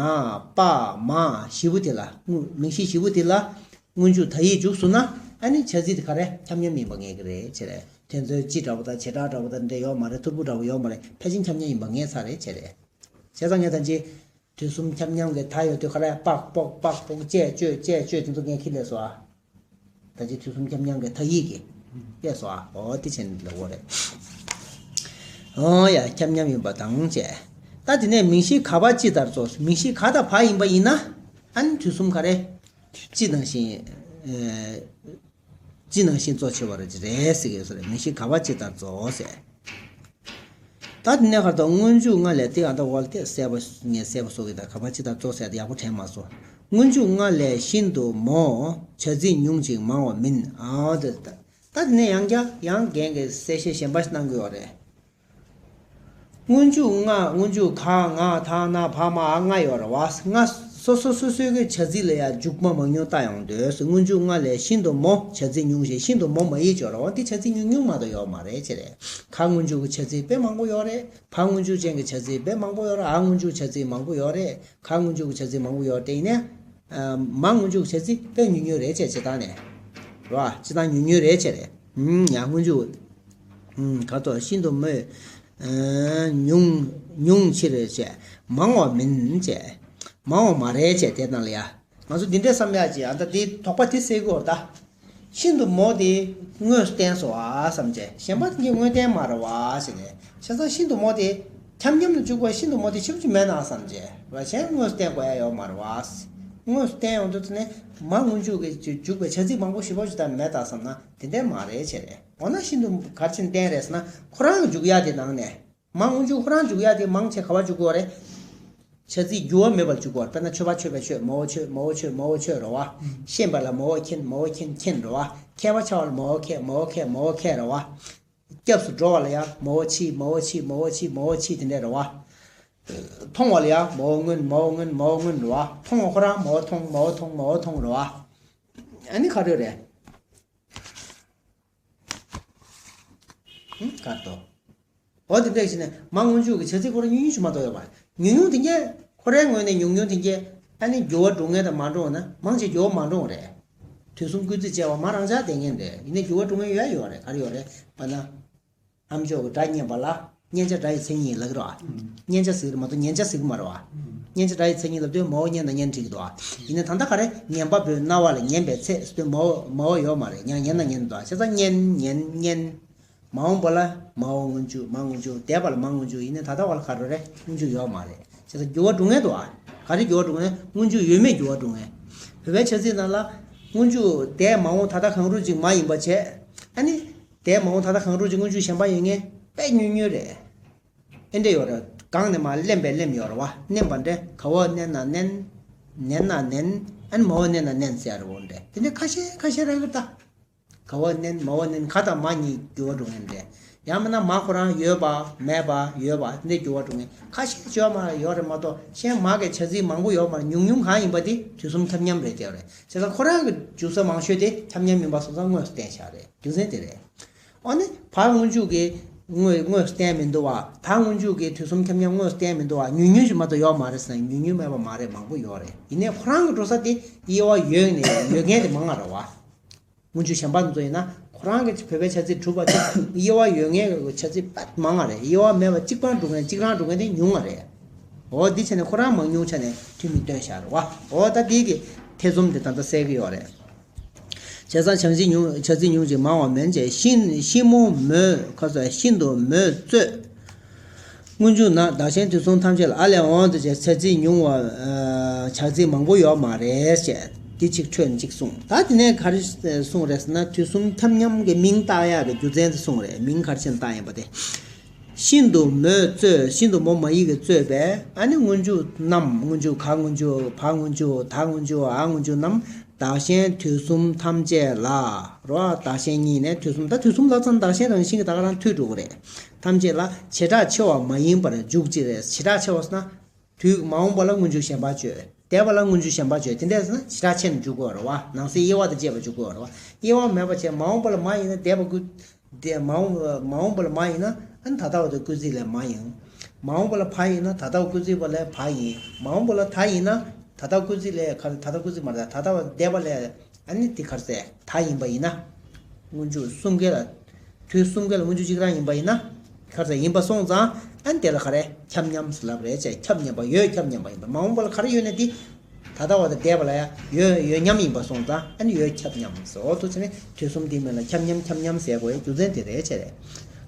པ་མ་བཞི་པོ་དེ་ལ་མིང་གཞི་བཞི་པོ་དེ་ལ་སྔོན་འཇུག་ད་ཡིག་འཇུག་སོང་ན་ཨ་ནི་བྱ་ཚིག་དེ་ག་རེ་ཁྱབ་མཉམ་ཡིན་པ་ངེས་ཀྱི་རེད་ཅེས་རེད། དེ་ཚོའི་སྤྱི་འདྲ་པོ་དང་བྱེ་བྲག་འདྲ་པོ་དང་འདྲ་ཡོད་མ་རེད། ཐོར་བུ་འདྲ་པོ་ཡོད་མ་རེད། ཕལ་ཆེར་ཁྱབ་མཉམ་ཡིན་པ་ངེས་ཚར་རེད་ཅེས་རེད། བྱས་ཙང་ངས་ད་ཅི། དུས་གསུམ་ཁྱབ་མཉམ་གྱི་མཐའ་ཡོད་དུས་ག་རེ་པག་པོག་པག་པོག་ཅེས་བཅོས་ཅེས་བཅོས་དེ་ཚོ་ངས་ཁྱི་ལས་སོ་ཨ། ད་ཅི་དུས་གསུམ་ཁྱབ་མཉམ་གྱི་མཐའ་ཡིག་གི་ལས་སོ་ཨ། འོ་དེ་བྱས་ནས་ལབ་དགོས་རེད། འོ་ཡ་ཁྱབ་མཉམ་ཡིན་པ་དང་བཅས། ད་དེ་ནས་མིང་གཞི་ག་བ་སྤྱི་ལྟར་གཙོ། མིང་གཞི་ག་དང་བ་ཡིན་པ་ཡིན་ན་ཨ་ནི་དུས་གསུམ་ག་རེ། སྤྱི་ནང་བཞིན། སྤྱི་ནང་བཞིན་གཙོ་ཆེ་བ་རེད་ཟེར་གྱི་ཡོད་ས་རེད། མིང་གཞི་ག་བ་སྤྱི་ལྟར་གཙོ་ཟེར། ད་དེ་ནས་ཁར་ད་སྔོན་འཇུག་ལྔ་ལས་དེ་ཨ་ད་འོལ་ཏེ་གསལ་པོ་ངས་གསལ་པོ་བཟོ་གི། ད་ག་བ་སྤྱི་ལྟར་གཙོ་ཟེར་ཏེ་ཡག་པོ་དྲན་མ་སོང་། སྔོན་འཇུག་ལྔ་ལས་ཤིན་ཏུ་མོ། བྱ་ཚིག་ཉུང་ཅིང་མང་བ་མིན། ཨ་ད་ད་དེ་ནས་ཡང་བསྐྱར་ཡང་རྒན་གྱིས་གསལ་བཤད་གཞན་པ་ཞིག་གནང་གི་ཡོད་རེད། སྔོན་འཇུག་ལྔ། སྔོན་འཇུག་ག་ང་ད་ན་བ་མ་འ་ལྔ་ཡོད་རེད་བ། ལྔ་སོ་སོ་སོ་སོའི་གི་བྱ་ཚིག་ལ་ཡང་འཇུག་མ་མང་ཉུང་བལྟ་ཡོང་དུས་སྔོན་འཇུག་ལྔ་ལས་ཤིན་ཏུ་མོ། བྱ་ཚིག་ཉུང་ཞིང་ཤིན་ཏུ་མོ་མ་ཡིག་ཡོད་རེད་བ། འདི་བྱ་ཚིག་ཉུང་ཉུང་མ་གཏོགས་ཡོད་མ་རེད་ཅེས་རེད། ག་སྔོན་འཇུག་གི་བྱ་ཚིག་དཔེ་མང་པོ་ཡོད་རེད། བ་སྔོན་འཇུག་ཅན་གྱི་བྱ་ཚིག་དཔེ་མང་པོ་ཡོད་རེད། འ་སྔོན་འཇུག་བྱ་ཚིག་མང་པོ་ཡོད་རེད། ག་སྔོན་འཇུག་གི་བྱ་ཚིག་མང་པོ་ཡོད་རེད། དེ་ཡིན་ནའི། མ་སྔོན་འཇུག་གི་བྱ་ཚིག་དཔེ་ཉུང་ཉུང་རེད་ཅེས་བྱེད་སྟངས་ནས། རེད་བ། སྤྱིར་བཏང་ཉུང་ཉུང་རེད་བྱས་རེད། ཡང་སྔོན་འཇུག་ག་ཚོད་ཤིན་ཏུ་མོད། ཉུང་ཉུང་ཕྱིར་བྱས། མང་བ་མིན་བྱས། མང་བ་མ་རེད་བྱས་དེ་ནང་ལ་ཡ། ང་ཚོ་འདི་འདྲས་བསམ་ཡག་ཅིག་ཨ་ད་འདི་དོགས་པ་དེ་སེལ་དགོས་རེད་ད། ཤིན་ཏུ་མོ་དེ་དངོས་སུ་བསྟན་སོང་ཨ་བསམ་བྱས། གཞན་པ་དེ་གཉིས་དངོས་བསྟན་མ་རེད་བ་ཟེར་ནས། བྱས་ཙང་ཤིན་ཏུ་མོ་དེ་ཁྱབ་མཉམ་ལ་འཇུག་པ་ཤིན་ཏུ་མོ་དེ་ཆེ་བ་ཅིག་མེད་ན་བསམ་བྱས། ར་གཞན་དངོས་སུ་བསྟན་དགོས་ཡ་ཡོད་མ་རེད་བ། དངོས་སུ་བསྟན་ཡོང་དུས་ཚོད་ནས་མ་སྔོན་འཇུག་གི་འཇུག་པའི་བྱ་ཚིག་མང་པོ་ཞེ་པོ་ཅིག་ད་མེད་ད་བསམ་ན་དེ་འདྲས་མ་རེད་བྱས་རེད། འོ་ན་ཤིན་ཏུ་ག་རེ་བྱས་ནས་བསྟན་རེད་ཟེར་ན། ཁོ་རང་གི་འཇུག་ཡ་དེ་ནང་ནས། མ་སྔོན་འཇུག་ཁོ་རང་འཇུག་ཡ་དེ་མང་ཆེ་ག་བ་འཇུག་གི་ཡོད་རེད། བྱ་ཚིག་འགྱུར་བ་མེད་པར་འཇུག་གི་ཡོད་རེད། དཔེར་ན་མཆོད་པ་མཆོད་པའི་མཆོད། མོ་བོ་མཆོད། མོ་བོ་མཆོད། མོ་བོ་མཆོད་རེད་བ། ཤེས་པ་ལ་མོ་བོ་མཁྱེན། མོ་བོ་མཁྱེན་མཁྱེན་རེད་བ། མཁས་པ་ཆ་བ་ལ་མོ་བོ་མཁས། མོ་བོ་མཁས། མོ་བོ་མཁས་རེད་བ། སྐྱབས་སུ་འགྲོ་བ་ལ་ཡང་མོ་བོ་མཆིས། མོ་བོ་མཆིས། མོ་བོ་མཆིས། མོ་བོ་མཆིས་དེ་འདྲས་རེད་བ། མཐོང་བ་ལ་ཡང་མོ་བོ་མངོན། མོ་བོ་མངོན། མོ་བོ་མངོན་རེད་བ། མཐོང་བ་ཁོ་རང་མོ་བོ་མཐོང་། མོ་བོ་མཐོང་། མོ་བོ་མཐོང་རེད་བ། ཨ་ནི་ག་རེ་རེད། ཧུམ། ག་རེ་འདུག་འོ་དེ་འདྲ་ཞིག་ནས་མ་སྔོན་འཇུག་གི་བྱ་ཚིག་ཁོ་རང་ཉུང་ཉུང་ཞིག་མ་གཏོགས་ཡོད་མ་རེད། ཉུང་ཉུང་དེ་གས་ཁོ་རའི་ངོས་ནས་ཉུང་ཉུང་དེ་གས་ཨ་ནི་འགྱུར་བ་འགྲོ་མཁན་དང་མ་འགྲོ་ན་མང་ཆེ་འགྱུར་བ་མ་འགྲོ་བ་རེད། དུས་གསུམ་སྐུལ་ཚིག་བཅས་པ་མ་རང་འཇགས་བསྡད་མཁན་རེད། ཡིན་ནའི་འགྱུར་བ་འགྲོ་མཁན་ཡོད་ཡོད་རེད། ག་རེ་ཡོད་རེད་པ་ན། ཨ་མཆོག་གི་སྒྲ་སྙན་པ་ལ་སྙན་ཆ་སྒྲ་ཡི་མཚན་ཉིད་ལབ་ཀྱི་རེད་བ། སྙན་ཆ་ཟེར་གྱི་མ་གཏོགས་ཉན་ཆ་ཟེར་གྱི་མ་རེད་བ། སྙན་ཆ་སྒྲ་ཡི་མཚན་ཉིད་ལབ་དུས་མ་འོ་སྙན་དང་སྙན་འབྲི་གི་འདུག་བ། ཡིན་ནའི་ད་ལྟ་ག་རེ་ཉན་པ་པོའི་རྣ་བ་ལ་ཉན་པའི་ཚད་ཟེར་དུས་མ་འོ་མ་འོ་ཡོད་མ་རེད། ཡང་ཉན་དང་ཉན་འདུག་བ། བྱས་ཙང་སྙན་ཉན་སྙན། མ་འོངས་པ་ལ་མ་འོ་སྔོན་འཇུག་མ་སྔོན་འཇུག་འདས་པ་ལ་མ་སྔོན་འཇུག་ཡིན་ནའི་ད་ལྟ་བ་ལ་ག་རེ་རེད། སྔོན་འཇུག་ཡོད་མ་རེད། བྱས་ཙང་འགྱུར་བ་འགྲོ་མཁན་འདུག་བ། ག་རེ་འགྱུར་བ་འགྲོ་མཁན། སྔོན་འཇུག་ཡོད་མེད་འགྱུར་བ་འགྲོ་མཁན། བོད་པའི་བྱ་ཚིག་ནང་ལ་སྔོན་འཇུག་འདས་མ་འོངས་ད་ལྟ་གང་རུང་ཅིག་མ་ཡིན་པ་བྱས། ཨ་ནི། འདས་མ་འོངས་ད་ལྟ་གང་རུང་གི་སྔོན་འཇུག་གཞན་པ་ཡོད་མཁན་དཔེ་ཉུང་ཉུང་རེད། ཨེ་འདྲས་ཡོད་རེད། གང་ནས་མ་གླེན་པས་གླེན་ཡོད་རེད་བ། གླེན་པ་འདྲ། ག་འོག་གནན་ན་གནན། ནན་ན་ནན། ཨ་ནི་མ་འོག་གནན་ན་གནན་ཟེར་ཡ་རེད་བ། འདྲ་དེ་འདྲས་ཁ་ཤས་ཁ་ཤས་རང་གི་ད། ག་འོག་གནན་མ་འོག་གནན། ག་དང་མ་གཉིས་འགྱུར་བ་འགྲོ་མཁན་རེད། ཡང་མིན་ན་མ་ཁོ་རང་ཡོད་པ་མེད་པ་ཡོད་པ་དེ་འདྲས་འགྱུར་བ་འགྲོ་མཁན་ཁ་ཤས་ཅིག་ཡོད་མ་ཡོད་རེད་མ་གཏོགས། གཞན་མ་གི་བྱ་ཚིག་མང་པོ་ཡོད་མ་རེད། ཉུང་ཉུང་གང་ཡིན་པ་དེ་དུས་གསུམ་ཁྱབ་མཉམ་རེད་དེ་རེད། བྱས་ཙང་ཁོ་རང་གི་འཇུག་ས་མང་ཤོས་དེ་ཁྱབ་མཉམ་ཡིན་པ་སོང་ཙང་དངོས་སུ་བསྟན་བཞག་རེད། རྒྱུ་མཚན་དེ་རེད། ཨ་ནི་བ་སྔོན་འཇུག་གི་དངོས་དངོས་སུ་བསྟན་མི་འདུག་བ། ད་སྔོན་འཇུག་གི་དུས་གསུམ་ཁྱབ་མཉམ་དངོས་སུ་བསྟན་མི་འདུག་བ། ཉུང་ཉུང་ཞིག་མ་གཏོགས་ཡོད་མ་རེད་ཟེར་ན་ཉུང་ཉུང་མེད་པ་མ་རེད། མང་པོ་ཡོད་རེད། ཡིན་ནའི་ཁོ་རང་གི་འགྲོ་ས་དེ་དབྱེ་བ་ཡོད་ནས་ཡོད་མཁན་དེ་མང་བ་རེད་བ། སྔོན་འཇུག་གཞན་པ་ཚོ་ཡིན་ན་ཁོ་རང་གི་བོད་པའི་བྱ་ཚིག་གྲུབ་པ་དེ་དབྱེ་བ་ཡོད་མཁན་གྱི་བྱ་ཚིག་དཔེ་མང་བ་རེད། དབྱེ་བ་མེད་པ་གཅིག་པ་འགྲོ་མཁན་གཅིག་རང་འགྲོ་མཁན་དེ་ཉུང་བ་རེད། འོ་འདི་བྱས་ནས་ཁོ་རང་མང་ཉུང་ཆ་ནས་ཐུན་མིན་སྟོན་བཞག་རེད་བ། འོ་ད་འདི་གི་ཐེ་ཚོམ་དེ་ད་ལྟ་སེལ་གི་ཡོད་རེད། བྱས་ཙང་བྱ་ཚིག་ཉུང་བྱ་ཚིག་ཉུང་ཅིག་མང་བ་མིན་བྱས། ཤིན་ཤིན་མོ་མོད་ཁ་ཚ་ཤིན་ཏུ་མོད་རྩོད། སྔོན་འཇུག་ན་བདག་གཞན་དུས་གསུམ་ཐམས་ཅད་ལ། ཨ་ལས་འོང་དུ་བྱས་བྱ་ཚིག་ཉུང་བ་བྱ་ཚིག་མང་པོ་ཡོད་མ་རེད་བྱས། འདི་གཅིག་འཕྲོས་ནས་གཅིག་གསུངས། ད་དེ་ནས་ག་རེ་གསུངས་རེད་ཟེར་ན་དུས་གསུམ་ཁྱབ་མཉམ་གྱི་མིང་བཏགས་ཡག་གི་རྒྱུ་མཚན་དེ་གསུངས་རེད། མིང་ག་རེ་བྱས་ནས་བཏགས་ཡིན་པ་དེ། ཤིན་ཏུ་མོད་རྩོད། ཤིན་ཏུ་མོ་མ་ཡིག་གིས་རྩོད་པས། ཨ་ནི་སྔོན་འཇུག་ནམ། སྔོན་འཇུག་ག་སྔོན་འཇུག་བ་སྔོན་འཇུག་ད་སྔོན་འཇུག་འ་སྔོན་འཇུག་ནམ། བདག་གཞན་དུས་གསུམ་ཐམས་ཅད་ལ། རོ། བདག་གཞན་གཉིས་ནས་དུས་གསུམ། ད་དུས་གསུམ་ལབ་ཙང་བདག་གཞན་རང་བཞིན་གྱིས་ད་ག་རང་ཐུག་འགྲོ་གི་རེད། ཐམས་ཅད་ལ་བྱེ་བྲག་ཕྱེ་བ་མ་ཡིན་པར་འཇུག་ཅིག་རེད། བྱེ་བྲག་ཕྱེ་བ་ཟེར་ན། དུས་མ་འོངས་པ་ལ་སྔོན་འཇུག་གཞན་པ་བརྗོད། འདས་པ་ལ་སྔོན་འཇུག་གཞན་པ་བརྗོད། དེ་འདྲ་ཟེར་ན་བྱེ་བྲག་ཕྱེ་ནས་འཇུག་དགོས་རེད་བ། ནང་གསེས་དབྱེ་བ་དང་བཅས་པ་འཇུག་དགོས་རེད་བ། དབྱེ་བ་མེད་པ་བྱས། མ་འོངས་པ་ལ་མ་ཡིན་ན་འདས་པ་ཀུན། དེ་མ་འོངས་མ་འོངས་པ་ལ་མ་ཡིན་ན་ཨ་ནི་ད་ལྟ་བ་དང་སྐུལ་ཚིག་ལས་མ་ཡིན། མ་འོངས་པ་ལ་བ་ཡིན་ན་ད་ལྟ་བ་སྐུལ་ཚིག་པ་ལས་བ་ཡིན། མ་འོངས་པ་ལ་ད་ཡིན་ན་ད་ལྟ་བ་སྐུལ་ཚིག་ལས་ག་ད་ལྟ་བ་སྐུལ་ཚིག་མ་རེད། ད་ལྟ་བ་འདས་པ་ལས་ཨ་ནི་དེ་ག་རེ་ཟེར་ད་ཡིན་པ་ཡིན་ན། སྔོན་འཇུག་གསུམ་ཀའི་ལ། དུས་གསུམ་ཀའི་ལ་སྔོན་འཇུག་གཅིག་རང་ཡིན་པ་ཡིན་ན། ག་རེ་ཟེར་ཡིན་པ་སོང་ཙང་ཨ་ནི་དེ་ལ་ག་རེ་ཁྱབ་མཉམ་ཟེར་ལབ་རེད་བྱས། ཁྱབ་མཉམ་པ་ཡོད། ཁྱབ་མཉམ་པ་ཡིན་པ། མ་འོངས་པ་ལ་ག་རེ་ཡོད་ནས་དེ། ད་ལྟ་བ་དང་འདས་པ་ལ་ཡང་ཡོད་ཡོད་མཉམ་ཡིན་པ་སོང་ཙང་ཨ་ནི་ཡོད་ཁྱབ་མཉམ་ཟེར། འོ་ཐུག་ཚེ་ནི་དུས་གསུམ་འདི་མིན་ལ་ཁྱབ་མཉམ་ཁྱབ་མཉམ་ཟེར་དགོས་ཡའི་རྒྱུ་མཚན་དེ་རེད་བྱས་རེད།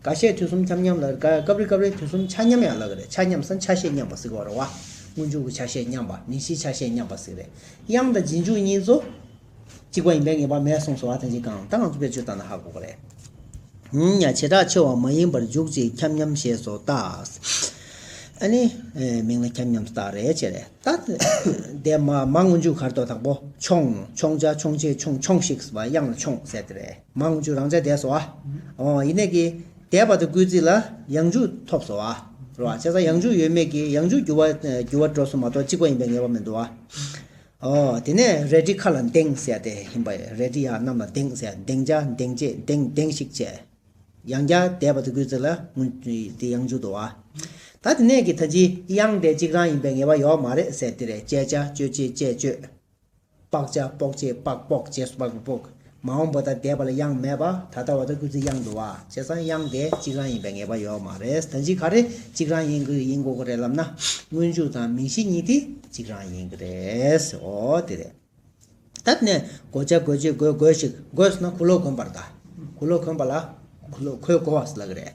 འགའ་ཤས་དུས་གསུམ་ཁྱབ་མཉམ་ལ་སྐབས་རེ་སྐབས་རེ་དུས་གསུམ་ཆ་མཉམ་ཡང་ལབ་ཀྱི་རེད། ཆ་མཉམ་ཟེར་ན་ཆ་ཤས་མཉམ་པ་ཟེར་གྱི་ཡོད་རེད་བ། སྔོན་འཇུག་གི་ཆ་ཤས་མཉམ་པ། མིང་གཞིའི་ཆ་ཤས་མཉམ་པ་ཟེར་གྱི་རེད། དབྱངས་དང་རྗེས་འཇུག་གཉིས་ཚོ་གཅིག་པ་ཡིན་པའི་ངེས་པ་མེད་གསུངས་སོང་བ། དེ་འཇིག་གང་ད་ང་ཚོ་དཔེ་བརྗོད་ལྟ་ན་ཧ་གོ་གི་རེད། ཡང་བྱེ་བྲག་ཕྱེ་བ་མ་ཡིན་པར་འཇུག་ཅིང་ཁྱབ་མཉམ་ཞེས་སོགས་བཏགས། ཨ་ནི། མིང་ལ་ཁྱབ་མཉམ་བཏགས་རེད་བྱས་རེད། ད། དེ་མ་མ་སྔོན་འཇུག་གར་དོ་དག་པོ་མཆོང་། མཆོང་བྱ་མཆོང་བྱེད་མཆོང་མཆོང་ཞིག་ཟེར་བ་དབྱངས་ལ་མཆོང་ཟེར་དེ་རེད། མ་སྔོན་འཇུག་རང་འཇགས་བསྡད་སོ་ཨ། ཨོ་ཡིན་ནས་ཀྱི། འདས་པ་དང་སྐུལ་ཚིག་ལ་ཡང་འཇུག་ཐོབ་སོ་ཨ། རེད་བ། བྱས་ཙང་ཡང་འཇུག་ཡོད་མེད་ཀྱི་ཡང་འཇུག་འགྱུར་བ་འགྱུར་བ་འགྲོ་སོང་མ་གཏོགས་གཅིག་པ་ཡིན་པའི་ངེས་པ་མི་འདུག་ཨ། ཨོ་དེ་ནས་རལ་གྲི་ཁ་ལ་འདེང་ཟེར་དེ་ཡིན་པ་རེད། རལ་གྲི་ཡར་གནམ་ལ་འདེང་ཟེར། འདེང་བྱ་འདེང་བྱེད་འདེང་འདེང་ཞིག་བྱས། ཡང་བསྐྱར་འདས་པ་དང་སྐུལ་ཚིག་ལ་སྔོན་དེ་ཡང་འཇུག་འདུག་བ། ད་དེ་ནས་ཀྱི་ད་ཅི་དབྱངས་དེ་གཅིག་རང་ཡིན་པའི་ངེས་པ་ཡོད་མ་རེད་ཟེར་དེ་རེད། བཅད་བྱ་བཅོས་བྱེད་བཅས་བཅོས། སྤག་བྱ་སྤོག་བྱེད་སྤག་སྤོག་བྱས་སོ་སྤག་སྤོག། མ་འོངས་པ་དང་འདས་པ་ལ་དབྱངས་མེད་པ། ད་ལྟ་བ་དང་སྐུལ་ཚིག་དབྱངས་འདུག་བ། བྱས་ཙང་དབྱངས་དེ་གཅིག་རང་ཡིན་པའི་ངེས་པ་ཡོད་མ་རེད། ད་ཅི་ག་རེ་གཅིག་རང་ཡིན་དགོས་ཡིན་དགོས་ཀྱི་རེད་ལབ་ན། སྔོན་འཇུག་དང་མིང་གཞི་གཉིས་དེ་གཅིག་རང་ཡིན་གྱི་རེད། འོ་དེ་རེད། ད་ནས་གོ་ཆ་གོ་ཆོད་གོས་གོས་ཤིག་གོས་ཟེར་ན་གོས་ལོག་གོན་པར་ད། གོས་ལོག་གོན་པ་ལ་གོས་ལོག་གོས་གོ་བ་ཟེར་ལབ་ཀྱི་རེད།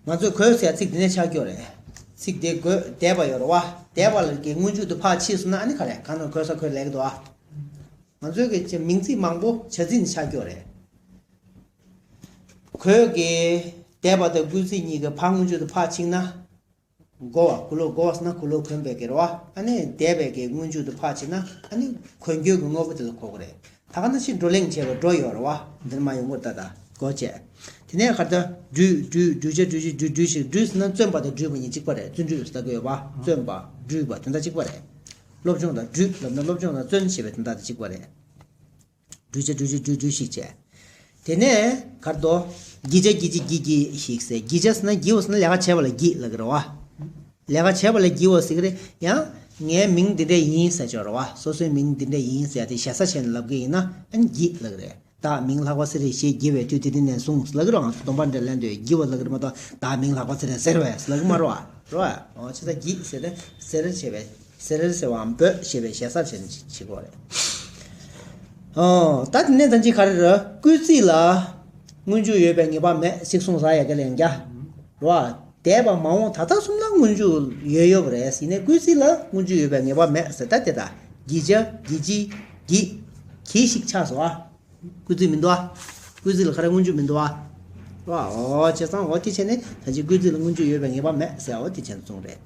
ང་ཚོས་གོས་ཟེར་ཚིག་འདི་ནས་ཆགས་ཀྱི་ཡོད་རེད། ཚིག་དེ་གོས་འདས་པ་ཡོད་རེད་བ། འདས་པ་ལ་གི་སྔོན་འཇུག་ཏུ་ཕར་ཕྱིན་སོང་ན་ཨ་ནི་ག་རེ་གང་ན་གོས་ས་གོས་ལེགས་འདུག་ཨ། ང་ཚོས་ཀྱི་མིང་ཚིག་མང་པོ་བྱ་ཚིག་ནས་ཆགས་ཀྱི་ཡོད་རེད། གོས་ཀྱི་འདས་པ་དང་སྐུལ་ཚིག་གཉིས་ཀྱི་ཕར་སྔོན་འཇུག་ཏུ་ཕར་ཕྱིན་ན། གོ་བ། གོས་ལོག་གོ་བ་ཟེར་ན་གོས་ལོག་གོན་པའི་གི་རེད་བ། ཨ་ནི་འདས་པའི་གི་སྔོན་འཇུག་ཏུ་ཕར་ཕྱིན་ན་ཨ་ནི་གོན་རྒྱུ་གི་དངོས་པོ་དེ་ལ་གོ་གི་རེད། ད་ག་ནང་བཞིན་བགྲོ་གླེང་བྱས་པ་འགྲོ་ཡོད་རེད་བ། འདིར་མ་ཡོང་གོ་ད་ད་གོ་བྱས། དེ་ནས་ག་རེ་ད་སྦྲུལ་སྦྲུལ་སྦྲུལ་བྱ་སྦྲུལ་བྱེད་སྦྲུལ་སྦྲུལ་ཞིག་སྦྲུལ་ཟེར་ན་བཙོན་པ་དང་སྦྲུལ་པ་གཉིས་གཅིག་པ་རེད། བཙོན་སྦྲུལ་ཟེར་གི་ཡོད་བ། བཙོན་པ་སྦྲུལ་པ་དེ་འདྲ་གཅིག་པ་རེད། སློབ་སྦྱོང་དང་སྦྲུལ་ལབ་ན་སློབ་སྦྱོང་དང་བཙོན་ཞེས་པའི་དེ་འདྲ་དང་གཅིག་པ་རེད། སྦྲུལ་བྱ་སྦྲུལ་བྱེད་སྦྲུལ་སྦྲུལ་ཞིག་བྱས། དེ་ནས་ག་རེ་འདུག་གྱི་བྱ་གྱི་བྱེད་གྱི་གྱི་ཞིག་ཟེར། གྱི་བྱ་ཟེར་ན་གྱི་བ་ཟེར་ན་ལས་ཀ་བྱས་པ་ལ་གྱི་ལབ་ཀྱི་རེད་བ། ལས་ཀ་བྱས་པ་ལ་གྱི་བ་ཟེར་གྱི་རེད། ཡང་ངའི་མིང་འདི་འདྲ་ཡིན་ཟེར་ཆོག་རེད་བ། སོ་སོའི་མིང་འདི་འདྲ་ཡིན་ཟེར་ཏེ་ཞེ་ས་བྱས་ནས་ལབ་ཀྱི་ཡིན་ན་ཨ་ནི་གྱི་ལབ་ཀྱི་རེད། བདག་མིང་ལྷག་པ་ཚེ་རིང་ཞེས་བགྱི་བའི་དུས་དེ་དུས་ནས་བཟུང་ལབ་ཀྱི་རེད་བ། ང་ཚོ་སྡོམ་པ་འདྲ་ལེན་དུས་གྱི་བ་ལབ་ཀྱི་རེད་མ་གཏོགས་བདག་མིང་ལྷག་པ་ཚེ་རིང་ཟེར་བས་ལབ་ཀྱི་མ་རེད་བ། རེད་བ། འོ་བྱས་ཙང་གྱི་ཟེར་ཏེ་ཟེར་བྱས་པས། ཟེར་ཟེར་བའམ་འབོད་ཞེས་པའི་ཞེ་ས་བྱས་ནས་བྱེད་དགོས་རེད། ཨོ། ད་དེ་ནས་ད་ཅི་ག་རེ་རེད། སྐུལ་ཚིག་ལ་སྔོན་འཇུག་ཡོད་པའི་ངེས་པ་མེད། ཚིག་གསུང་ས་ཡ་ག་ལ་ཡང་རྒྱ། རེད་བ། འདས་པ་མ་འོངས་ད་ལྟ་གསུམ་ལ་སྔོན་འཇུག་ཡོད་ཡོད་པ་རེད། ཡིན་ནའི་སྐུལ་ཚིག་ལ་སྔོན་འཇུག་ཡོད་པའི་ངེས་པ་མེད་ཟེར། ད་དེ་ད་གྱི་བྱ་གྱི་བྱེད་གྱི་གྱི་ཞིག་ཆགས་སོང་ཨ། སྐུལ་ཚིག་མི་འདུག་ཨ། སྐུལ་ཚིག་ལ་ག་རེ་སྔོན་འཇུག་མི་འདུག་ཨ། རེད་བ། ཨོ་བྱས་ཙང་འོ་དེ་བྱས་ནས་ད་ཅི་སྐུལ་ཚིག་ལ་སྔོན་འཇུག་ཡོད་པའི་ངེས་པ་མེད་ཟེར། འོ་དེ་བྱས་ནས་གསུངས་རེད།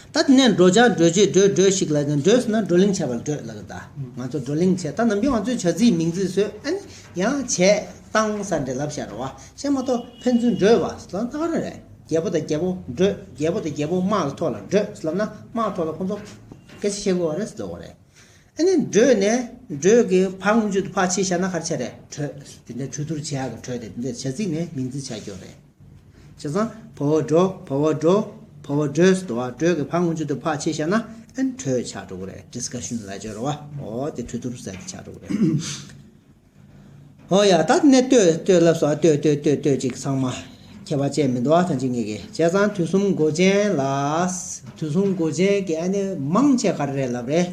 ད་དེ་ནས་འགྲོ་བྱ་འགྲོ་བྱེད་འགྲོས་འགྲོས་ཤིག་ལ་ནི་འགྲོས་ཟེར་ན་བགྲོ་གླེང་བྱས་པ་ལ་འགྲོས་ལབ་ཀྱི་ད། ང་ཚོ་བགྲོ་གླེང་བྱས། ད་ནམ་རྒྱུན་ང་ཚོས་བྱ་ཚིག་མིང་ཚིག་བཟོས་ཨ་ནི་ཡང་བྱས་བཏང་ས་འདྲ་ལབ་བཞག་རེད་བ། བྱས་མ་གཏོགས་ཕན་ཚུན་འགྲོས་པ་ཟེར་ན་ད་ག་རེ་རེད། རྒྱལ་པོ་དང་རྒྱལ་པོ་འགྲོས། རྒྱལ་པོ་དང་རྒྱལ་པོ་དམག་ལ་ཐོག་ལ་འགྲོས་ལབ་ན་དམག་ཐོག་ལ་ཁོང་ཚོ་སྐད་ཆ་བཤད་དགོས་པ་རེད་ཟེར་དགོས་པ་རེད། ཨ་ནི་འགྲོས་ནས་འགྲོས་ཀྱི་ཕར་སྔོན་འཇུག་ཏུ་ཕར་ཕྱིན་བཞག་ན་ག་རེ་བྱས་རེད། གྲོས། དེ་འདྲའི་གྲོས་བསྡུར་བྱེད་ཡག་གི་གྲོས་དེ་འདི་བྱ་ཚིག་ནས་མིང་ཚིག་ཆགས་ཀྱི་ཡོད་རེད། བྱས་ཙང་བ་བ་འགྲོ། བ་བ་འགྲོ། བ་བ་འགྲོས་ཟེར་དུས་འགྲོས་ཀྱི་ཕར་སྔོན་འཇུག་ཏུ་ཕར་ཕྱིན་བཞག་ན་ཨ་ནི་གྲོས་ཆགས་འགྲོ་གི་རེད། ཌི་སི་ཀ་ཤན་ལབ་ཀྱི་ཡོད་རེད་བ། འོ་དེ་གྲོས་བསྡུར་ཟེར་དེ་ཆགས་འགྲོ་གི་རེད། ཨོ་ཡ། ད་ནས་ལྟོས་ལྟོས་ལབ་སོང་། ལྟོས་ལྟོས་ལྟོས་ལྟོས་ཅིག་ཚང་མ་ཁྱད་པར་ཅན་མི་འདུག་ཨ། ད་ཅི་ངེས་ཀྱི་བྱས་ཙང་དུས་གསུམ་མགོ་ཅན་ལ། དུས་གསུམ་མགོ་ཅན་གྱི་ཨ་ནི་མང་ཆེ་ག་རེ་རེད་ལབ་རེད།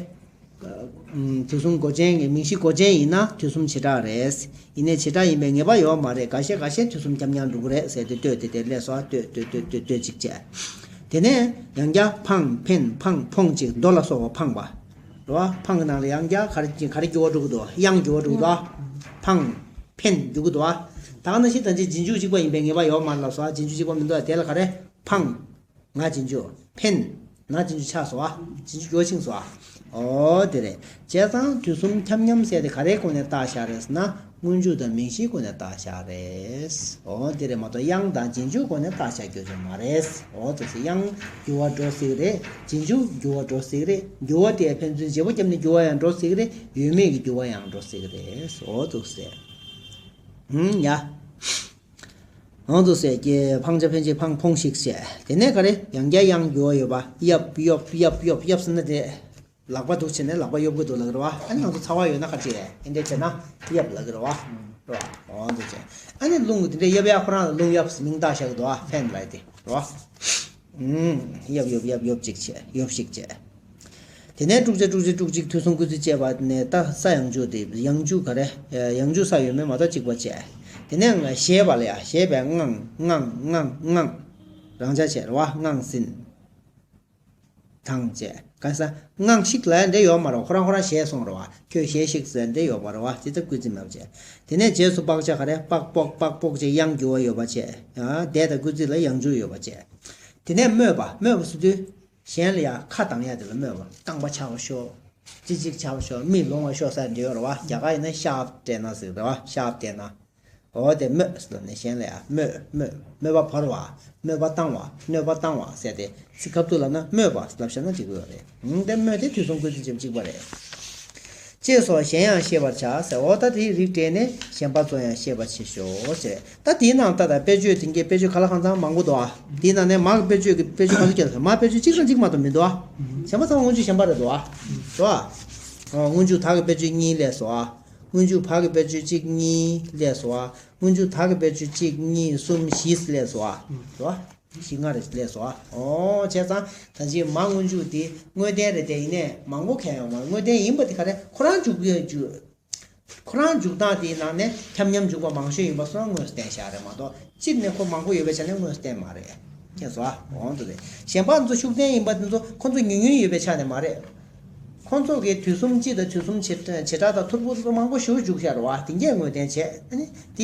ཨ། དུས་གསུམ་མགོ་ཅན་གྱི་མིང་གཞི་མགོ་ཅན་ཡིན་ན་དུས་གསུམ་བྱེ་བྲག་རེད། ཡིན་ནའི་བྱེ་བྲག་ཡིན་པའི་ངེས་པ་ཡོད་མ་རེད། འགའ་ཤས་འགའ་ཤས་དུས་གསུམ་འཁྱམ་མཉམ་འགྲོ་གི་རེད་ཟེར་ཏེ་ལྟོས་དེ་དེ་ལས་སོ། ལྟོས་ལྟོས་ལྟོས་ལྟོས་ཅིག་བྱས། དེ་ནས་ཡང་བསྐྱར་འཕངས་འཕེན་འཕངས་འཕོངས་ཅིག་རྡོ་ལ་སོགས་པ་འཕངས་པ། རེད་བ། འཕངས་ཀྱི་ནང་ལ་ཡང་བསྐྱར་ག་རེ་ག་རེ་འགྱུར་བ་འགྲོ་གི་འདུག་དབྱངས་འགྱུར་བ་འགྲོ་གི་འདུག་འཕངས། འཕེན་འགྱུར་གི་འདུག་དེ་ག་ནང་བཞིན་ད་ཅི་རྗེས་འཇུག་གཅིག་པ་ཡིན་པའི་ངེས་པ་ཡོད་མ་རེད་ལབ་སོང་། རྗེས་འཇུག་གཅིག་པ་མི་འདུག་དེ་ལ་ག་རེ། འཕངས། ང་རྗེས་འཇུག་འཕེན། ན་རྗེས་འཇུག་ཆགས་སོང་ཨ། རྗེས་འཇུག་འགྱུར་བ་ཕྱིན་སོང་ཨ། འོ་དེ་རེད། བྱས་ཙང་དུས་གསུམ་འཁྱམ་མཉམ་ཟེར་དེ་ག་རེའི་སྒོ་ནས་བཏགས་བཞག་རེད་ཟེར་ན། སྔོན་འཇུག་དང་མིང་གཞིའི་སྒོ་ནས་བཏགས་བཞག་རེད། འོ་དེ་རེད་མ་གཏོགས་དབྱངས་དང་རྗེས་འཇུག་སྒོ་ནས་བཏགས་བཞག་རྒྱུ་ཅིག་མ་རེད། འོ་དེ་ཚེ་དབྱངས་འགྱུར་བ་འགྲོ་སྲིད་རེད། རྗེས་འཇུག་འགྱུར་བ་འགྲོ་སྲིད་རེད། འགྱུར་བ་དེ་ཕན་ཚུན་བརྗེ་པོ་བརྒྱབ་ནས་འགྱུར་བ་ཡང་འགྲོ་སྲིད་རེད། ཡོད་མེད་ཀྱི་འགྱུར་བ་ཡང་འགྲོ་སྲིད་རེད། འོ་དེ་ཚེ། ཧུམ་ཡ། འོ་དེ་ཚེ་ཀྱེ་འཕངས་བྱ་འཕེན་བྱེད་འཕངས་འཕོངས་ཤིག་བྱས། དེ་ནས་ག་རེ་ཡང་བསྐྱར་དབྱངས་འགྱུར་བ་ཡོད་པ། གཡབ་གཡོབ་གཡབ་གཡོབ་གཡབ་ཟེར་ན་དེ། ལག་པ་འདུག་བྱས་ནས་ལག་པ་གཡོབ་ཀྱི་འདུག་ལབ་ཀྱི་རེད་བ། ཨ་ནི་ང་ཚོ་ཚ་བ་ཡོད་ན་ཁ་ཅིག་ཨེ་འདྲས་བྱས་ན་གཡབ་ལབ་ཀྱི་རེད་བ། རེད་བ། འོ་འདུག་བྱས། ཨ་ནི་རླུང་གི་དེ་འདྲས་གཡབ་ཡག་ཁོ་རང་ལ་རླུང་གཡབ་མིང་བཏགས་བཞག་གི་འདུག་བ། ཕེན་ལབ་དེ་རེད་བ། ཨུམ། གཡབ་གཡོབ་གཡབ་གཡོབ་ཅིག་བྱས་གཡོབ་ཞིག་བྱས། དེ་ནས་དྲུག་བརྒྱ་དྲུག་བརྒྱ་དྲུག་གཅིག་དུས་གསུམ་སྐུལ་ཚིག་བཅས་པ་ནས་ད་ས་ཡང་འཇུག་དེ་ཡང་འཇུག་ག་རེ། ཡང་འཇུག་ས་ཡོད་མེད་མ་གཏོགས་གཅིག་པ་བྱས། དེ་ནས་ཞེས་པ་ལ་ཡ་ཞེས་པའི་དངངས་དངངས་དངངས་དངངས། རང་འཇགས་བྱས་རེད་བ། དངངས་ཟིན། དང་བཅས། ག་ས། དངངས་ཤིག་ལབ་ཡ་འདྲ་ཡོད་མ་རེད། ཁོ་རང་ཁོ་རང་ཞེས་སོང་རེད་བ། ཁྱོད་ཞེས་ཤིག་ཟེར་འདྲ་ཡོད་མ་རེད་བ། དེ་ལྟར་སྐུལ་ཚིག་མེད་པ་བྱས། དེ་ནས་རྗེས་སུ་དཔག་བྱ་ག་རེ། དཔག་དཔོག་དཔག་དཔོག་ཅེས་དབྱངས་འགྱུར་བ་ཡོད་པ་བྱས། ཡང་འདས་དང་སྐུལ་ཚིག་ལ་ཡང་འཇུག་ཡོད་པ་བྱས། དེ་ནས་སྨོད་པ། སྨོད་པ་ཟེར་དུས། གཞན་ལ་ཡང་ཁ་གདངས་ཡ་དེ་ལ་སྨོད་པ། རྐང་པ་ཆག་པ་ཤོར། ཅི་ཅིག་ཆག་པ་ཤོར། མིག་ལོང་བ་ཤོར་ཟེར་འདྲ་ཡོད་རེད་བ། རྒྱ་གར་ཡིན་ན་ཤབ་སྤྲད་ན་ཟེར་རེད་བ། ཤབ་སྤྲད་ན། འོ་དེ་སྨོད་ཟེར་ནས་གཞན་ལ་ཡང་སྨོད་སྨོད། སྨོད་པ་བོར་བ། སྨོད་པ་བཏང་བ། གནོད་པ་བཏང་བ་ཟེར་ཏེ་ཚིག་ཁ་ཐུག་ལབ་ན་སྨོད་པ་ལབ་བཞག་ན་འགྲིག་གི་ཡོད་རེད། ཨང་། དེ་སྨོད་དེ་དུས་གསུམ་སྐུལ་ཚིག་ཅིག་གཅིག་པ་རེད། ཅེས་སོགས་གཞན་ཡང་ཤེས་པར་བྱ་ཟེར། འོ་ད་དེའི་རིགས་བསྒྲེས་ནས་གཞན་པ་ཚོ་ཡང་ཤེས་པར་བྱེད་ཤོག་ཟེར། ད་དེའི་ནང་ད་ལྟ་དཔེ་བརྗོད་དེ་གའི་དཔེ་བརྗོད་ག་ལ་གང་འཚམ་མང་པོ་འདུག་ཨ། དེའི་ནང་ནས་མ་གི་དཔེ་བརྗོད་ཀྱི་དཔེ་བརྗོད་ག་ཚོད་བརྒྱབ་ཟེར། མ་དཔེ་བརྗོད་གཅིག་རང་གཅིག་མ་གཏོགས་མི་འདུག་ཨ། གཞན་པ་ཚང་མ་སྔོན་འཇུག་གཞན་པ་རེད་འདུག་ཨ། འདུག་ཨ། སྔོན་འཇུག་ད་གི་དཔེ་བརྗོད་གཉིས་ལས་སོ་ཨ། སྔོན་འཇུག་བ་གི་དཔེར་བརྗོད་གཅིག་གཉིས་སླེབས་སོང་ཨ། སྔོན་འཇུག་ད་གི་དཔེར་བརྗོད་གཅིག་གཉིས་གསུམ་བཞི་སླེབས་སོང་ཨ། རེད་བ། བཞི་ལྔ་རེ་སླེབས་སོང་ཨ། ཨོ་བྱས་ཙང་ད་ཅི་མ་སྔོན་འཇུག་དེ་དངོས་བསྟན་རེད་དེ། ཡིན་ནའི་མང་པོ་གང་ཡང་མ་རེད། དངོས་བསྟན་ཡིན་པ་དེ་ག་རེ། ཁོ་རང་འཇུག་ཡ་འཇུག་ཁོ་རང་འཇུག་སྟངས་དེའི་ནང་ནས་འཁྱམ་འཁྱམ་འཇུག་པ་མང་ཤོས་ཡིན་པ་སོགས་དངོས་སུ་བསྟན་བཞག་རེད་མ་གཏོགས། སྤྱིར་ནས་ཁོ་མང་པོ་ཡོད་པའི་ཆ་ནས་དངོས་སུ་བསྟན་མ་རེད། མཁྱེན་སོང་ཨ། འོང་དུ་རེད། གཞན་པ་ཚོ་ཤུགས་བསྟན་ཡིན་པ་དེ་ཚོ་ཁོ་ཚོ་ཉུང་ཉུང་ཡོད་པའི་ཆ་ནས་མ་རེད། ཁོ་ཚོ་གིས་དུས་གསུམ་སྤྱི་དང་དུས་གསུམ་བྱེ་བྲག་དང་ཐོར་བུ་ཚོ་མང་པོ་ཞེ་པོ་འཇུག་བཞག་རེད་བ། དེ་འགས་དངོས་བསྟན་བྱས། ཨ་ནི་དེ་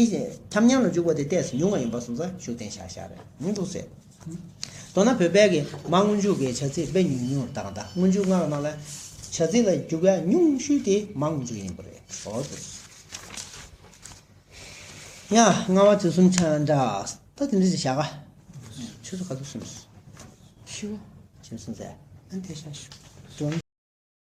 འཁྱམ་འཁྱམ་ལ་འཇུག་པ་དེ་ཏོག་ཙམ་ཉུང་བ་ཡིན་པ་སོང་ཙང་ཤུགས་བསྟན་བཞག་བཞག་རེད། མི་འདུག་ཟེར། མདོར་ན་བོད་པའི་གི་མ་སྔོན་འཇུག་གི་བྱ་ཚིག་དཔེ་ཉུང་ཉུང་དང་དང་། སྔོན་འཇུག་ལྔ་གི་ནང་ལ་བྱ་ཚིག་ལ་འཇུག་ཡ་ཉུང་ཤོས་དེ་མ་སྔོན་འཇུག་ཡིན་པ་རེད། འོ་དེ། ཡ། ལྔ་པ་དུས་གསུམ་ཆ་འདྲ། ད་དེ་འདྲ་ཞིག་བཞག་ག་ཆུ་ཚོད་ག་ཚོད་སོང་། ཤི་བ། ཁྱིམ་སོང་ཟེར། ཨ་དེ་ཤ་ཤུ། སོང་